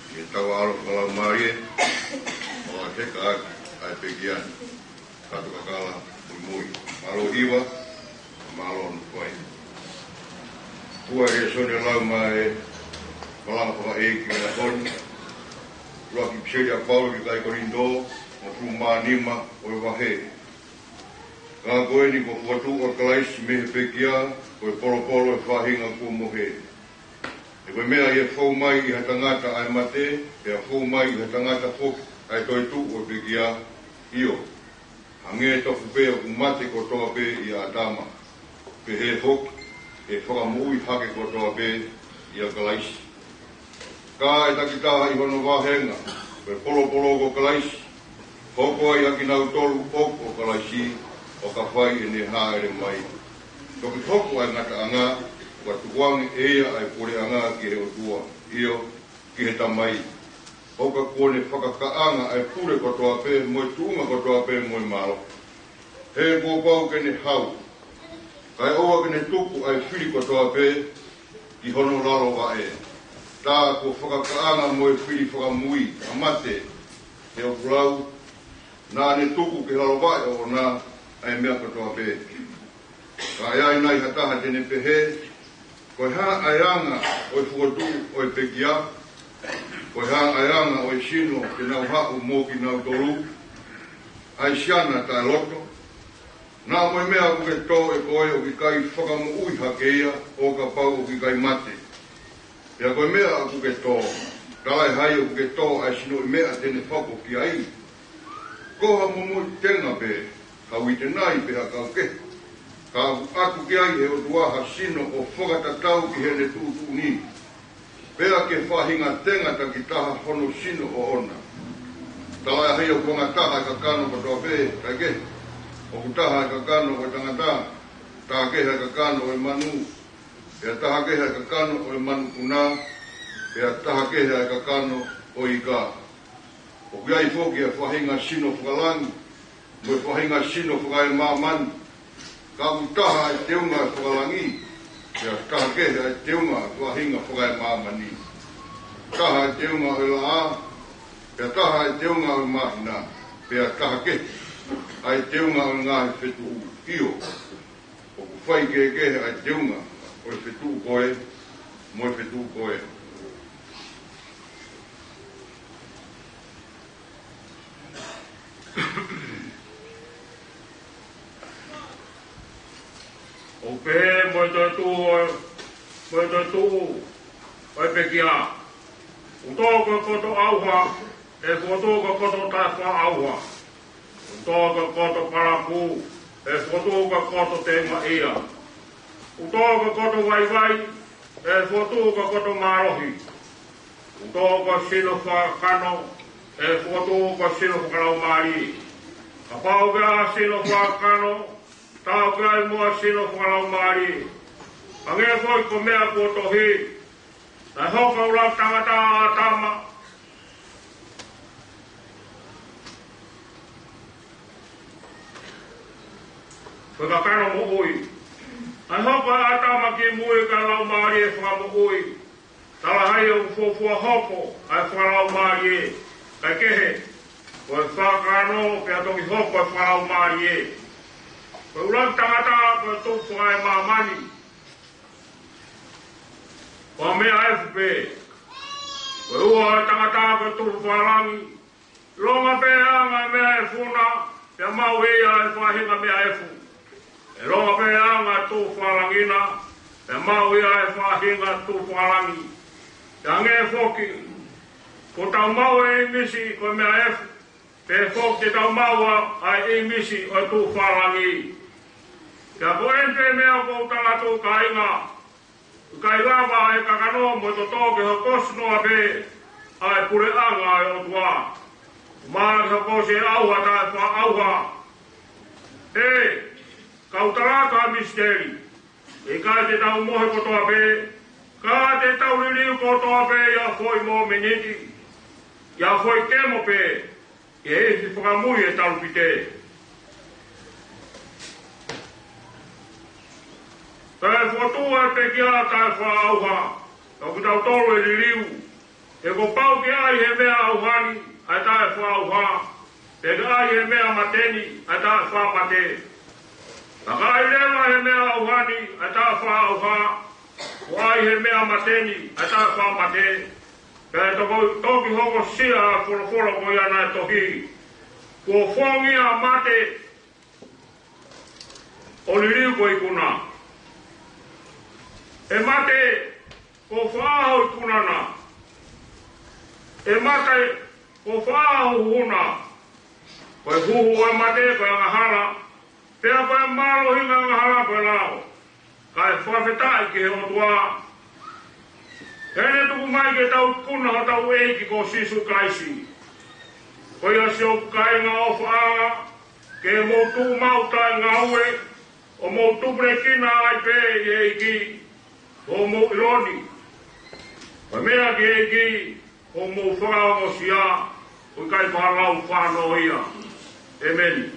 ʻI he tau ʻalu fakalaumālie, ʻo ʻateka ʻaki ʻa e pekia ni, kae tokakala muimui. Mālō hiva, mālō hono fai. Ko e lēsoni ʻe lau mai ʻe he malanga fakaʻeiki ʻo e ʻaho ni, ʻuluaki ʻipiseli ʻa Paula ki he kakai Kolinitō, hongofulu mā nima ʻo e vahe. Ka ko eni kuo fokotuʻu ʻa Kalaisi mei he pekia, ko e polopolo ʻo e faʻahinga kuo mohe. He ko e meʻa ʻi he fou mai ʻi ha tangata ʻa e mate, pea fou mai ʻi ha tangata foki ʻa e toetuʻu ʻo e pekia, ʻio, hangē tofu pē ʻoku mate kotoa pē ʻia ʻĀtama, pehē foki ʻe fakamoʻui hake kotoa pē ʻia Kalaisi. Ka ʻe takitaha ʻi hono vahenga, ko e polopolo ko Kalaisi, hoko ai ʻa kinautolu ʻoku ʻo Kalaisi, ʻo ka fai ʻene hāʻele mai. Toki hoko ʻa e ngataʻanga, ʻo ka tukuange ʻe ia ʻa e puleʻanga ki he ʻOtua, ʻio, ki he Tamai. ʻO ka kuo ne fakakaʻanga ʻa e pule kotoa pē, mo e tuʻunga kotoa pē, mo e mālohi. He kuo pau ke ne hau, kae ʻoua ke ne tuku ʻa e fili kotoa pē ki hono lalo vaʻe. Tā kuo fakakaʻanga mo e fili fakamui ʻa mate, he ʻoku lau, naʻa ne tuku ki he lalo vaʻe ʻoʻona ʻa e meʻa kotoa pē. Ka ʻe ai nai ha taha te ne pehē, ko e hā ʻa e anga ʻo e fokotuʻu ʻo e pekia? Ko e hā ʻa e anga ʻo e sino te nau haʻu mo kinautolu, ʻa e siana taʻeloto? Naʻa mo e meʻa ʻoku ke tō ʻe koe ʻoku ʻikai fakamoʻui hake ia, ʻo kapau ʻoku ʻikai mate. Pea ko e meʻa ʻoku ke tō, talaʻehai ʻoku ke tō ʻa e sinoʻi meʻa te ne hoko ki ai? Ko ha momoʻi tenga pē, ha uitenai pe ha kau kehe, ka ʻoku ʻatu ki ai ʻe he ʻOtua ha sino ʻo fakatatau ki heʻene tuʻutuʻuni, pea ki he faʻahinga tenga takitaha hono sino ʻoʻona. Talaʻehai ʻoku anga taha ʻa e kakano kotoa pē, kae kehe, ʻoku taha ʻa e kakano ʻo e tangata, taha kehe ʻa e kakano ʻo e manu, pea taha kehe ʻa e kakano ʻo e manupuna, pea taha kehe ʻa e kakano ʻo e ika. ʻOku ʻi ai foki ʻa e faʻahinga sino fakalangi, mo e faʻahinga sino fakaemāmani. Ka ʻoku taha ʻa e teunga ʻo e fakalangi, pea taha kehe ʻa e teunga ʻo e faʻahinga fakaemāmani. Taha ʻa e teunga ʻo e laʻā, pea taha ʻa e teunga ʻo e māhina, pea taha kehe ʻa e teunga ʻo e ngaahi fetuʻu. ʻIo, ʻoku faikehekehe ʻa e teunga ʻo e fetuʻu ko ē mo e fetuʻu ko ē. ʻO pehē mo e toetuʻu ʻo, mo e toetuʻu ʻo e pekia. ʻOku tō ko e koto ʻauha, ʻe fokotuʻu ko e koto taʻefaʻaʻauha. ʻOku tō ko e koto palakū, ʻe fokotuʻu ko e koto teumaʻia. ʻOku tō ko e koto vaivai, ʻe fokotuʻu ko e koto mālohi. ʻOku tō ko e sino fakakakano, ʻe fokotuʻu ko e sino fakalaumālie. Kapau ʻoku ʻi ai ha sino fakakakano, tā ʻoku ʻi ai mo ha sino fakalaumālie. Hangē foki ko e meʻa kuo tohi, naʻe hoko ʻa e ʻuluaki tangata ʻa ʻĀtama ko e kakano moʻui. Naʻe hoko ʻa ʻĀtama ki mui ko e laumālie fakamoʻui. Talaʻehai ʻoku fuofua hoko ʻa e fakalaumālie, kae kehe, ko e fakakakano pea toki hoko ʻa e fakalaumālie. Ko e ʻuluaki tangata ko e tuʻu fakaemāmani, ko e meʻa efu pē. Ko e ua ʻo e tangata ko e tuʻu fakalangi, longa pē ʻa e anga ʻo e meʻa efu na, pea maʻu ʻe ia ʻa e faʻahinga meʻa efu. ʻE longa pē ʻa e anga ʻo e tuʻu fakalangi na, pea maʻu ʻe ia ʻa e faʻahinga tuʻu fakalangi. Pea hangē foki, kuo tau maʻu ʻa e ʻīmisi ko e meʻa efu, pehē foki te tau maʻu ʻa e ʻīmisi ʻo e tuʻu fakalangi. Pea ko eni pē meʻa ʻoku ou tala atu, kāinga, ʻoku ʻikai lava ʻa e kakano mo e toto ke hokosi noa pē ʻa e puleʻanga ʻo e ʻOtua. Mālō ke hokosi ʻe he ʻauha taʻefaʻaʻauha. ʻE, kau tala atu ʻa e misiteli. ʻIkai te tau mohe kotoa pē, ka te tau liliu kotoa pē ʻi ha foʻi mōmeniti, ʻi ha foʻi kemo pē, ʻi he ifi fakamui ʻo e talupite. Taʻefokotuʻu ʻa e pekia taʻefaʻaʻauha, ʻoku tau tolo e liliu. He kuo pau ke ʻai he meʻa ʻauha ni ʻa e taʻefaʻaʻauha, pea ke ʻai he meʻa mate ni ʻa e taʻefaʻamate. Ka ka ʻai leva he meʻa ʻauha ni ʻa e taʻefaʻaʻauha, kuo ʻai he meʻa mate ni ʻa e taʻefaʻamate. Pea ʻe toki, toki hokosia ʻa e folofola ko ia naʻe tohi: Kuo fongi ʻa mate, ʻo liliu ko e ikuna. ʻE mate, ko fē ho ikuna na? ʻE mate, ko fē ho huhu na? Ko e huhu ʻo e mate ko e angahala, pea ko e mālohinga angahala ko e lao. Kae fakafetaʻi ki he ʻOtua, he ne tuku mai ke tau ikuna hotau ʻEiki ko Sīsū Kalaisi. Ko ia, siʻoku kāinga ʻofaʻanga, ke mou tuʻu maʻu taʻengaue, ʻo mou tupulekina ai pē ʻi he ʻEiki, ʻo mou ʻilo ni, ko e meʻa ki he ʻEiki, ʻo mou fakaongosia, ʻoku ʻikai ko ha lau fano ia. ʻEmeni.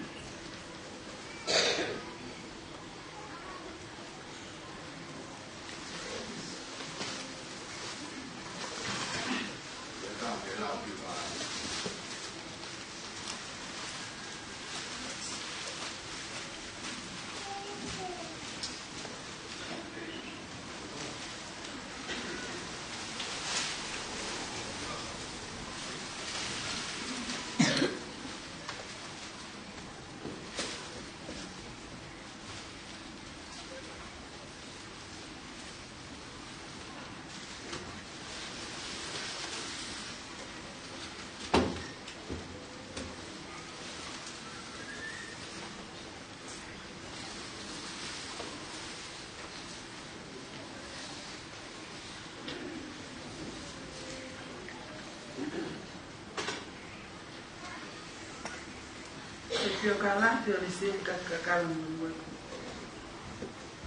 ʻE fio kalafi ʻo e Lesieli Katu Kakala Muimui.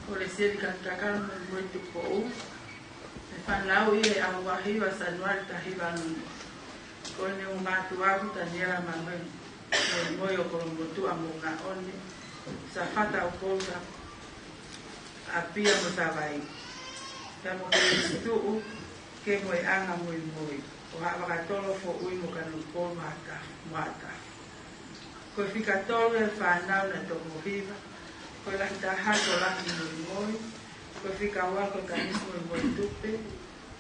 ʻO e Lesieli Katu Kakala Muimui Tupou. ʻE fanauʻi ʻi he ʻaho hiva Sānuali taha hiva noa noa. Ko ʻene ongo mātuʻa ko Taniela Manuhelu Muimui ʻo Kolomotuʻa Moʻungaʻone, Safata ʻo Kouta, ʻApia mo Savaiʻi. Pea mo Kelesi Tuʻu, Kemoeʻanga Muimui, ʻo Haʻavakatolo Foʻui mo Kanokupolu Haʻata-, mo Haʻatafu. Ko e fika tolu e fānau naʻe toko hiva, ko e lahi taha ko Laki Muimui, ko e fika ua ko Kanisi Muimui Tupe,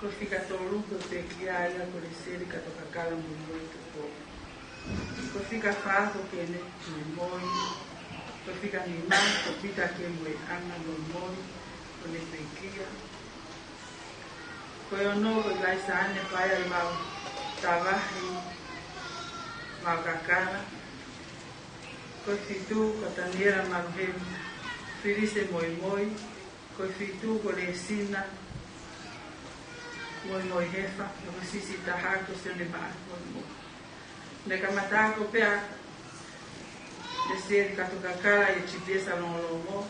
ko e fika tolu ko e pekia ia ko Lesieli Katu Kakala Muimui Tupou. Ko e fika fā ko Keneti Muimui, ko e fika nima ko Pita Kemoeʻanga Muimui, ko ʻene pekia. Ko e ono ko Laisane Paea ʻi Mau Tavahi, Mau Kakala. Ko e fitu ko Taniela Manuhelu Filise Muimui. Ko e fitu ko Lesina Muimui Hefa, ko e sisi taha ko Sione Maʻa Muimui. Ne kamata ako pē ʻa Lesieli Katu Kakala ʻi he G P S ʻa Longolongo,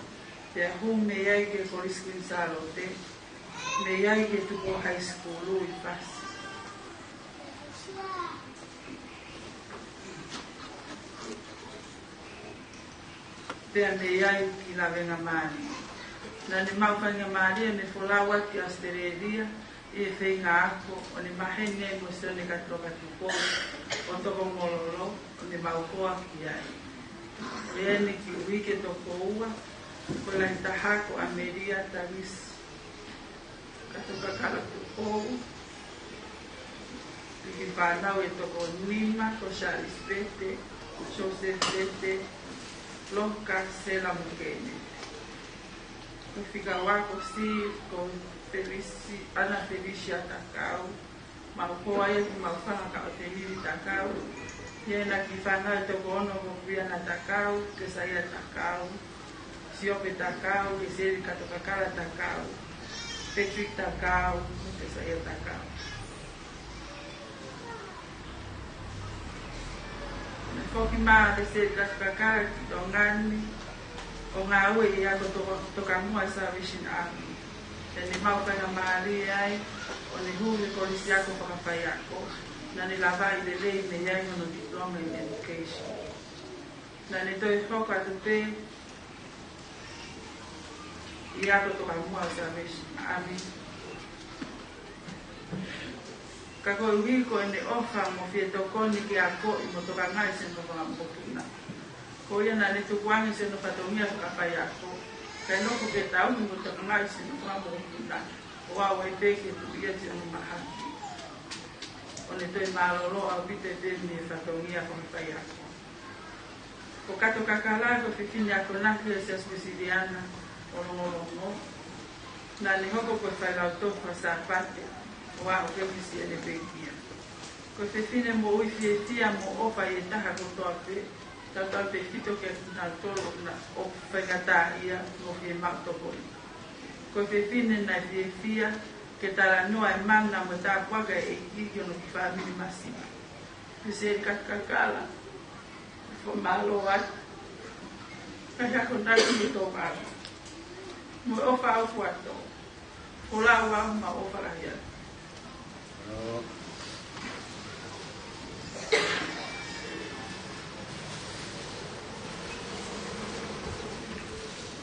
pea hū mei ai ki he Kolisi Kuini Sālote, mei ai ki he Tupou High School ʻi Fasi. Pea mei ai ki Lavengamālie. Naʻa ne maʻu faingamālie ʻo ne folau atu ki ʻAositelēlia ʻi he feinga ako ʻo ʻene maheni mo Sione Katuloka Tupou ʻo Tokomololo, ʻo ne maʻu hoa ki ai. ʻI heʻene kiʻi uike toko ua, ko e lahi taha ko ʻAmelia Talisi Katu Kakala Tupou. Liki fānau ʻe toko nima ko Charles Pete, Joseph Pete, Loka, Sela mo Kene. Ko e fika ua ko Steve, ko Felisi-, Ana Felicia Takau, maʻu hoa ia ki Maufanga ka ʻo Temili Takau. ʻI heʻena kiʻi fānau ʻe toko ono ko Briana Takau, Kesaia Takau, Siope Takau, Lesieli Katu Kakala Takau, Patrick Takau, mo Kesaia Takau. Ne foki mai ʻa Lesieli Katu Kakala ki Tonga ni, ʻo ngāue ʻi he ako toka-, tokamuʻa ʻa e Salvation Army. Pea ne maʻu faingamālie ai ʻo ne hū ki he Kolisi Ako Fakafaiako, naʻa ne lavaʻi lelei mei ai hono Diploma in Education. Naʻa ne toe hoko atu pē ʻI he ako tokamuʻa ʻo e Salvation Army. Ka koeʻuhi ko ʻene ʻofa mo fie tokoni ke akoʻi mo tokangaʻi siʻene fanga mokopuna, ko ia naʻá ne tukuange siʻono fatongia fakafaiako, kae nofo ke tauhi mo tokangaʻi siʻono fanga mokopuna, ʻo aʻu ai pē ki he tuʻu ia ʻi hono mahaki. ʻO ne toe mālōlō ʻaupito pē mei he fatongia fakafaiako. Ko Kato Kakala ko e fefine akonaki ʻo e Siasi Uēsiliana ʻo Longolongo. Naʻá ne hoko ko e failautohi Sāpate ʻo aʻu pē ki siʻene pekia. Ko e fefine moʻui fiefia mo ʻofa ʻi he taha kotoa pē, tautautefito kiate kinautolu ʻoku nau faingataʻaʻia mo fiemaʻu tokoni. Ko e fefine naʻe fiefia ke talanoa e mana mo e tāpuaki ʻa e ʻEiki ki hono kiʻi fāmili masiva. Pea Seli Kato Kakala, fakamālō atu. Kae akonaki mo tō mālō. Mo e ʻofa au kuato. Ko lau au ma ʻofa lahi atu.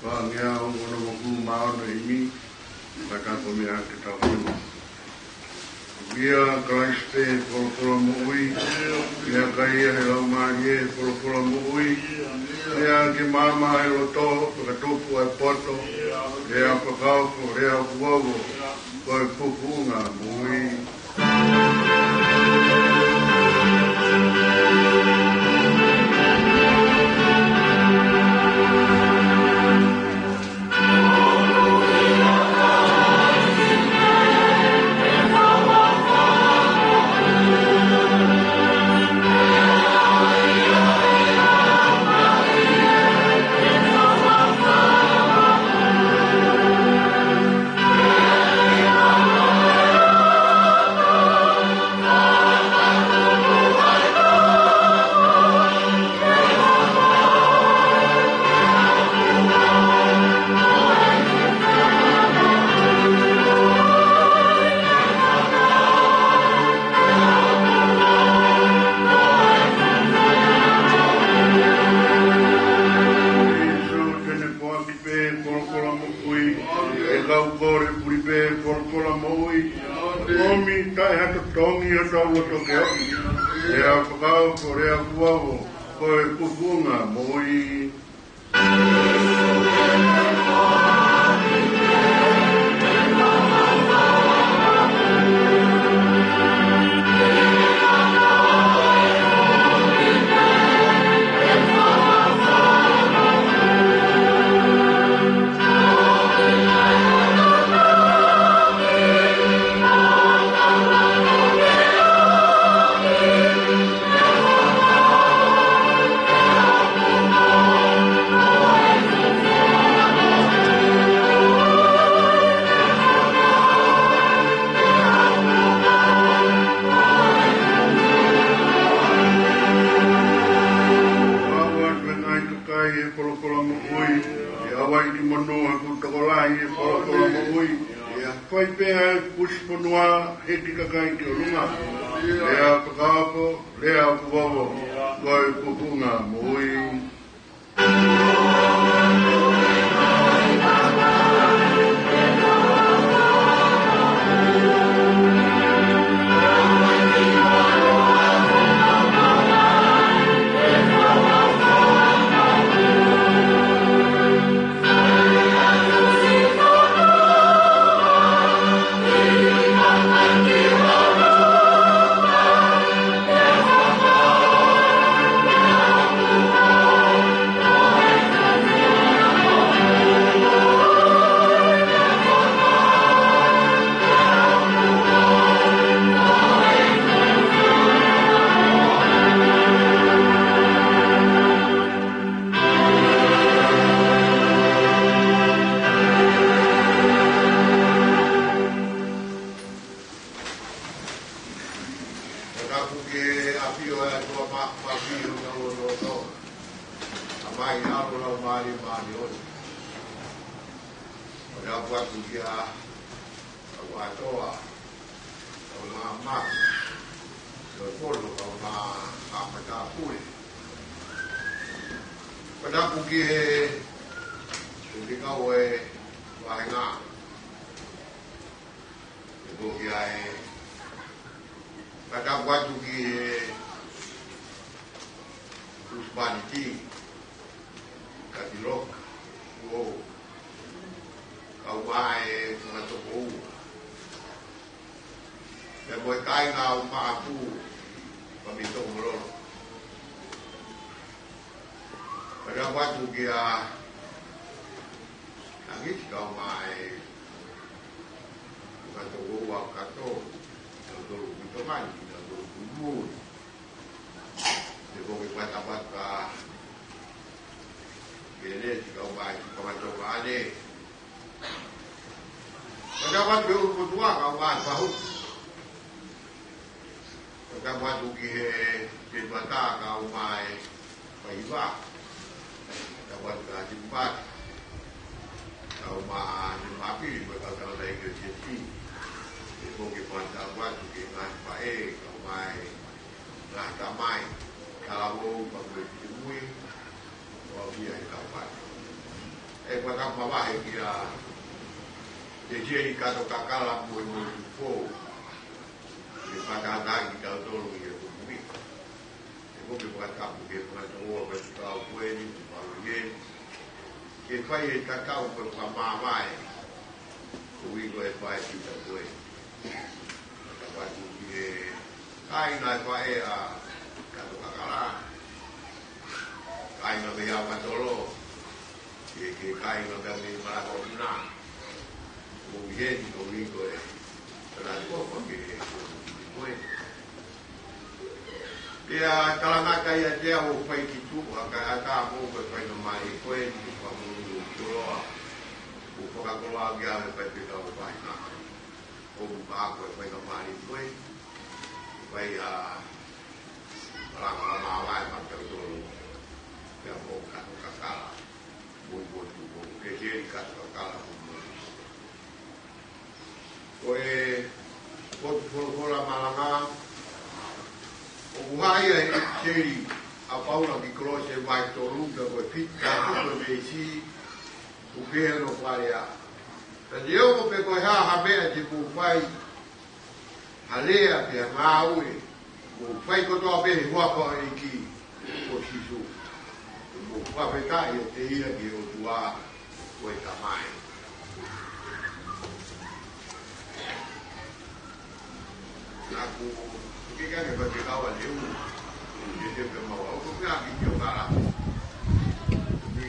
Pangea o ono moku maono imi, ka ta ko mea ke ta kunu. ʻIa Kalaisi pē folofola moʻui, ʻia ka ia he laumālie folofola moʻui, ʻia ke maama e loto, fakatupu e poto, ʻia fakaofo, ʻia fuofo, ko e fufunga moʻui. Sīsū, te ne foaki pē folofola moʻui, ʻe kau kole puli pē folofola moʻui, ʻomi taʻe ha totongi ʻo tau loto ke omi, ʻia fakaofo, ʻia fuofo, ko e fufunga moʻui. Kakai e folofola moʻui, ʻe ʻave ki monū ʻa e tokolahi e folofola moʻui, ʻia fai pē ʻa e pusi fonua hiki kakai ki ʻolunga, ʻia fakaofo, ʻia fuofo, ko e fufunga moʻui. Ko taku ke ʻafio ʻa e ʻOtua ma, ma fio na lo lo lo. ʻA mai ʻa lo lau mali mali o. Ko taku atu kia ʻa ua toa. Kau mā mā. Kau pono kau mā mā mā tā pui. Ko taku ki he, ki he kau e Vahenga. Ko ia e fakatapu atu ki he husepāniti, Katiloka, ʻo kau mai e fakatokoua. Pea mo e kāinga ʻo Maʻapu, Pamito Mololo. Pea ʻoatu kia Tangiti kau mai e fakatokoua kato, tautolu ki Tonga ni, tautolu ki mui. Te ko ke fakatapu kia Keneti kau mai ki Tonga Tonga ane. Fakatapu atu ki he ʻulumotuʻa kau mai Pahu. Fakatapu atu ki he Tetuʻata kau mai Paiva. Fakatapu atu ki he Timipata kau mai Timipili, ko e kau tangataʻeiki ʻo e Siasi. Te ko ke fakatapu atu ki he ngaahi faʻē kau mai, ngaahi tamai, talavou, pea mo e kiʻi mui, ʻo aʻu ia ki he kau fale. ʻE fakatapu mavahe kia Tesieli Kato Kakala mo e Motu Fou. Ke fakatātā kitautolu ʻi he kupu ni. Te ko ke fakatapu ki he fakatokoua ko e kau ko eni, ko Palu eni. Ke fai e tatau ko e fakamāvae. Ko e ʻuhi ko e fai kita ko eni. Fakatapu atu ki he kāinga e faʻē ʻa Kato Kakala. Kāinga mei ʻAvatolo. Ke, ke kāinga mei Malakofina. Ko e ʻuhi eni, ko e ʻuhi ko e. Tala ko ke, ko e. Pea talangata ia te au ʻo fai ki tuʻa, ka ʻatā mo ko e faingamālie ko eni, ʻoku ou koloa, ʻoku fakakoloa ki ai e faifekau Vahenga. ʻOku ou pā ko e faingamālie ko eni, fai ʻa e laka māvae maʻatautolu, pea mo Kato Kakala, mo e Motu, mo Tesieli Kato Kakala, mo e Motu. Ko e potu folofola malanga, ʻoku hā ia he ʻipiseli ʻa Paula ki Kolose vahe tolu, ka ko e fika, ko e veesi, ʻoku pehē hono fakalea. Ka neongo pe ko e hā ha meʻa te mou fai, ha lea pe ha ngāue, mou fai kotoa pē he huafa ʻo e ʻEiki ko Sīsū. Mou fakafetaʻi ʻiate ia ki he ʻOtua ko e Tamai. Naʻá ku ʻeke ange ʻe he faifekau ʻa Leu, ʻe te pe mau au, ko e hā ki he fiokālafi. Ni,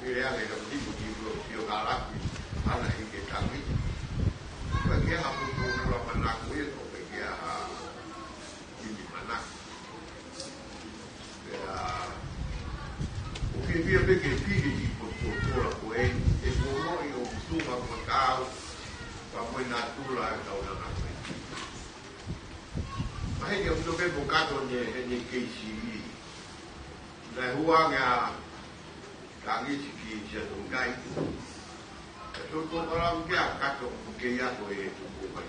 ʻe lea ange ʻe he kapiteni ko e fiokālafi, ʻa ena ʻi he tangi. Ko e ke ha potu folofola manako ia, ko e ke ha ʻi he manako. Pea, ʻoku ke fie pē ke fili ʻi he potu folofola ko ē, ʻe ko moʻi ʻo mutunga ko tau, pea mo e natula ʻa e kau nana ko ē. Maheni ʻoku toki pē mo Kato ne, he ne kei sili. Naʻe hū ange ʻa Tangiti ki Siaʻatoukai. ʻE tō tō kala ke ʻa Kato ʻoku kei ako e tuku mai.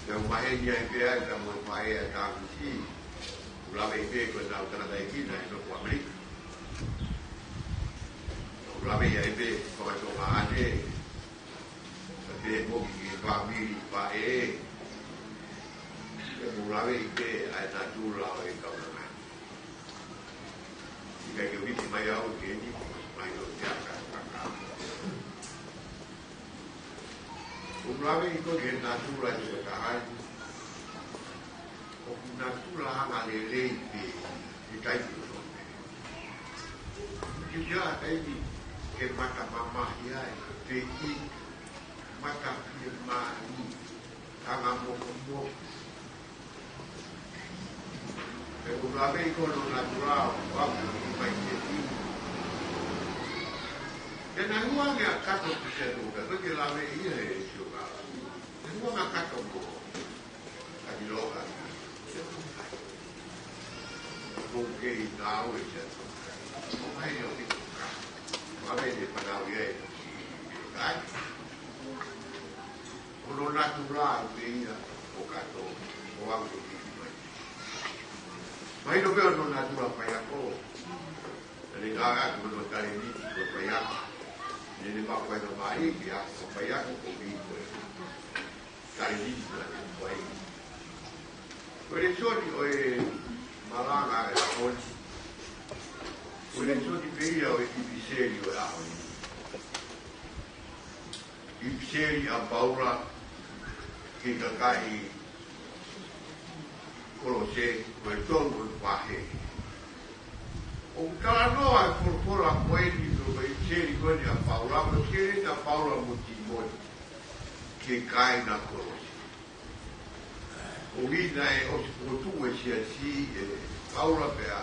Pea u maheni ai pē ai ka mo e faʻē ʻa Tangiti. ʻOku laveʻi pē ko e nau tangataʻeiki naʻe nofo ʻAmelika. ʻOku laveʻi ai pē fakatonga ane. Ka pē mo ki he fāmili faʻē. Pea ʻoku laveʻi pē ʻa e natula ʻo e kau nana. ʻIkai ke u hiki mai au ke ni, mai ʻo te aka kaka. ʻOku laveʻi ko e natula ʻi he taha ni. ʻOku natula anga lelei pē, ʻi he taimi ʻoku tō pē. Ke ʻi ai ha taimi ke mata mamahi ai, pe ʻi mata fiemālie, anga mokomoko. ʻOku laveʻi ko hono natula ʻo aʻu ki he mai ke ʻi. Ke naʻe hū ange ʻa Kato ki Siaʻatoukai, ko e ke laveʻi ia he fiokālafi. Naʻe hū ange ʻa Kato mo Katiloka. Ko e kei ngāue Siaʻatoukai. Ko e mai ʻo ki tuka. Laveʻi e fānau ia ʻi Siaʻatoukai. Ko hono natula pē ia ʻo Kato, ʻo aʻu ki he mai. Mahino pē hono natula faiako. Naʻe ngāue atu hono talēniti ko e faiako. Neʻe maʻu ʻa e ngaahi, ʻa e faiako ko ē ko e talēniti naʻe fai. Ko e lēsoni ʻo e malanga ʻo e ʻaho ni, ko e lēsoni pē ia ʻo e ʻipiseli ʻo e ʻaho ni. ʻIpiseli ʻa Paula ki he kakai Kolose, ko e tolu ʻo e vahe. ʻOku talanoa e folofola ko eni, ko e ʻipiseli ko eni ʻa Paula, ko e ʻipiseli ʻa Paula mo Tīmote ki he kāinga Kolose. ʻOku ʻi ai ʻa e ʻosi fokotuʻu e siasi ʻe Paula pea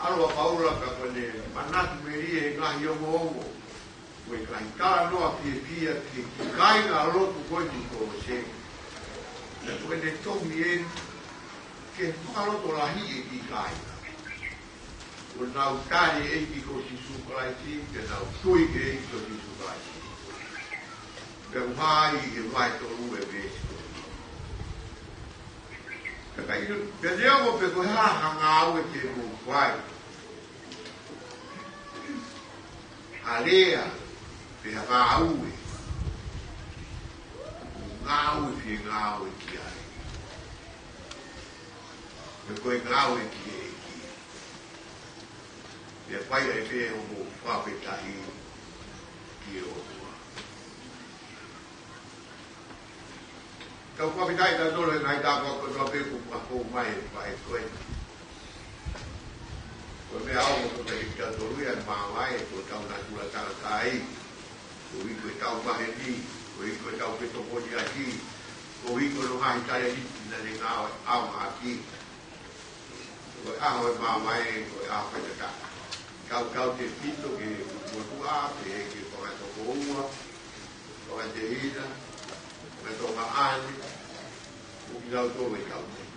ʻalu ʻa Paula pea ko ʻene manatu melie he ngaahi ongoongo. Ko e ngaahi talanoa fiefia ki he kāingalotu ko eni Kolose. Pea ko ʻene tohi eni ke fakalotolahiʻi e kiʻi kāinga. Kuo nau tali e ʻEiki ko Sīsū Kalaisi, pea nau tui ki he ʻEiki ko Sīsū Kalaisi. Pea ʻoku hā ʻi he vahe tolu e veesi tolu. Ka ka ʻilo, pea neongo pe ko e hā ha ngāue te mou fai, ha lea, pe ha ngāue, ngāue fie ngāue ki ai. Pe ko e ngāue ki he ʻEiki. Pea fai ai pē hoʻomou fakafetaʻi ki he ʻOtua. Tau fakafetaʻi tautolu he ngaahi tāpuaki kotoa pē kuo ʻomai ʻe he faʻē ko eni. Ko e meʻa ʻoku tokoni kiate kitautolu ia ʻa e māvae, ko hotau natula tangataʻi. Koeʻuhi ko ʻetau maheni, koeʻuhi ko ʻetau fetokoniʻaki, koeʻuhi ko hono ngaahi talēniti naʻa ne ngāue ʻaonga ʻaki. Ko e ʻaho ʻo e māvae, ko e ʻaho faingataʻa. Tautautefito ki he motuʻa, pehē ki he fanga tokoua, fanga tehina, fanga tokoua ʻa eni, ʻoku kinautolu ʻoku tau nei.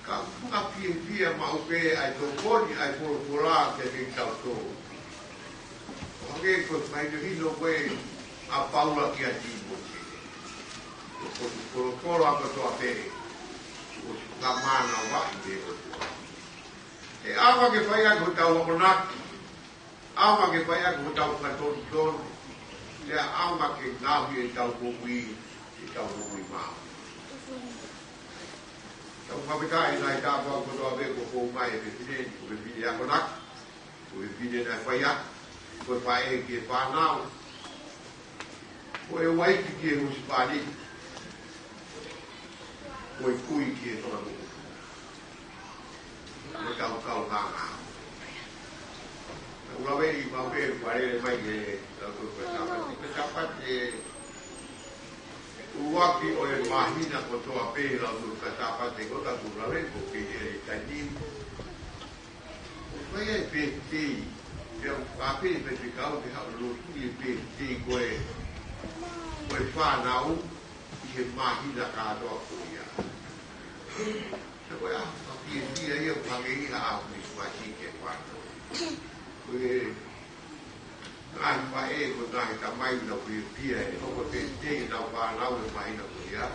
Ka ʻoku fakafiefia maʻu pē ʻa e tokoni ʻa e folofola kiate kitautolu. ʻO hangē ko e fakahinohino ko ē ʻa Paula kia Tīmote. Ko e folofola kotoa pē, ʻoku fakamānavaʻi ʻe he ʻOtua. ʻE ʻaonga ke fai ʻaki hotau akonaki, ʻaonga ke fai ʻaki hotau fakatonutonu, pea ʻaonga ke ngaohi ʻetau moʻui, ʻetau moʻui maʻu. Tau fakafetaʻi he ngaahi tāpuaki kotoa pē kuo ʻomai ʻe he fefine ni, ko e fefine akonaki, ko e fefine naʻe faiako, ko e faʻē ki he fānau, ko e uaifi ki he husepāniti, ko e kui ki he fanga motuʻa. Ko e kau kau nganga. Naʻa ku lave ʻi maʻu pē ʻeku fālele mai ki he lautohi fakasāpate. Ko e Sāpate ʻuluaki ʻo e māhina kotoa pē he lautohi fakasāpate ko ē naʻa ku lave ko e kei ʻi ai e taimi. ʻOku ʻi ai e pētitei. Pea ʻoku pehē ʻe he faifekau ke haʻu ʻo lotu ʻi he pētitei ko ē, ko e fānau ʻi he māhina kātoa ko ia. Pea ko e ʻaho fakafiefia ia ʻo hangē ia ha ʻaho Kilisimasi ki he fānau. Ko e ngaahi faʻē, ko e ngaahi tamai naʻa nau fiefia he hoko e pētitei ʻenau fānau he māhina ko ia.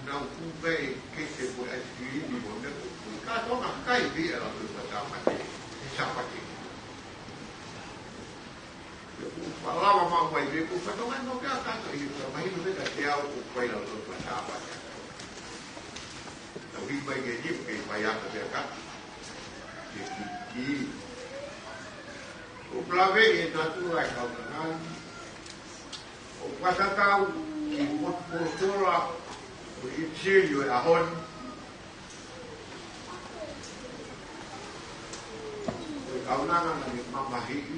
Nau kumi pē e kete mo e ʻaisikilimi mo e meʻa ko ē. Ko e kātoanga kai pē ia ʻa e lautohi fakasāpate, he Sāpate. Pea ʻoku fakalava maʻu mai pē, ʻoku fatongia maʻu pē ʻa e kātoa ʻi he mahino pē kiate au ʻoku fai lautohi fakasāpate. Tau hiki mai ki he niu ke fai ʻa e pea ka. Ke kiki. ʻOku lave ʻi he natula ʻo e kau nganga ni. ʻOku fakatatau ki he motu folofola ʻo e ʻipiseli ʻo e ʻaho ni. Ko e kaunanga naʻa ne mamahiʻi,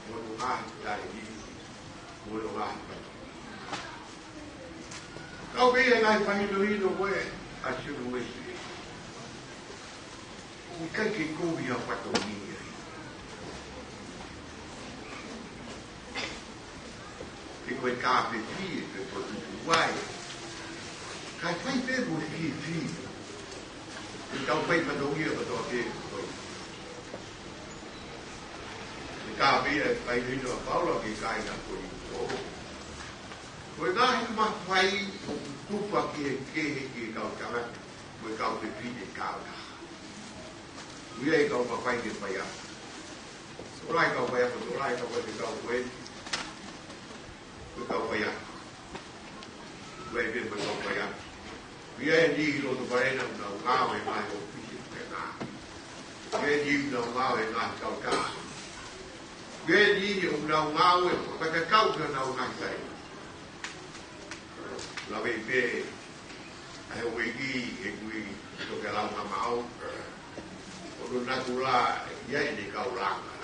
mo hono ngaahi talēniti, mo hono ngaahi fatongia. Kau pē ia he ngaahi fakahinohino ko ē ʻa Sione Uesi. ʻOku ʻikai ke kovi ha fatongia ia. Pe ko e kāpeti, pe ko e tutuʻu vai. Kae fai pē mo e fiefia. Ke tau fai fatongia kotoa pē ko ē. Ko e kāpeti ʻa e fakahinohino ʻa Paula ki he kāinga Kolinitō. Ko e ngaahi mafai ʻoku tufa ki he kehe ki he kau tangata, mo e kau fefine tāutaha. ʻOku ʻi ai e kau mafai ke faiako. Tokolahi e kau faiako, tokolahi e kau faiako, ko e kau faiako. ʻOku ʻi ai pē mo e kau faiako. ʻOku ʻi ai e niʻihi ʻi loto fale na ʻoku nau ngāue he ngaahi ʻōfisi ʻoku nau ngāue. ʻOku ʻi ai e niʻihi ʻoku nau ngāue he ngaahi kautaha. ʻOku ʻi ai e niʻihi ʻoku nau ngāue, ʻo fakatatau ki honau ngaahi fale. Lave pē ʻa e houʻeiki, he kui tokelau mamaʻo. ʻO nau natula ia ʻene kau langa.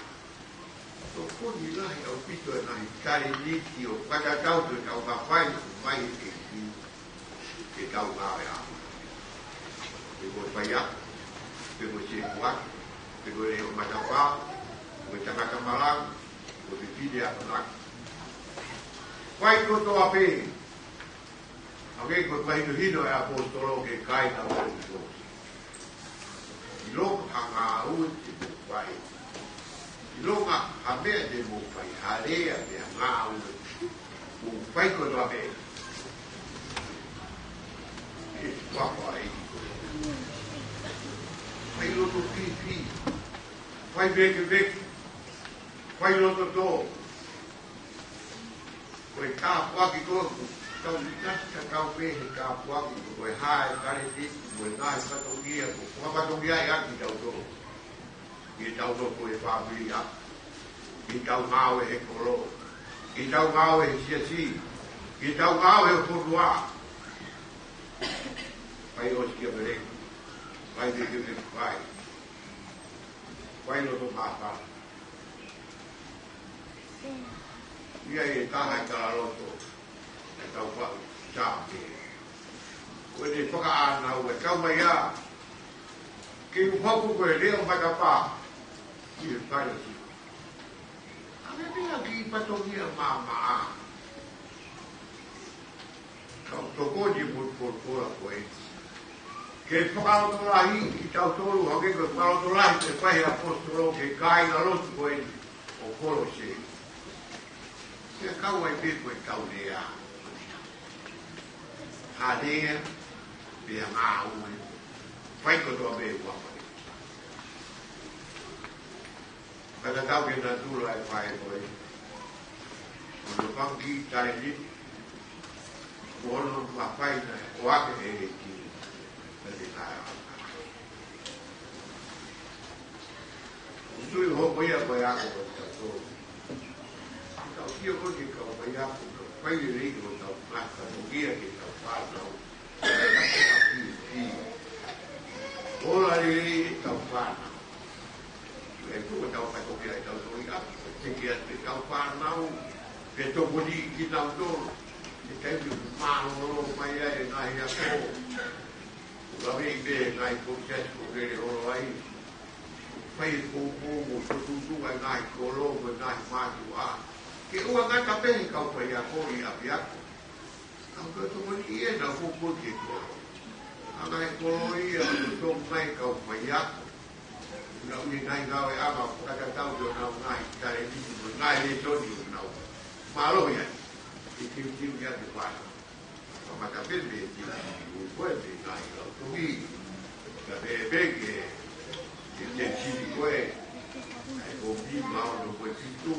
Tokoni lahi ʻaupito e ngaahi talēniti ʻo fakatatau ki hotau mafai ʻoku mai he ʻEiki ke tau ngāue ai. Pe ko e faiako, pe ko e setuata, pe ko e leʻo matapā, pe ko e tangata malanga, pe ko e fefine akonaki. Fai kotoa pē, ʻa ia ko e fakahinohino ʻa e ʻaposetolo ki he kāinga ʻo Kolose. ʻIlonga ha ngāue te mou fai, ʻilonga ha meʻa te mou fai, ha lea pe ha ngāue, mou fai kotoa pē ke fakaʻapaʻapa ʻa e ʻEiki. Fai loto fiefia, fai vēkeveke, fai loto tō. Ko e tāpuaki ko ē ʻoku tau ʻi ai, ka tau pehē he tāpuaki ko e hā e talēniti mo e ngaahi fatongia kuo fakafatongiaʻi ʻaki kitautolu. Ke tau nofo he fāmili, ke tau ngāue he kolo, ke tau ngāue he siasi, ke tau ngāue he fonua. Fai ʻosi kia Meleki, fai vēkeveke, fai, fai loto māfana. ʻI ai e taha e kau lotu, e kau faʻu Sāme. Ko ʻene fakaʻānaua, kau mai ā, ke u hoko ko e leʻo matapā ʻi he Palesitine. ʻA e meʻa ki he fatongia maʻamaʻa. Kau tokoni mo e folofola ko ē. Ke fakalotolahiʻi kitautolu, hangē ko e fakalotolahi ʻe fai ʻe he ʻaposetolo ki he kāingalotu ko ē ʻo Kolose. Ke kau ai pē ko e tau lea. Ha lea, pe ha ngāue. Fai kotoa pē ʻoku fai. Ka tatau ki he natula e fai ko ē. Ko hono fanga kiʻi talēniti, ko hono mafai naʻe ʻoange ʻe he ʻEiki. Ka te tae ʻa. ʻOku tui hopo ia ko e ako ko e tautolu. Tau sio ko e kau faiako, kau fai lelei ko e tau ngata, ko ia ke tau fānau. Ola lelei e tau fānau. ʻE tuku tau fatongia ʻe tautolu ia, ke ke ʻai ke tau fānau, ke tokoni kinautolu, he taimi ʻoku mālōlō mai ai e ngaahi ako. ʻOku laveʻi pē ngaahi kōsiasi ʻoku lele holo ai. Fai e poupou mo e fokotuʻutuʻu ʻa e ngaahi kolo, mo e ngaahi mātuʻa. Ke ʻoua ngata pē he kau faiako ʻi ʻapiako. Ka ʻoku tokoni ia ʻenau poupou ki he kolo. ʻA e ngaahi kolo ia ʻoku tō mai kau faiako. Nau ʻi he ngaahi ngāueʻanga fakatatau ki honau ngaahi talēniti mo e ngaahi lēsoni ʻoku nau mālohi ai. ʻI he tiutiuʻi ʻa e fānau. Kamata pē mei he tiutiuʻi ko ē mei he ngaahi lautohi. Ka pehē pē ki he, ki he tēsini ko ē, ʻa e kōmiti mā ono ko e fitu.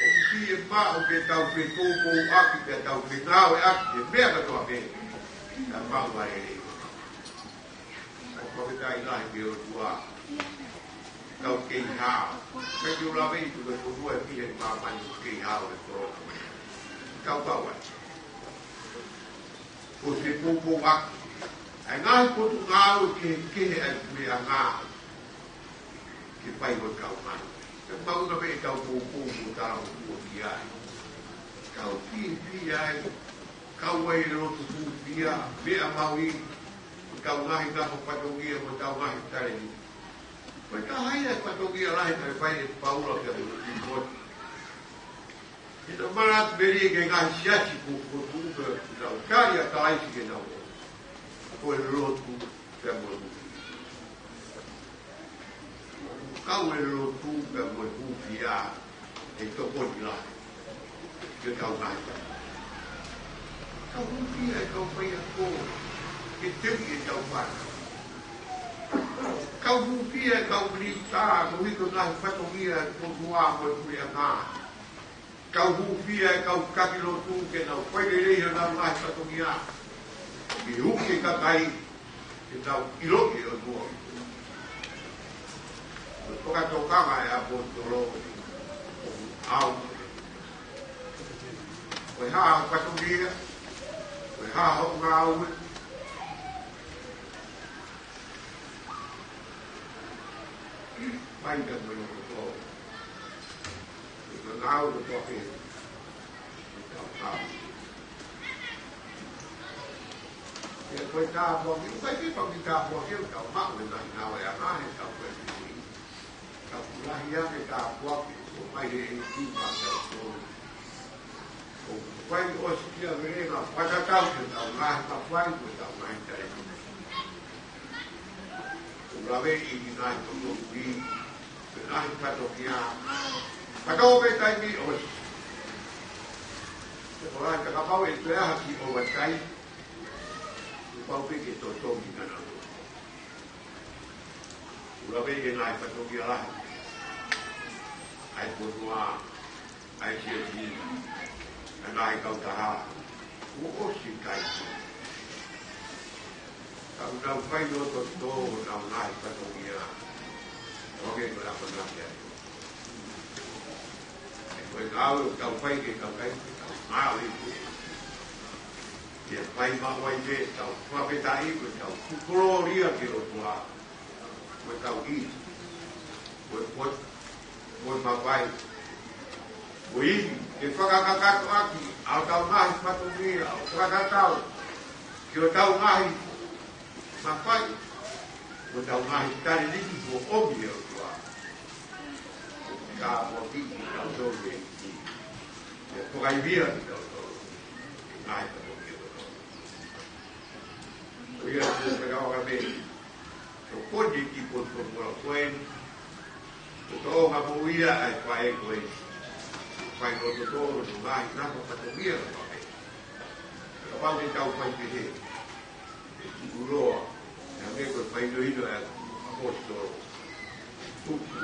ʻOku fiemaʻu ke tau fepoupouʻaki, ke tau fengāueʻaki, he meʻa kotoa pē, ka mau vale lelei. ʻOku fakafetaʻi lahi ki he ʻOtua. Tau kei hao. Ka ke u laveʻi tuku e fonua ʻi he māmani ʻoku kei hao he kolo. Tau pau ai. Ko e fepoupouʻaki. ʻA e ngaahi potungāue kehekehe ʻa e puleʻanga. Ke fai ko e kau mai. Ke pau na pē ʻetau poupou mo tala mo kuo ki ai. Kau fiefia ai. Kau ai e lotu hūfia. Meʻa mahuʻinga. Ko ʻetau ngaahi ngaahi fatongia, ko ʻetau ngaahi talēniti. Ko e taha ia e fatongia lahi naʻe fai ʻe Paula pea mo Tīmote. He naʻa nau manatu melie ki he ngaahi siasi kuo fokotuʻu pea nau tali ʻa Kalaisi ke nau ō. Ko e lotu pea mo e hūfia. Kau e lotu pea mo e hūfia ʻe tokoni lahi ki heʻetau ngaahi. Kau hūfia e kau faiako ke teki ʻetau fānau. Kau hūfia e kau minita, koeʻuhi ko e ngaahi fatongia ʻo e fonua mo e puleʻanga. Kau hūfia e kau taki lotu ke nau fai lelei honau ngaahi fatongia. Ke hū ki he kakai, ke nau ʻiloʻi e ʻOtua. Ko e fakatokanga ʻa e ʻaposetolo, ʻoku ʻaonga. Ko e hā hoʻo fatongia, ko e hā hoʻo ngāue, fai ka mo e loto tō. Ko e ngāue kotoa pē, ko e tau tau. Pea ko e tāpuaki, ʻoku ʻikai ke pau ki he tāpuaki ʻoku tau maʻu he ngaahi ngāueʻanga he tau ko e piti. Ka ʻoku lahi ange e tāpuaki ʻoku ʻomai he ʻEiki maʻatautolu. ʻOku fai ʻosikiavelenga fakatatau ki hotau ngaahi mafai mo ʻetau ngaahi talēniti. ʻOku laveʻi ʻi he ngaahi tokoni, ʻi he ngaahi fatongia. Ka tau pē taimi ʻosi. Ko e lahi ka kapau ʻe toe ʻalu ki overtime, kuo pau pē ke totongi ʻa e ngaahi ʻOku laveʻi e ngaahi fatongia lahi ʻa e fonua, ʻa e siasi, ʻa e ngaahi kautaha. Kuo ʻosi kai. Ka ʻoku nau fai loto tō honau ngaahi fatongia. ʻOku ke ko e ʻamanaki atu. Ko e ngāue ʻoku tau fai ke tau kai, ke tau ngāue ke. Ke fai maʻu ai pē ʻetau fakafetaʻi, ko ʻetau kolōlia ki he ʻOtua. Ko ʻetau ʻi, ko e, ko e, ko e mafai. Ko e ʻi, ke fakakakato ʻaki ʻa hotau ngaahi fatongia, ʻo fakatatau ki hotau ngaahi mafai, ko hotau ngaahi talēniti kuo ʻomi ʻe he ʻOtua. Ka ʻoku ʻikai ke tau tau ʻi, ke fakaivia ke tau tau ʻi, ngaahi fatongia kotoa. Ko ia ʻoku ou fakaʻaonga pē, ko e koni ki he koni ko e mola ko eni, ko e tōʻonga moʻui ia ʻa e faʻē ko eni. Fai loto tō, ko e ngaahi nāunau fatongia ko e faʻē. Kapau te tau fai pehē, ʻe tuʻuloa, ʻa e meʻa ko e faʻahinga ʻa e ʻaposetolo. Tuku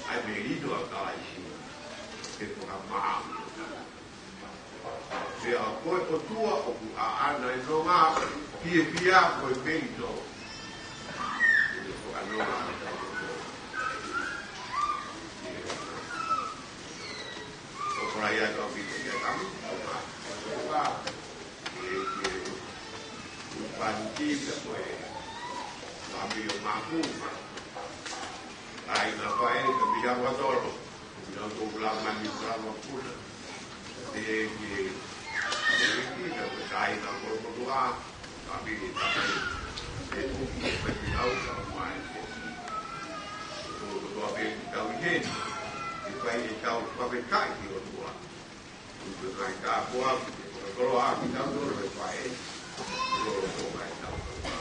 ʻa e melino ʻa Kalaisi, ke fakamaau. Pea ko e ʻOtua ʻoku ʻaʻana e nonga, fiefia ko e melino. Ke fakanonga ʻa e ʻOtua. ʻOku lahi atu ʻa e pito ke tami, ʻoku ʻa, ʻoku ʻa, ʻe, ʻe, ʻoku panti ka ko e, mami o maku, ma. Ai, na pa e, ka mi ha wa tolo. Ina ko ula mani ula ma kuna. Te ke, te ke, ka ko tai na ko ko tua. Ka mi ke ta kai. Te ku ki ko ki au ka mai ke. Ko ko tua pe ki tau i he. Ke fai e tau, ka pe kai ki o tua. Ko ko kai ka ko a, ko ko a ki tau tolo e fai. Ko ko kai tau tolo.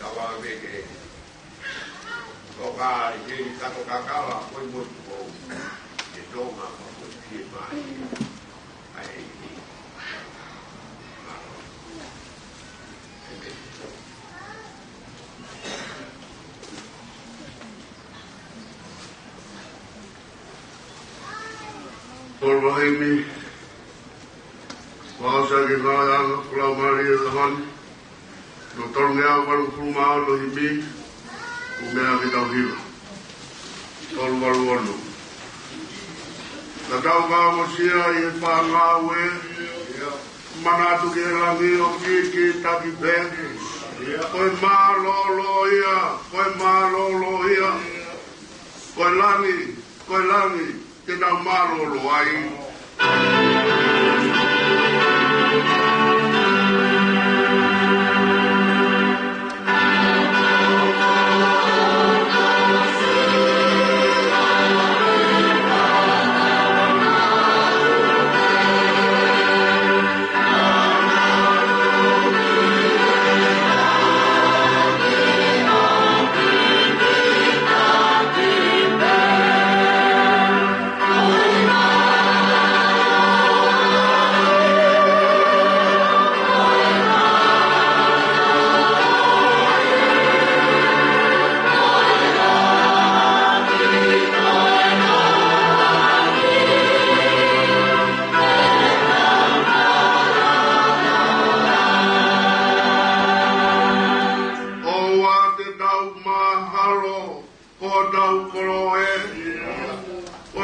Ka wa pe ke. Ko ka ʻi he ni ka ko ka kala, ko e motu ko. E tō ma ko ko ki e mai. ʻAi. Tolu ʻa e himi. Fakaʻosi ʻaki e ngāue ʻa e ʻAlo ko e Laumālie ʻo e ʻaho ni. Ko e tolungeau valungofulu mā ono himi, ʻoku meʻa ke tau hiva. Tolu valu ono. Ka tau ka mosia ʻi he fanga ngāue, manatu ki he langi ʻoku kikitaki pē. Ko e mālōlō ia, ko e mālōlō ia. Ko e langi, ko e langi. Te nau mālōlō ai.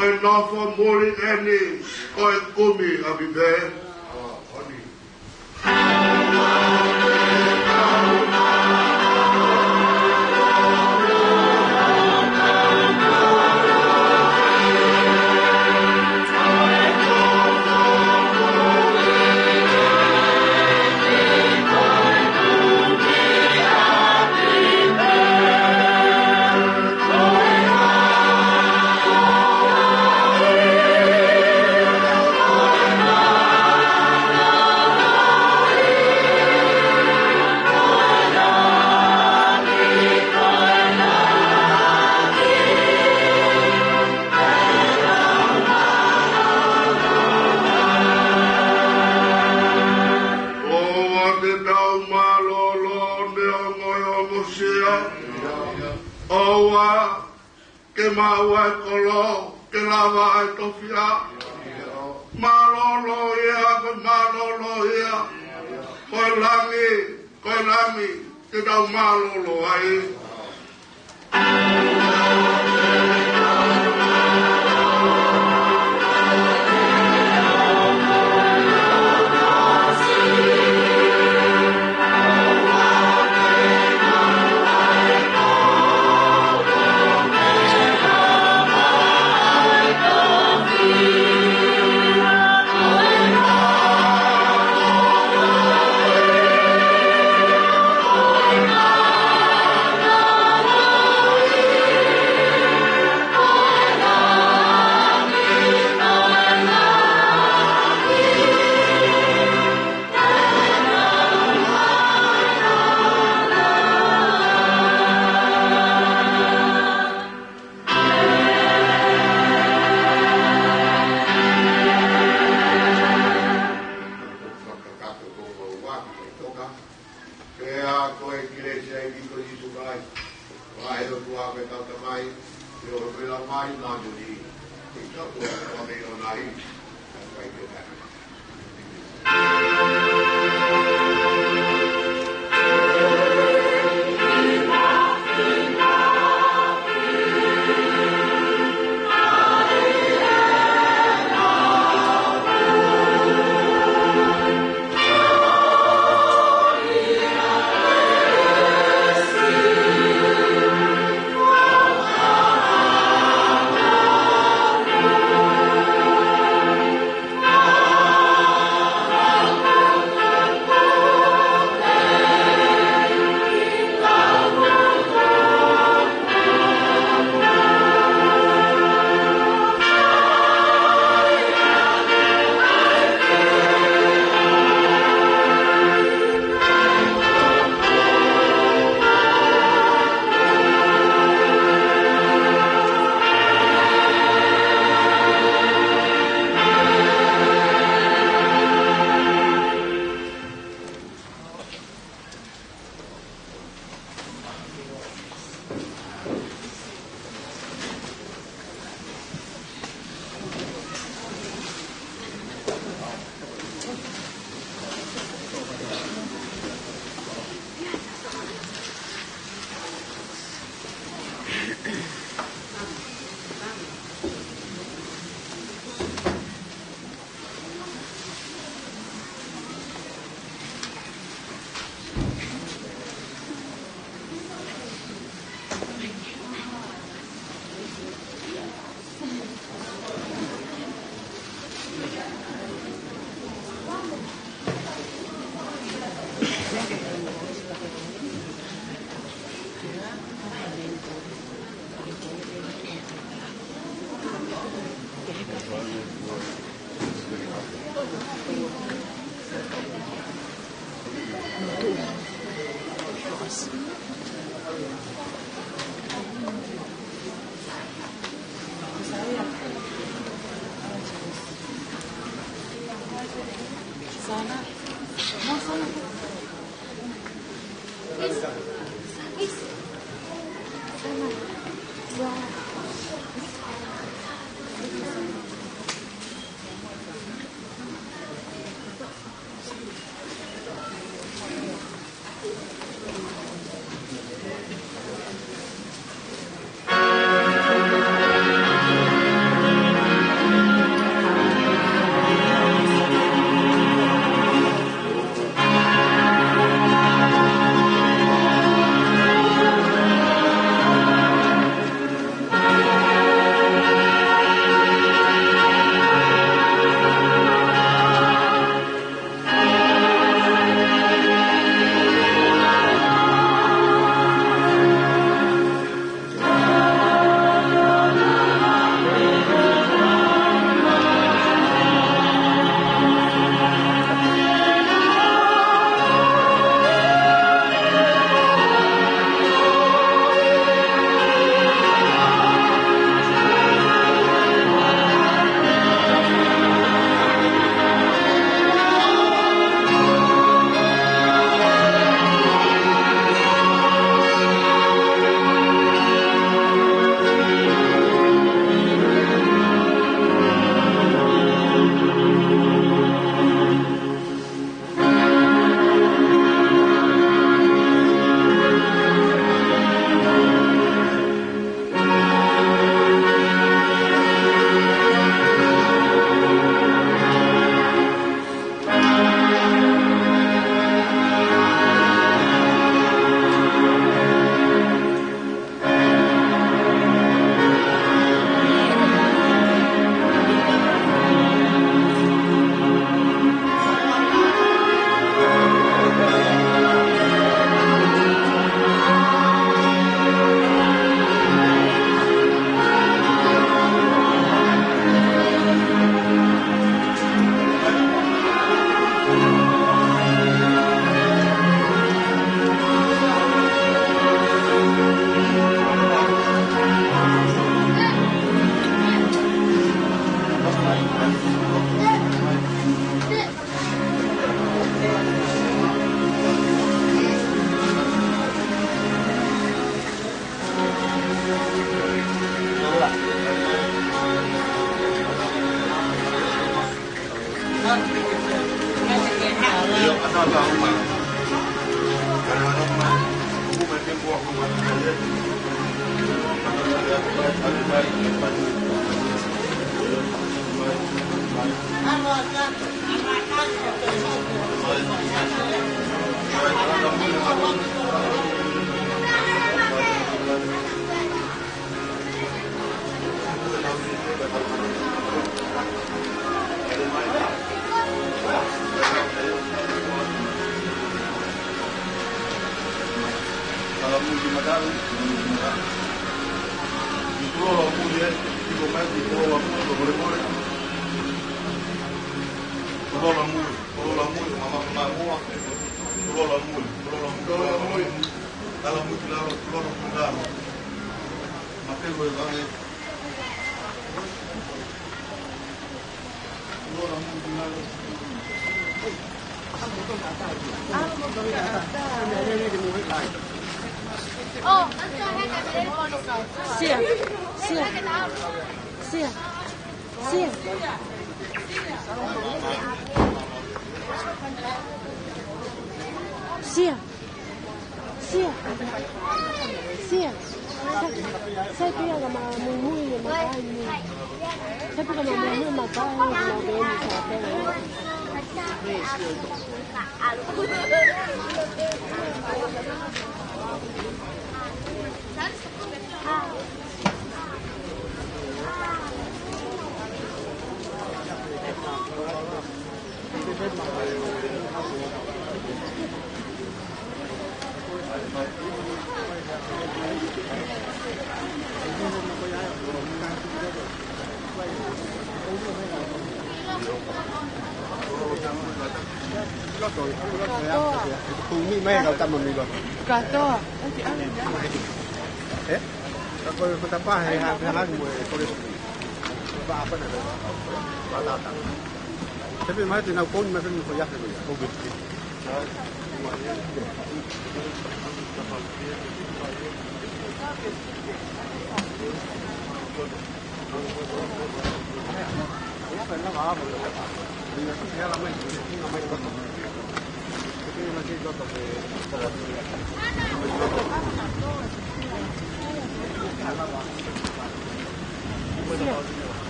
Ko e nofo muli ʻeni, ko e kumi ʻapi pē. ʻOua te tau mālōlō neongo e ongosia. ʻOua ke maʻu ʻa e kolo, ke lava ʻa e tofiʻa. Mālōlō ia, ko e mālōlō ia. Ko e langi, ko e langi, te tau mālōlō ai. Fakakakato ʻa e toka. Pea ko e kelesi ʻa e ʻEiki ko Sīsū Kalaisi, ʻa e ʻOtua ko e Tamai, pea ʻoku ʻi ai ʻa e Laumālie Māʻoniʻoni, ke tau kau ʻi he ʻofa ʻa e ʻOtua. Sia, sia, sia, sia. Sia. Sia. Sia. Sai, sai pē ia ka ma muimui ne makai ni. Sai pē ka ma muimui makai ni, na ke ni sa pē. Kātoa. Kātoa. Ē? Ka ko e, ko e tapa he, ha, ha, ha, mo e, ko e, Tepe mai te nau koni mai feni ko ia feni.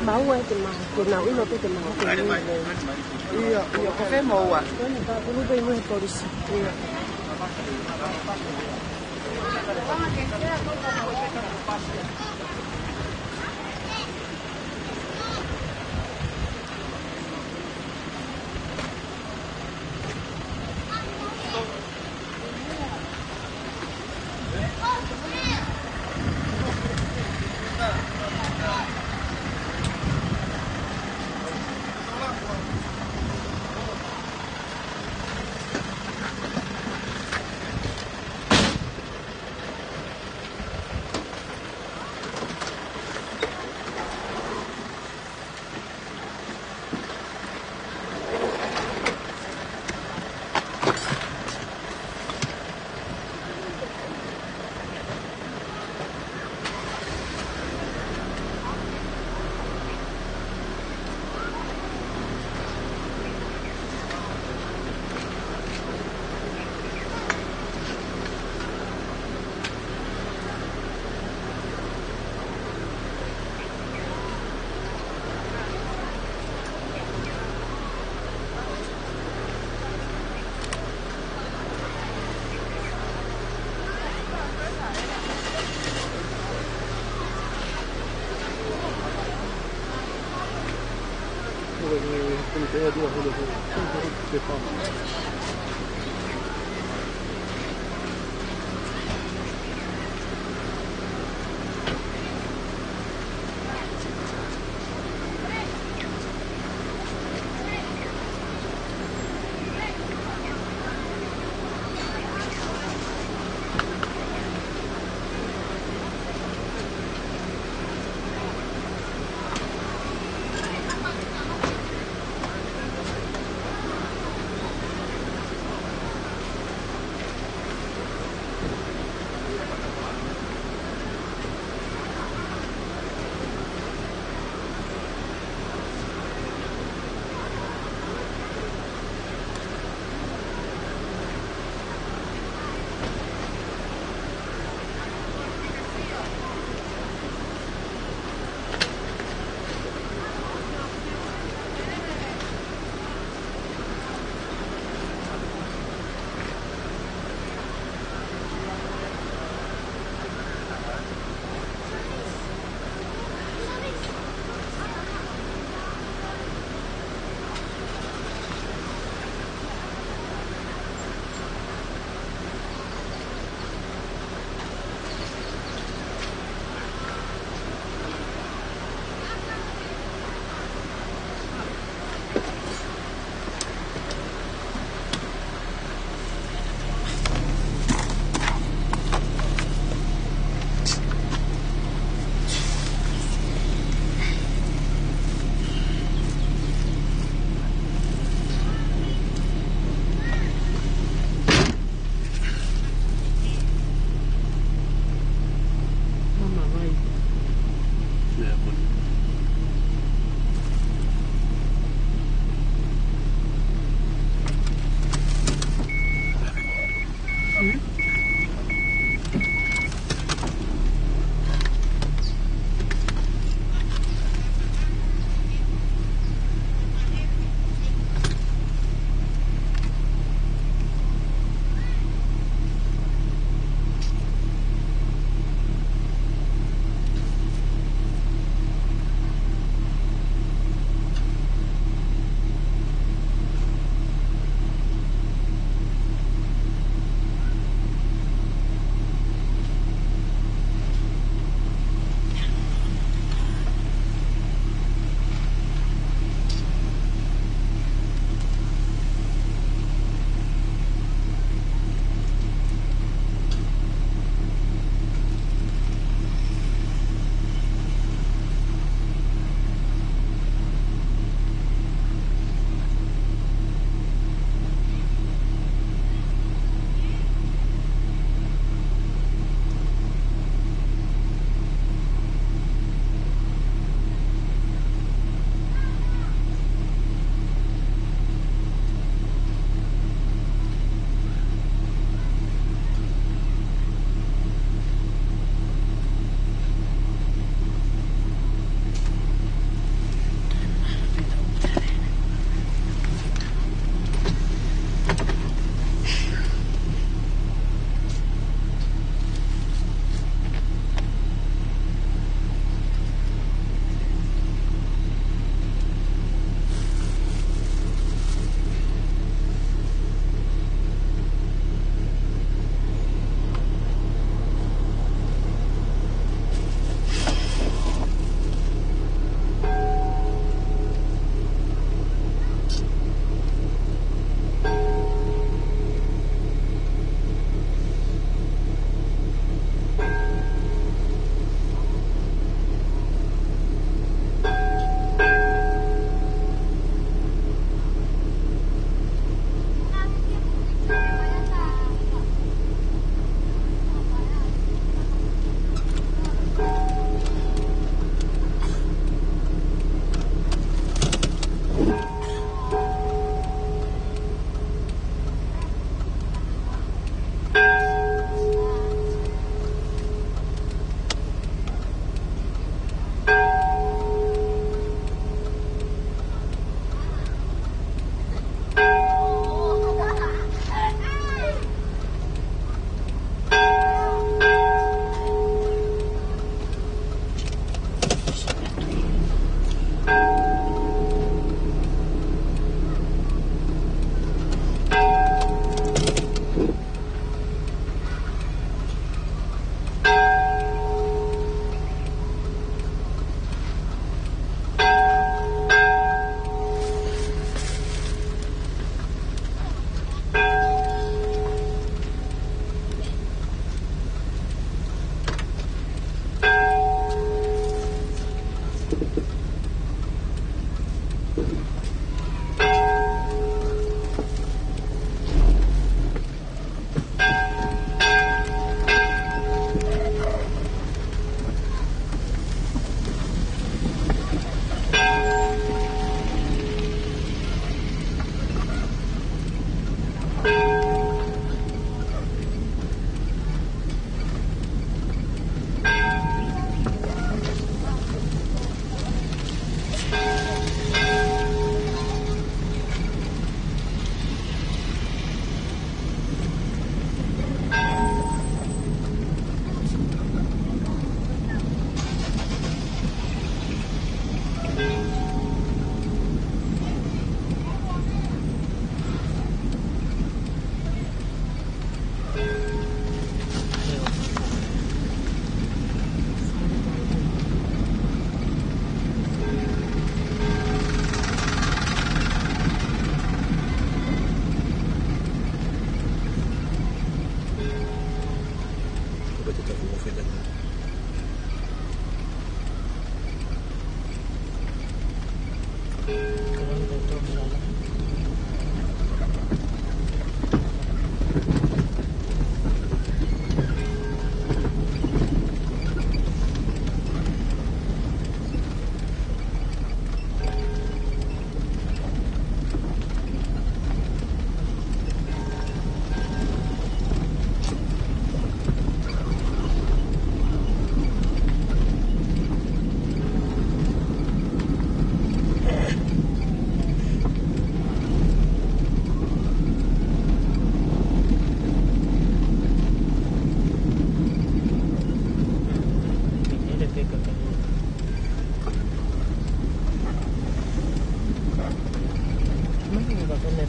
Maua e te mau, te nau ʻilo pē te mau, te nau ʻilo. Ia, ia, ko fē maua? Ko eni ka pulu pē ʻi he polisi. Ia.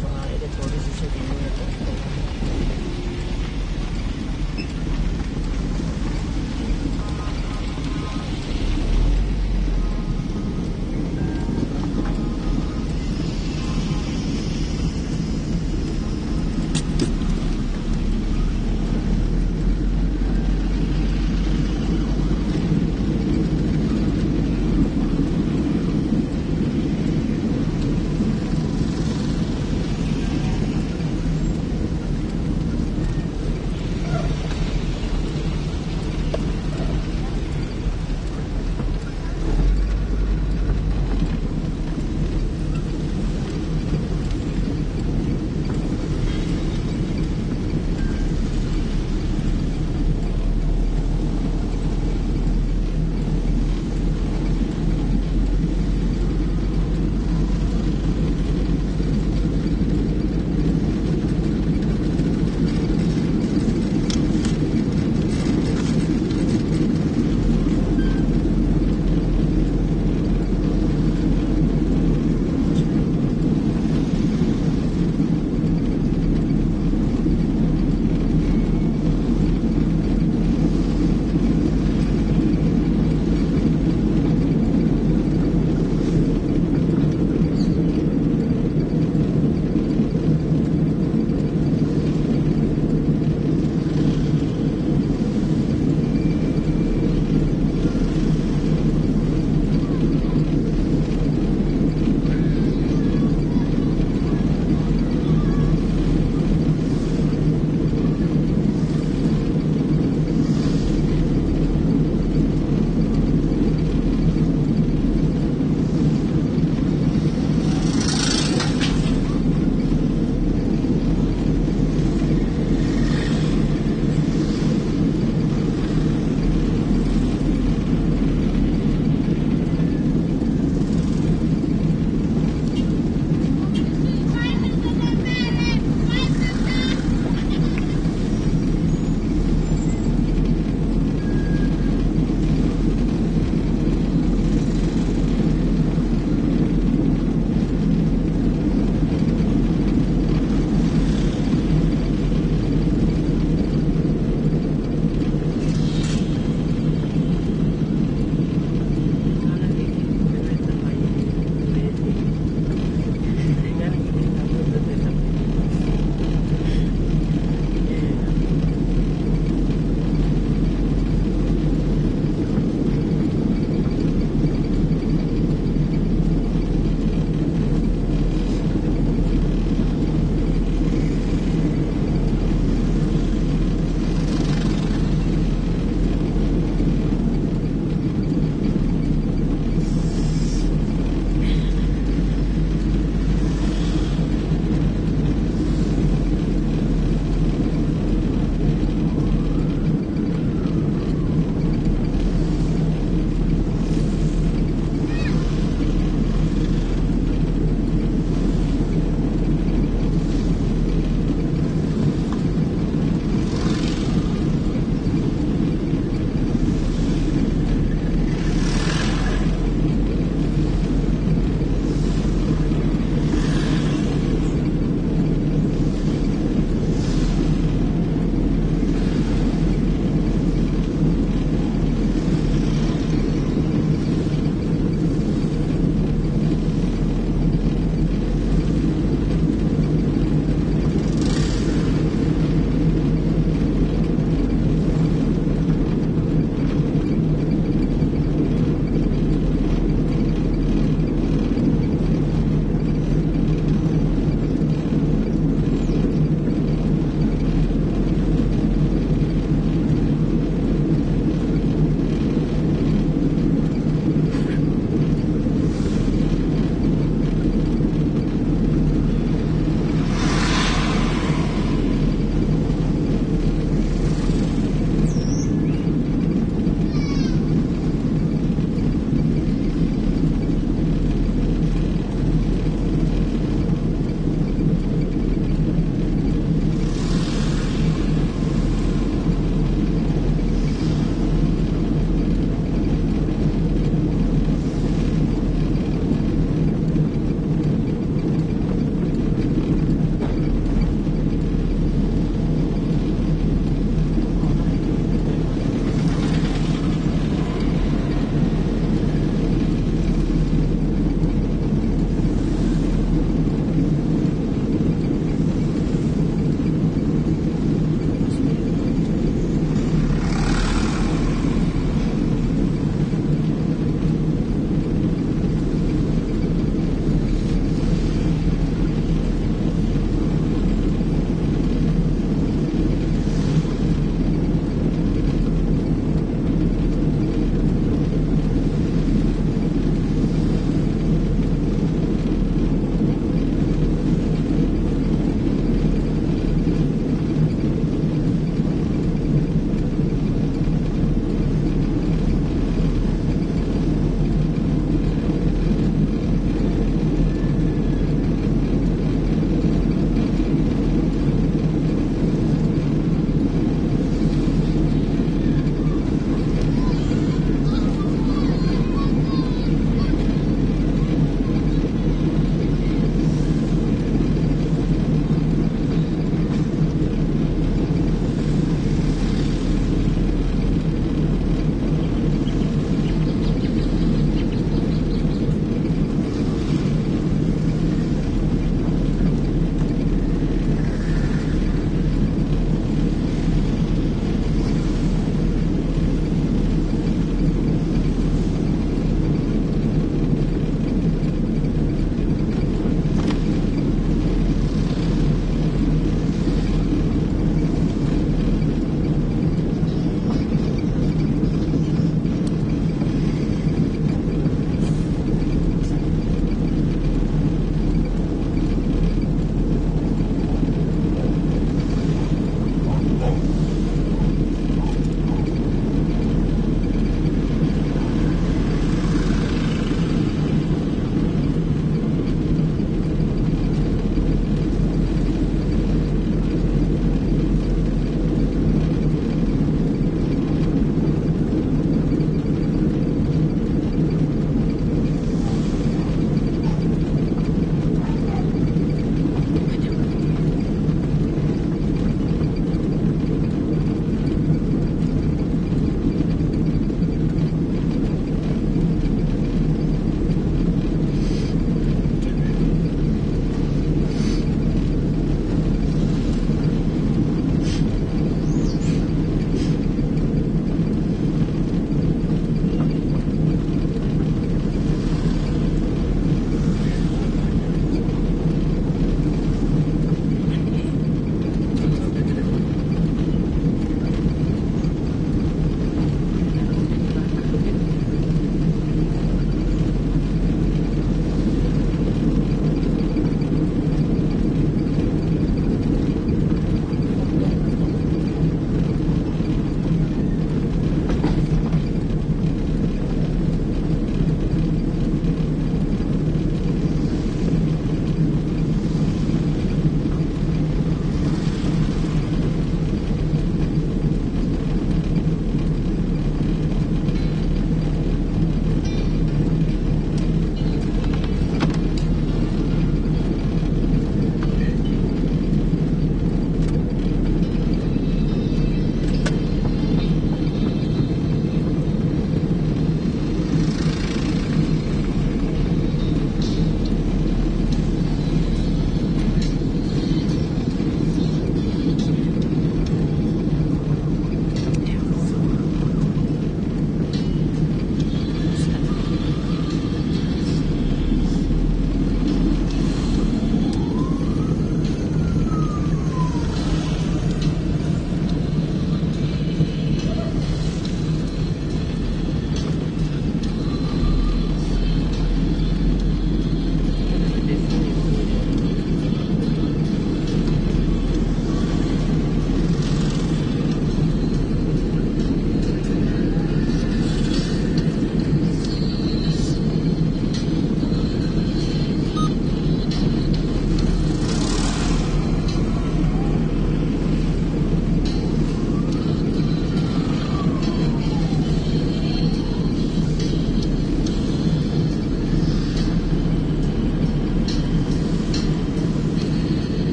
Fakaʻeletōlisi seki nui e tō.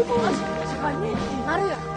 Maria.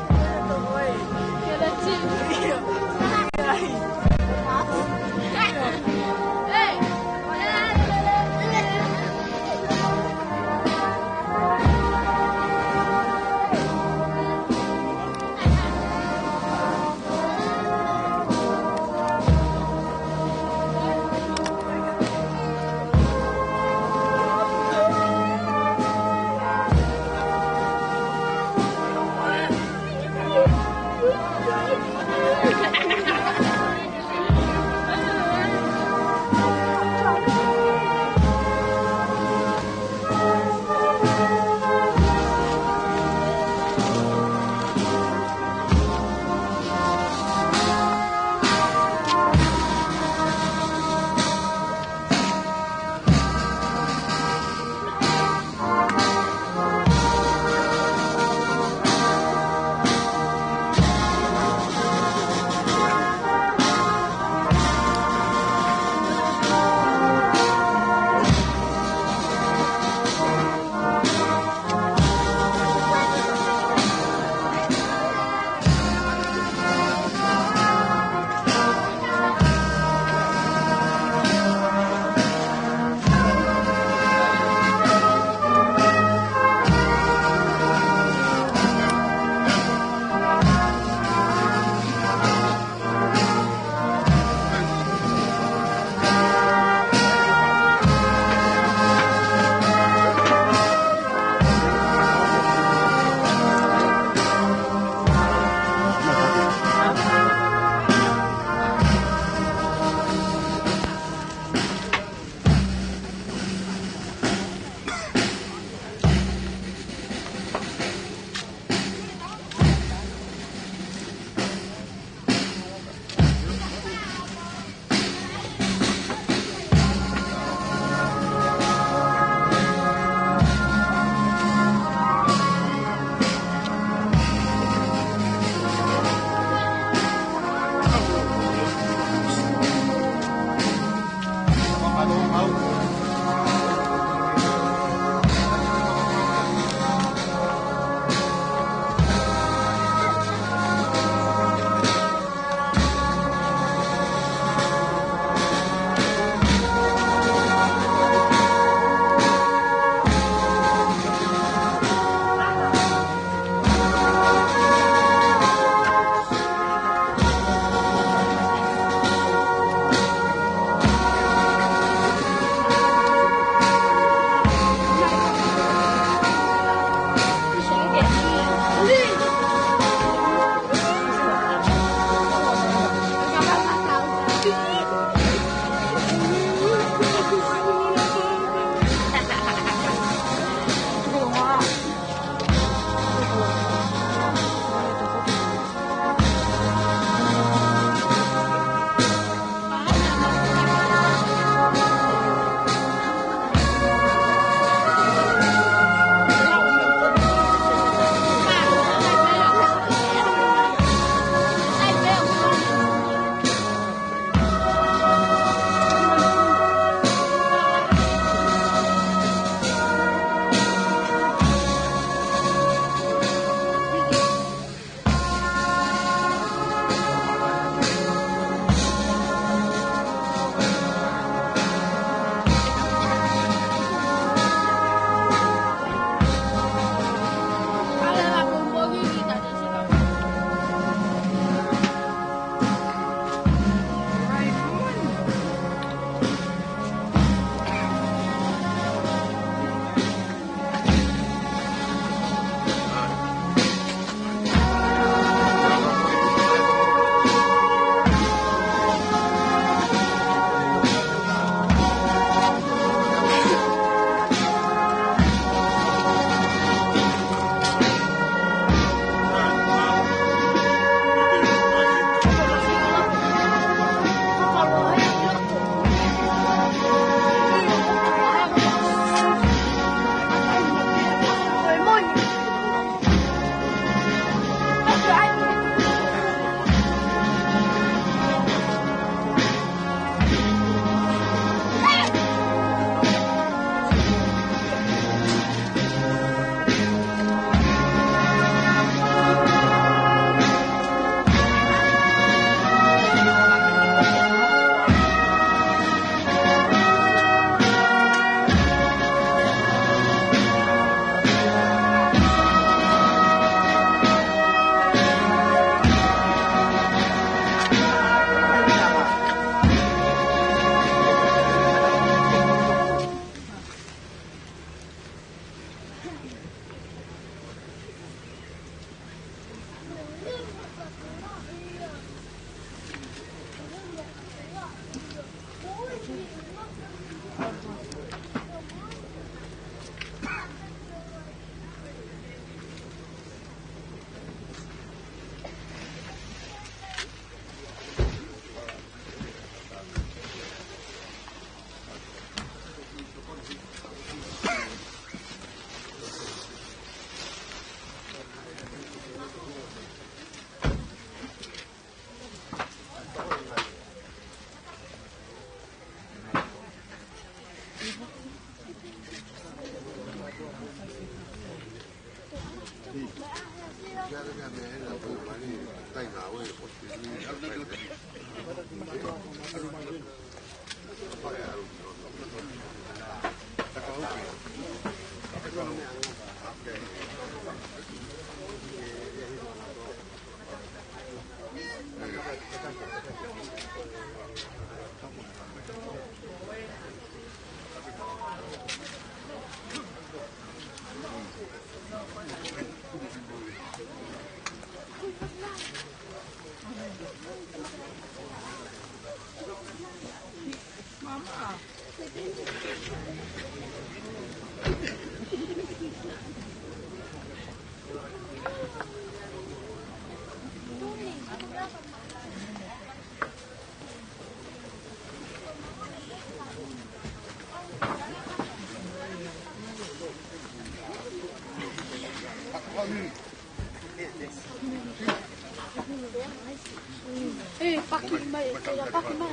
Eh, paki mai, eh, paki mai.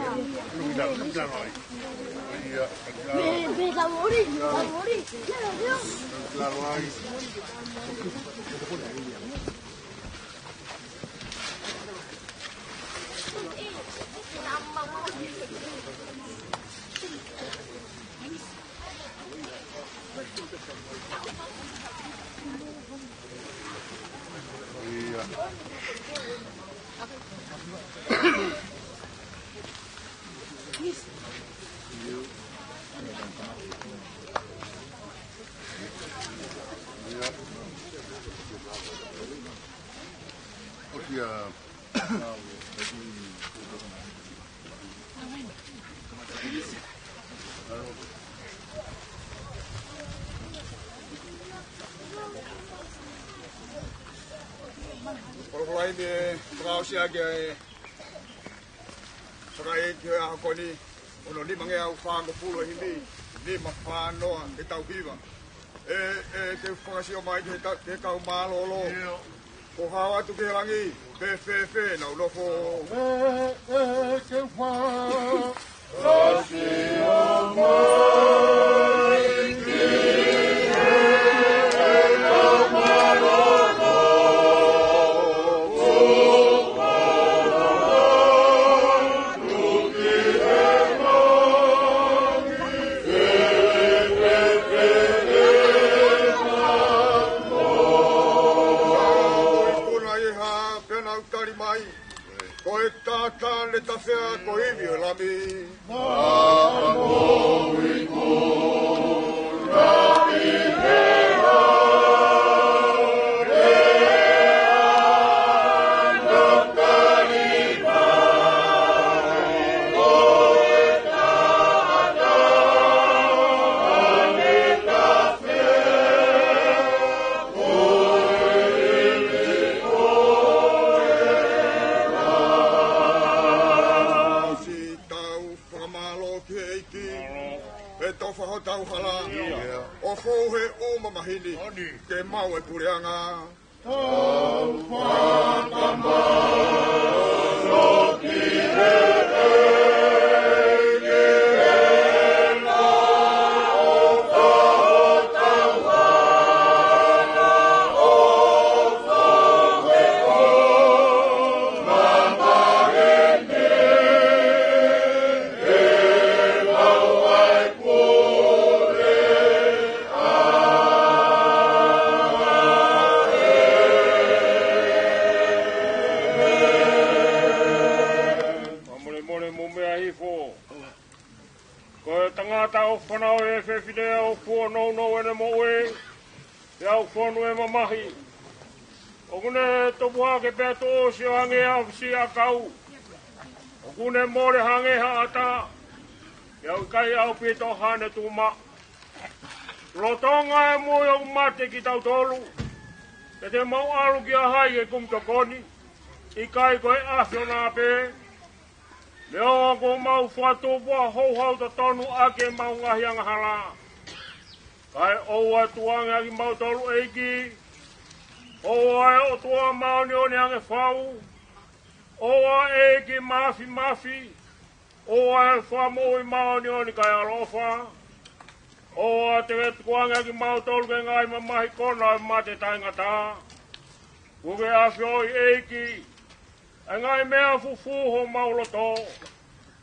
Eh, eh, lavori, lavori. Ko e laine fakaʻosi ʻaki ʻa e fakaʻeiki ʻo e ʻaho ko eni, ono nima ngeau fāngofulu ʻe himi, nima fā noa ʻetau hiva. ʻE, ʻe, ke fakasio mai ki he ta-, ki he kau mālōlō. Ko e hao atu ki he langi, pe fēfē ʻenau nofo. ʻE, ʻe, ke fā. Fakasio mai ki he kau mālōlō. Kuna ʻi he hā pea nau tali mai, ko e tātā ne tafea ko e ivi ʻo e Lami. Siʻi tau fakamālō ki he ʻEiki. He tofa hotau hala. ʻO fou he ʻū mamahi ni. Ke maʻu e puleʻanga. Tau fakamālō ki he ʻEiki. Fakamolemole mo meʻa hifo. Ko e tangata ʻoku fanauʻi ʻe he fefine ʻoku nounou ʻene moʻui, pea ʻoku fonu ʻene mamahi. ʻOku ne tupu hake pea tuʻusi ʻo hangē ha fusi ʻakau. ʻOku ne mole hangē ha ʻata, pea ʻoku ʻikai ʻaupito haʻane tuʻumaʻu. Lolotonga e moʻui ʻoku mate kitautolu, pea te mau ʻalu kia hai ke kumi tokoni? ʻIkai ko e ʻAfiona pē? Neongo ʻoku mau fakatupu ʻa e houhau totonu ʻaki ʻemau ngaahi angahala, kae ʻoua ʻe tuʻu ange ʻa kimautolu, ʻEiki. ʻOua ʻe ʻOtua māʻoniʻoni ange fau. ʻOua ʻe ʻEiki Māfimafi. ʻOua ʻe Fakamoʻui māʻoniʻoni kae ʻaloʻofa. ʻOua te ke tukuange ʻa kimautolu ki he ngaahi mamahi kona ʻo e mate taʻengata. Kuo ke ʻafioʻi, ʻEiki, ʻa e ngaahi meʻa fufū homau loto.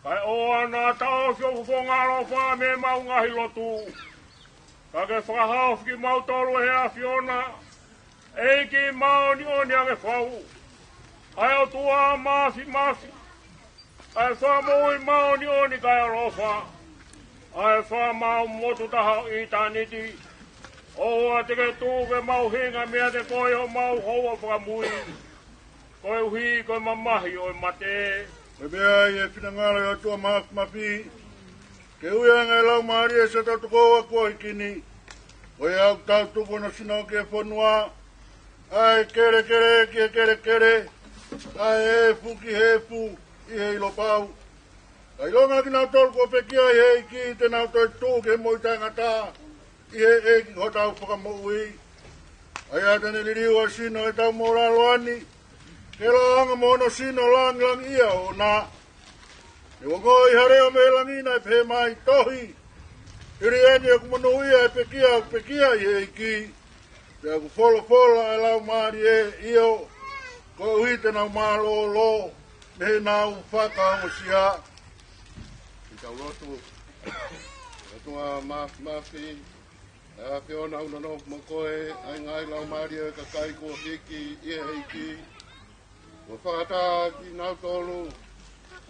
Kae ʻoua naʻa taʻofi hoʻo fofonga ʻaloʻofa mei heʻemau ngaahi lotu. Ka ke fakahaofi kimautolu ʻe he ʻAfiona, ʻEiki māʻoniʻoni ange fau, ʻa e ʻOtua Māfimafi, ʻa e Fakamoʻui māʻoniʻoni kae ʻaloʻofa, ʻa e Fakamaau motu taha ʻo ʻitāniti. ʻOua te ke tuku ke mau hinga meiate koe ʻi homau houa fakamui, koeʻuhi ko e mamahi ʻo e mate. Ko e meʻa ia ʻa e finangalo ʻo e ʻOtua Māfimafi. Ke ui ange ʻa e Laumālie Siaʻatoutokou ʻa kuo hiki ni, ko ia ʻoku tau tuku hono sino ki he fonua, ʻa e kelekele ki he kelekele, ʻa e efu ki he efu, ʻi he ʻilo pau. Kae ʻilonga kinautolu kuo pekia ʻi he ʻEiki te nau toe tuʻu ki he moʻui taʻengata, ʻi he ʻEiki ko hotau Fakamoʻui. ʻA ia te ne liliu ʻa e sino ʻi heʻetau moʻulaloa ni, ke lāunga mo hono sino lāngilangiʻia ʻoʻona. Neongo ʻi ha leʻo mei langi naʻe pehē mai, tohi, hili eni ʻoku monūʻia ʻa e pekia ʻoku pekia ʻi he ʻEiki. Pea ʻoku folofola ʻa e Laumālie, ʻio, koeʻuhi te nau mālōlō mei heʻenau fakaongosia. Ke tau lotu. ʻOtua Māfimafi, ʻa e ʻAfiona ʻoku nonofo mo koe, ʻa e ngaahi laumālie ʻo e kakai kuo hiki ʻi he ʻEiki. Kuo fakatā kinautolu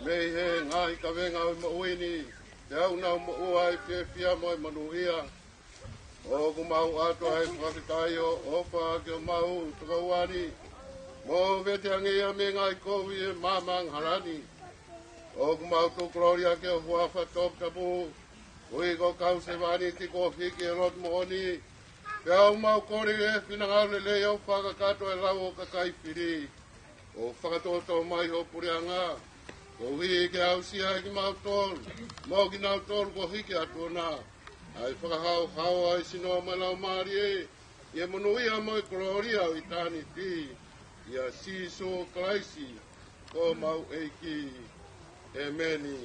mei he ngaahi kavenga ʻo e moʻui ni, pea ʻoku nau moʻua ʻi he fiefia mo e monūʻia. ʻOku mau ʻoatu ʻa e fakafetaʻi ʻofa ki homau tokoua ni, mo veteangeʻia mei he ngaahi kovi ʻo e maama angahala ni. ʻOku mau tuku kolōlia ki ho huafa toputapu, koeʻuhi ko e kau sevāniti kuo hiki ʻi he lotu moʻoni. Pea ʻoku mau kole ʻi he finangalo lelei ʻo fakakakato e lau ʻo e kakai fili, ʻo fakatōtō mai ho puleʻanga, koeʻuhi ke aʻusia ʻe kimautolu mo kinautolu kuo hiki atu na, ʻa e fakahaohaoa ʻo e sino mo e laumālie, ʻi he monūʻia mo e kolōlia ʻo ʻitāniti, ʻia Sīsū Kalaisi ko homau ʻEiki. ʻĒmeni.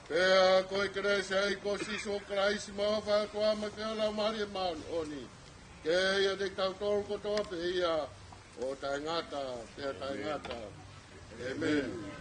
Pea ko e kelesi ʻa e ʻEiki ko Sīsū Kalaisi, mo e ʻofa ʻa e ʻOtua, mo e feohi ʻa e Laumālie Māʻoniʻoni, ke ʻiate kitautolu kotoa pē ia, ʻo taʻengata pea taʻengata. ʻĒmeni.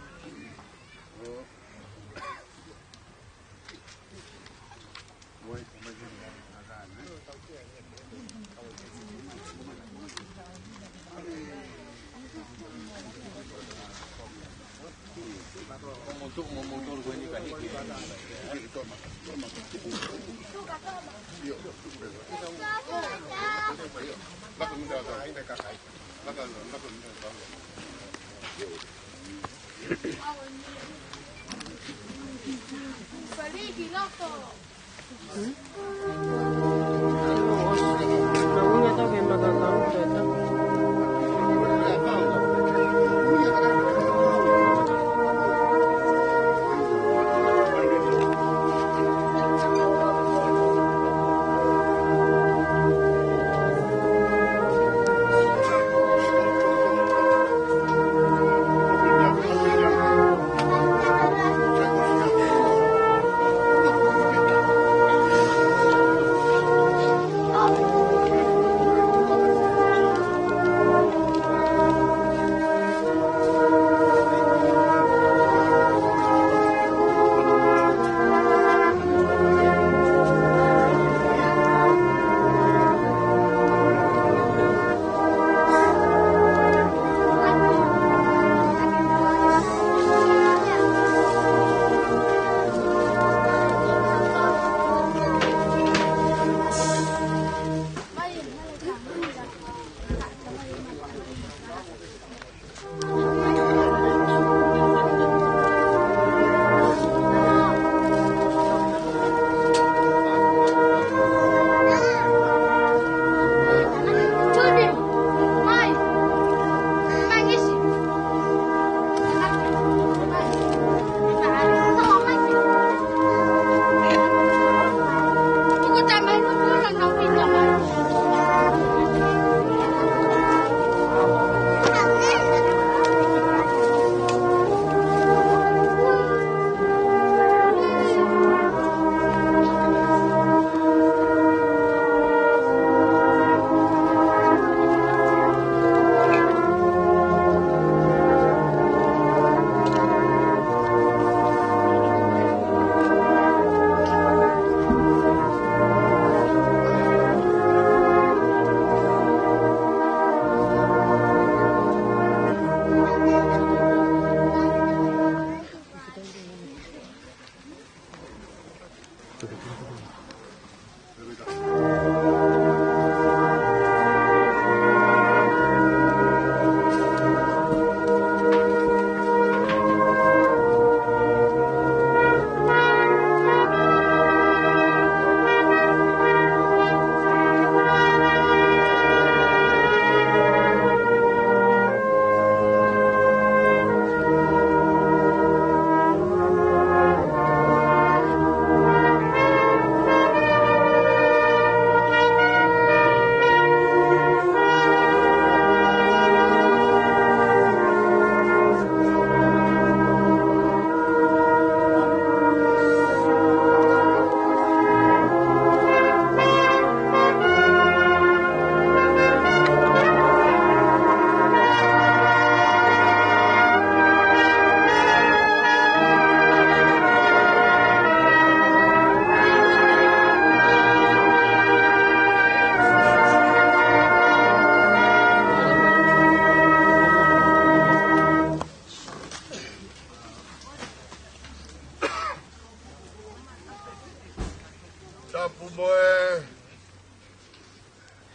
Pumue,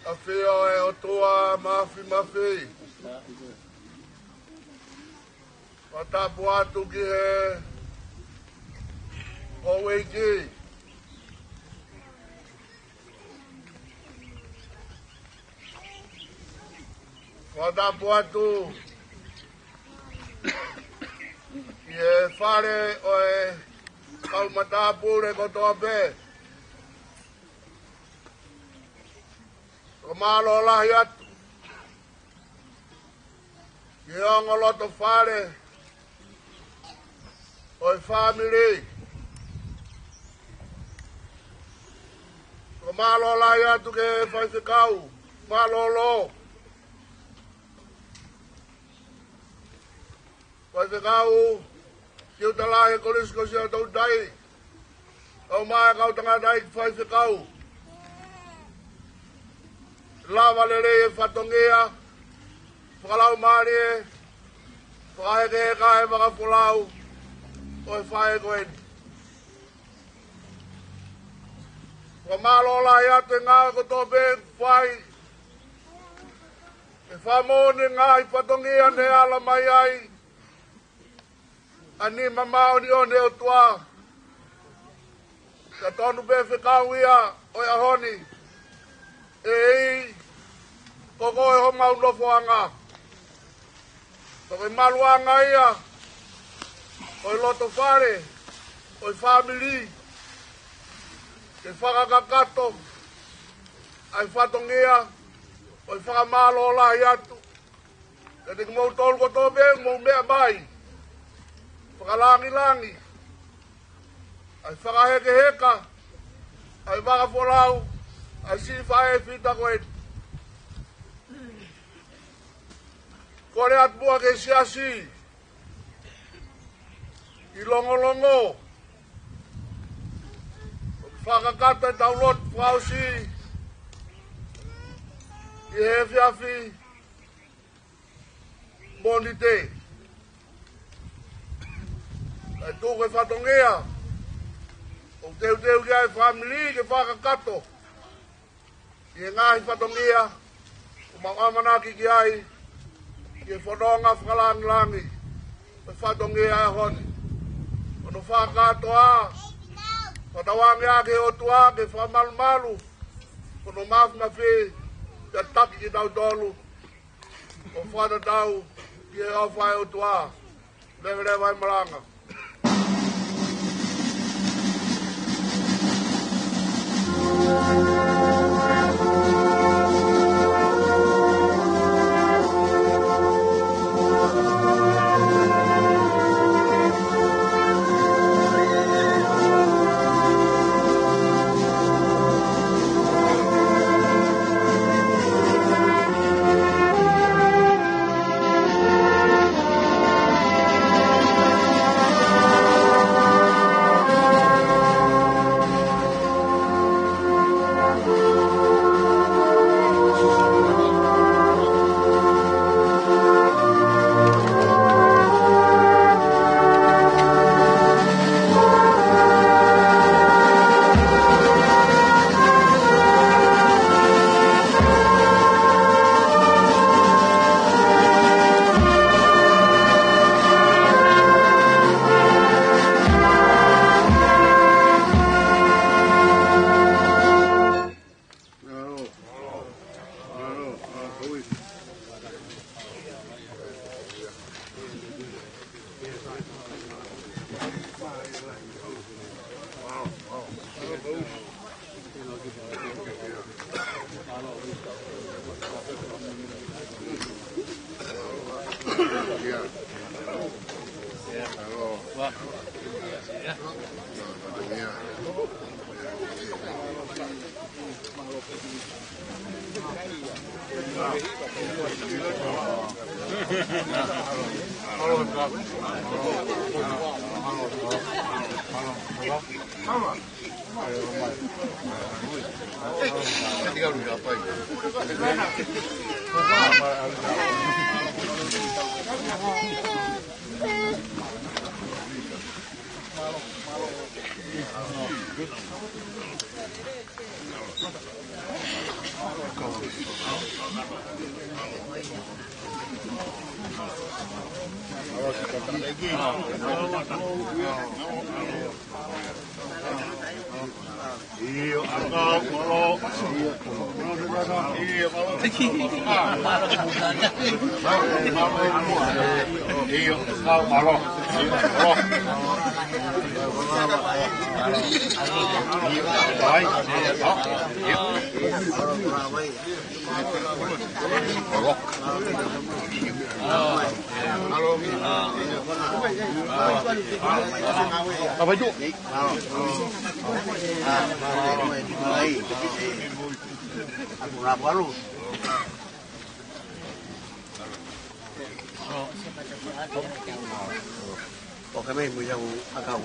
ʻafio ʻa e ʻOtua Mafimafi. Fakatapu atu ki he houʻeiki. Fakatapu atu ki he fale ʻo e kau matāpule kotoa pē. Fakamālō lahi atu ki he ongo loto fale ʻo e fāmili. Fakamālō lahi atu ki he faifekau mālōlō, Faifekau Tiuta Lahi ʻo e Kolisi ko Siaʻatoutai, ʻo e kau tangataʻeiki faifekau. Lava lelei e fatongia fakalaumālie, fakahekeheka e vakafolau ʻo e faʻē ko eni. Fakamālō lahi atu e ngāue kotoa pē fai, e fakamoʻoni e ngaahi fatongia ne ala mai ai ʻa e nima māʻoniʻoni ʻo e ʻOtua. Ka tonu pē fekau ia ʻo e ʻaho ni, ʻEiki, ko koe homau nofoʻanga. Ko e maluʻanga ia ʻo e loto fale ʻo e fāmili, ke fakakakato ʻa e fatongia ʻo e fakamālō lahi atu kiate kimoutolu kotoa pē ʻoku mou meʻa mai, fakalāngilangi ʻa e fakahekeheka ʻa e vakafolau ʻa e siʻi faʻē fita ko eni. Kole atu muʻa ki he siasi ʻi Longolongo, fakakakato ʻetau lotu fakaʻosi ʻi he efiafi Mōnite. Kae tuku e fatongia ʻoku teuteu ki ai e fāmili ke fakakakato ʻi he ngaahi fatongia ʻoku mau ʻamanaki ki ai, ki he fononga fakalāngilangi ʻo e fatongia ʻo e ʻaho ni. Ko hono fakakātoa, fakatauange ʻa e ʻOtua ke fakamalumalu, ko hono Mafimafi ke taki kitautolu ʻo fakatatau ki he ʻofa ʻa e ʻOtua. Leveleva e malanga. ʻOku mei mui au ʻakau.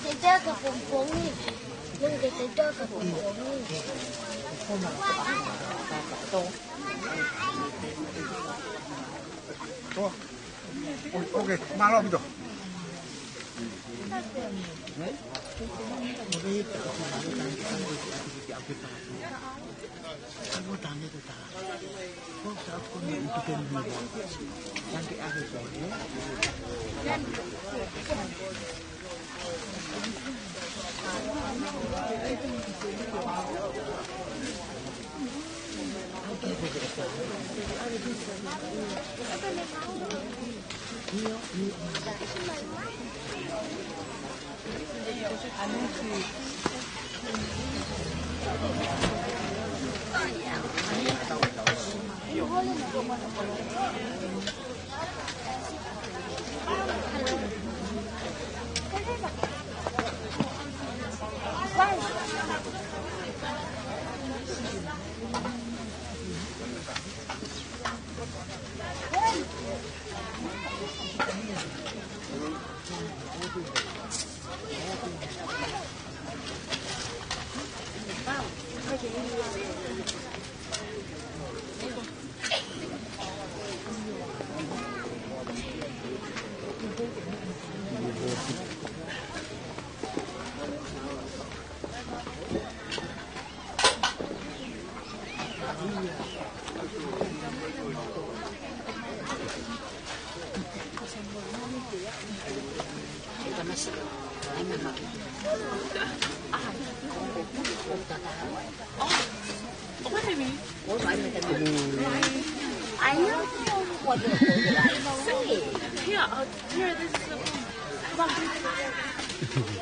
Te toka pongipongi. Nunga te toka pongipongi. Ok, mālō ʻaupito. I know what you're talking about. Say it. Here, uh, here, this is a, come on.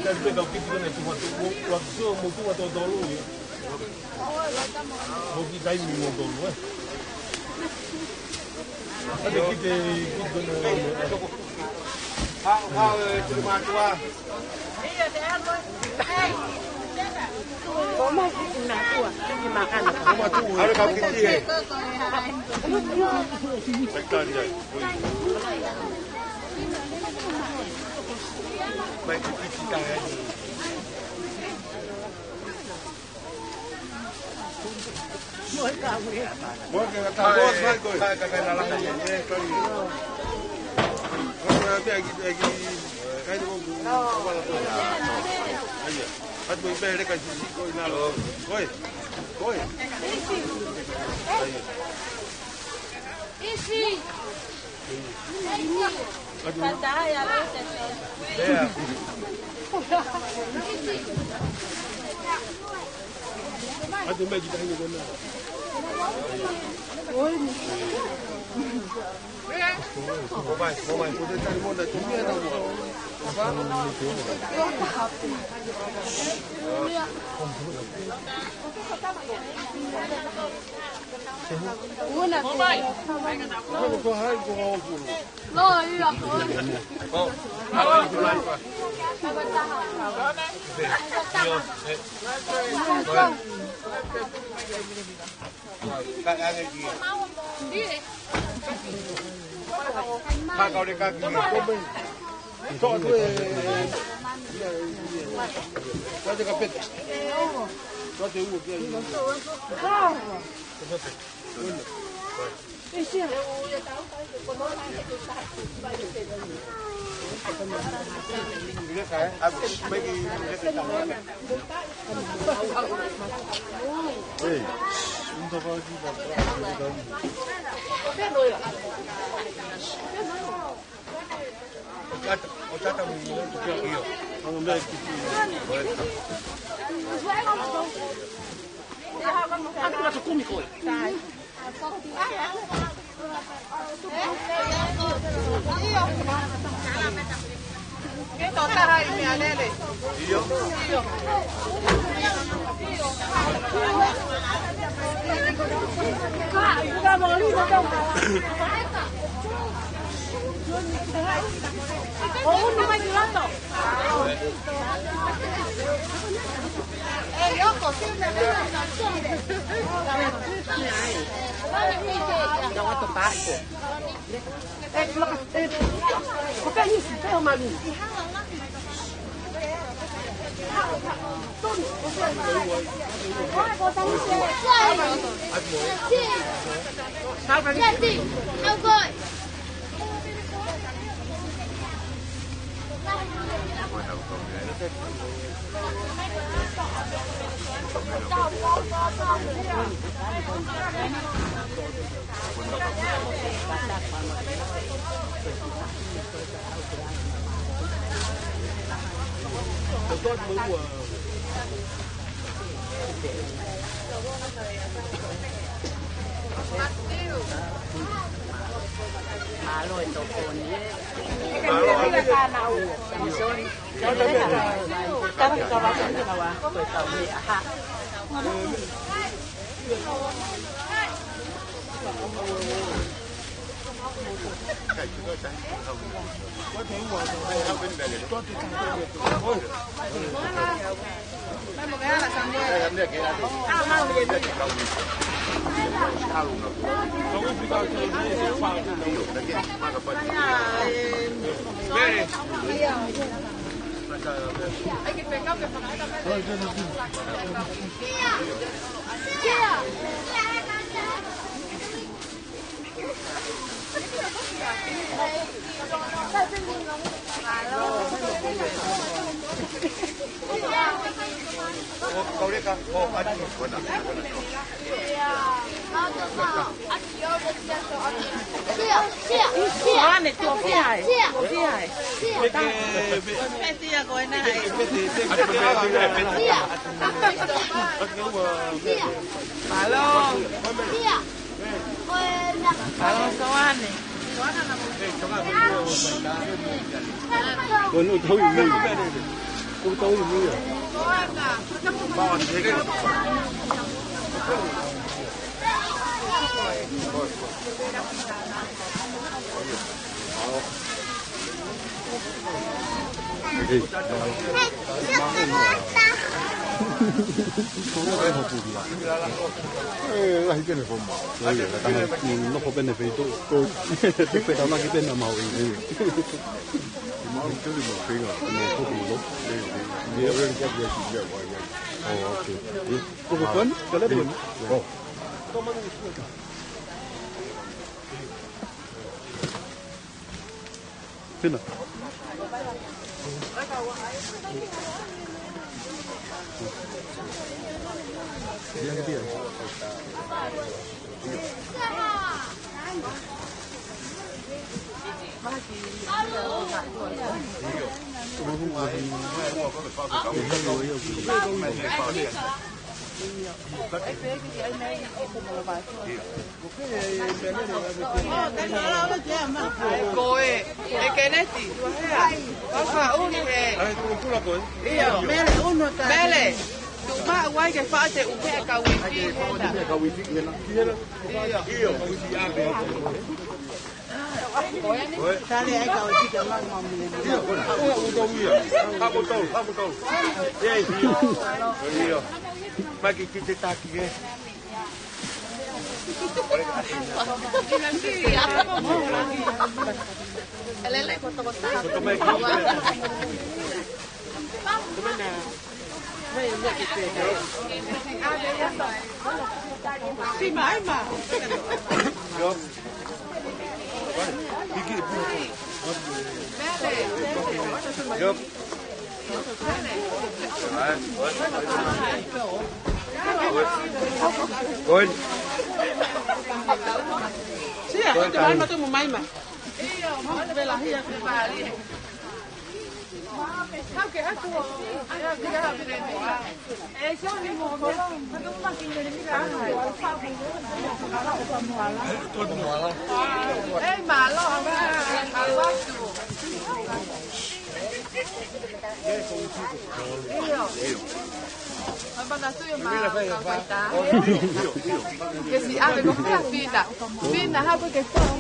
Meʻa pē kau kiti kona e tuʻu atu, ua, ua, ua, mo tuʻu atu tolu ia. Mo ki taimi mo tolu, ē. Ate kite, kite kona. Ha, ha, e, tuʻu mātua. Toma ki mātua, ki mākana. Toma tuʻu, ʻalu kau kiti ē. Mai kau kiti ē. Mai kau kiti ē. Mālō e tokoni, ē. Mālō. Samisoni. Tara ka kava ko ni kava ko e tau me aha. Soane, tuʻo fiha ē. Tuʻo fiha ē. Peti ia ko ena ē. Mālō. Mālō Soane. Ko eni ʻoku tau ʻi mui. ʻOku tau ʻi mui. Ē, lahi pē ʻene foma. Lahi pē, ka tana, mm, nofo pē ʻene feito. Ko, te fetaulaki pē ʻena mau ʻi, ʻi. Mau ʻi tuli mau feinga. Mau kopi lo. Ē, ē. Ē, ē, ē, ē, ē, ē. Oh, okay. Ē. Ko ko kon, ka le bon. Oh. Fina. Ko e, ʻe Keneti, ua hea. Papa, uni he. ʻAi, kulokula ko ē. ʻIo. Mele, unu tā. Mele, tuʻu maʻu ai ke faʻa te uke e kau ifi hena. Kau ifi hena. ʻIo. ʻIo. Tale ai kau ifi ka mau mau mele. ʻIo, ko ē. Haʻu, haʻu tau ia. Haʻu tau, haʻu tau. ʻIo, ʻio. ʻIo. Mai ki te taki ē. Yep. Go ahead. Sia, ko e maima, tuʻu mo maima. Ke si ave ko fea Fina. Fina, hapo ke tau.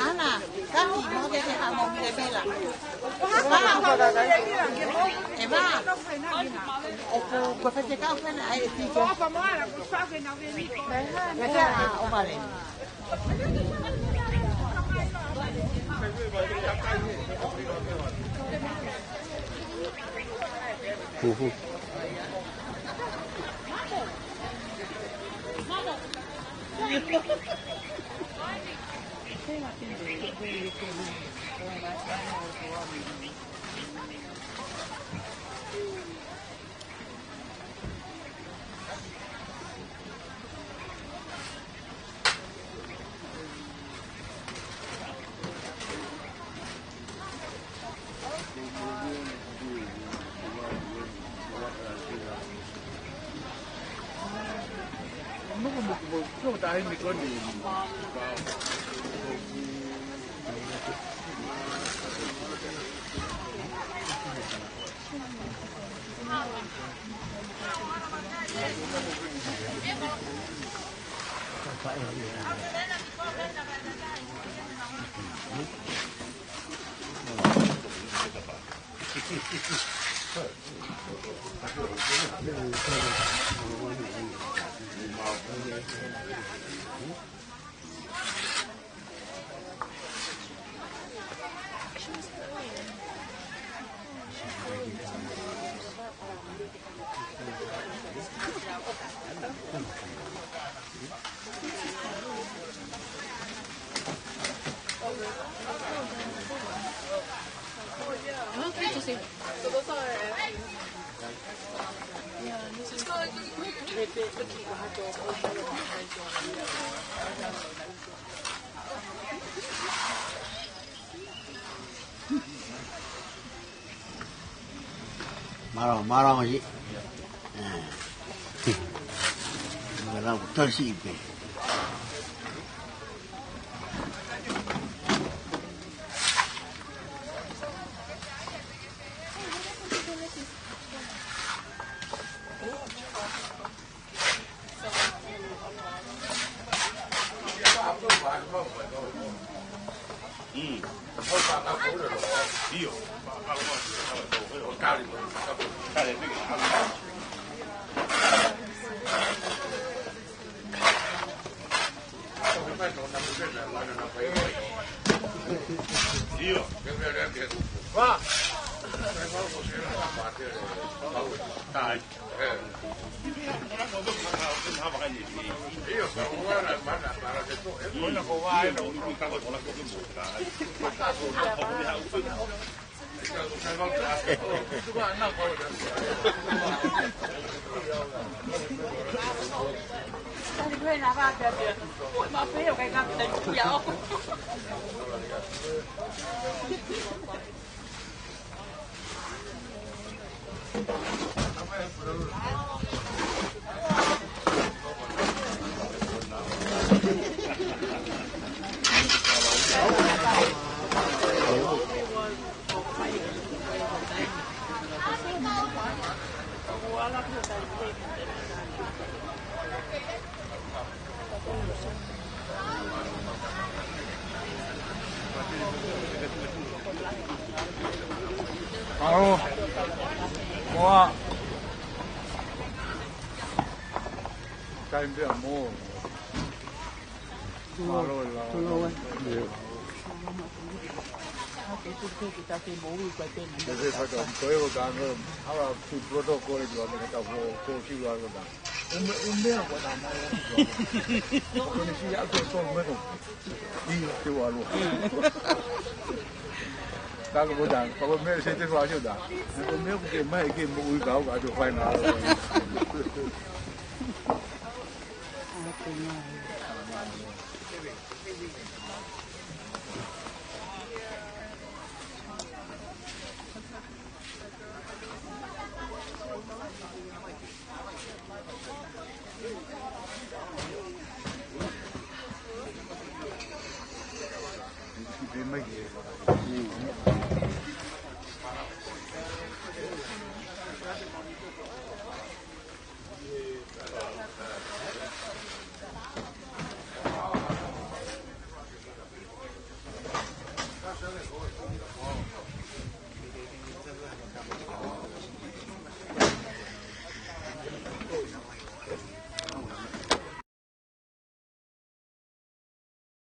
Ana, kaki, mo ke ke hamo mire mela. Eva, ʻoku ko fete kau fena ai e tike. Mete a o mare. Uhu. Mālō, mālō, ʻi. Mālō, tasi pē. Ao, moa. Kai pea mo. Mālō e lao. Mālō e. Ke se fai ka ko e o ka no, hala ki protocol i tua me ka fo, ko ki ua ko ta. Ume, ume ko ta mai. Ko ni si a ko so me ko. I te ua lua. Ka ko ta, ko me se te fai ta. Ko me ko ke mai ke mo ui ka o ka to fai na.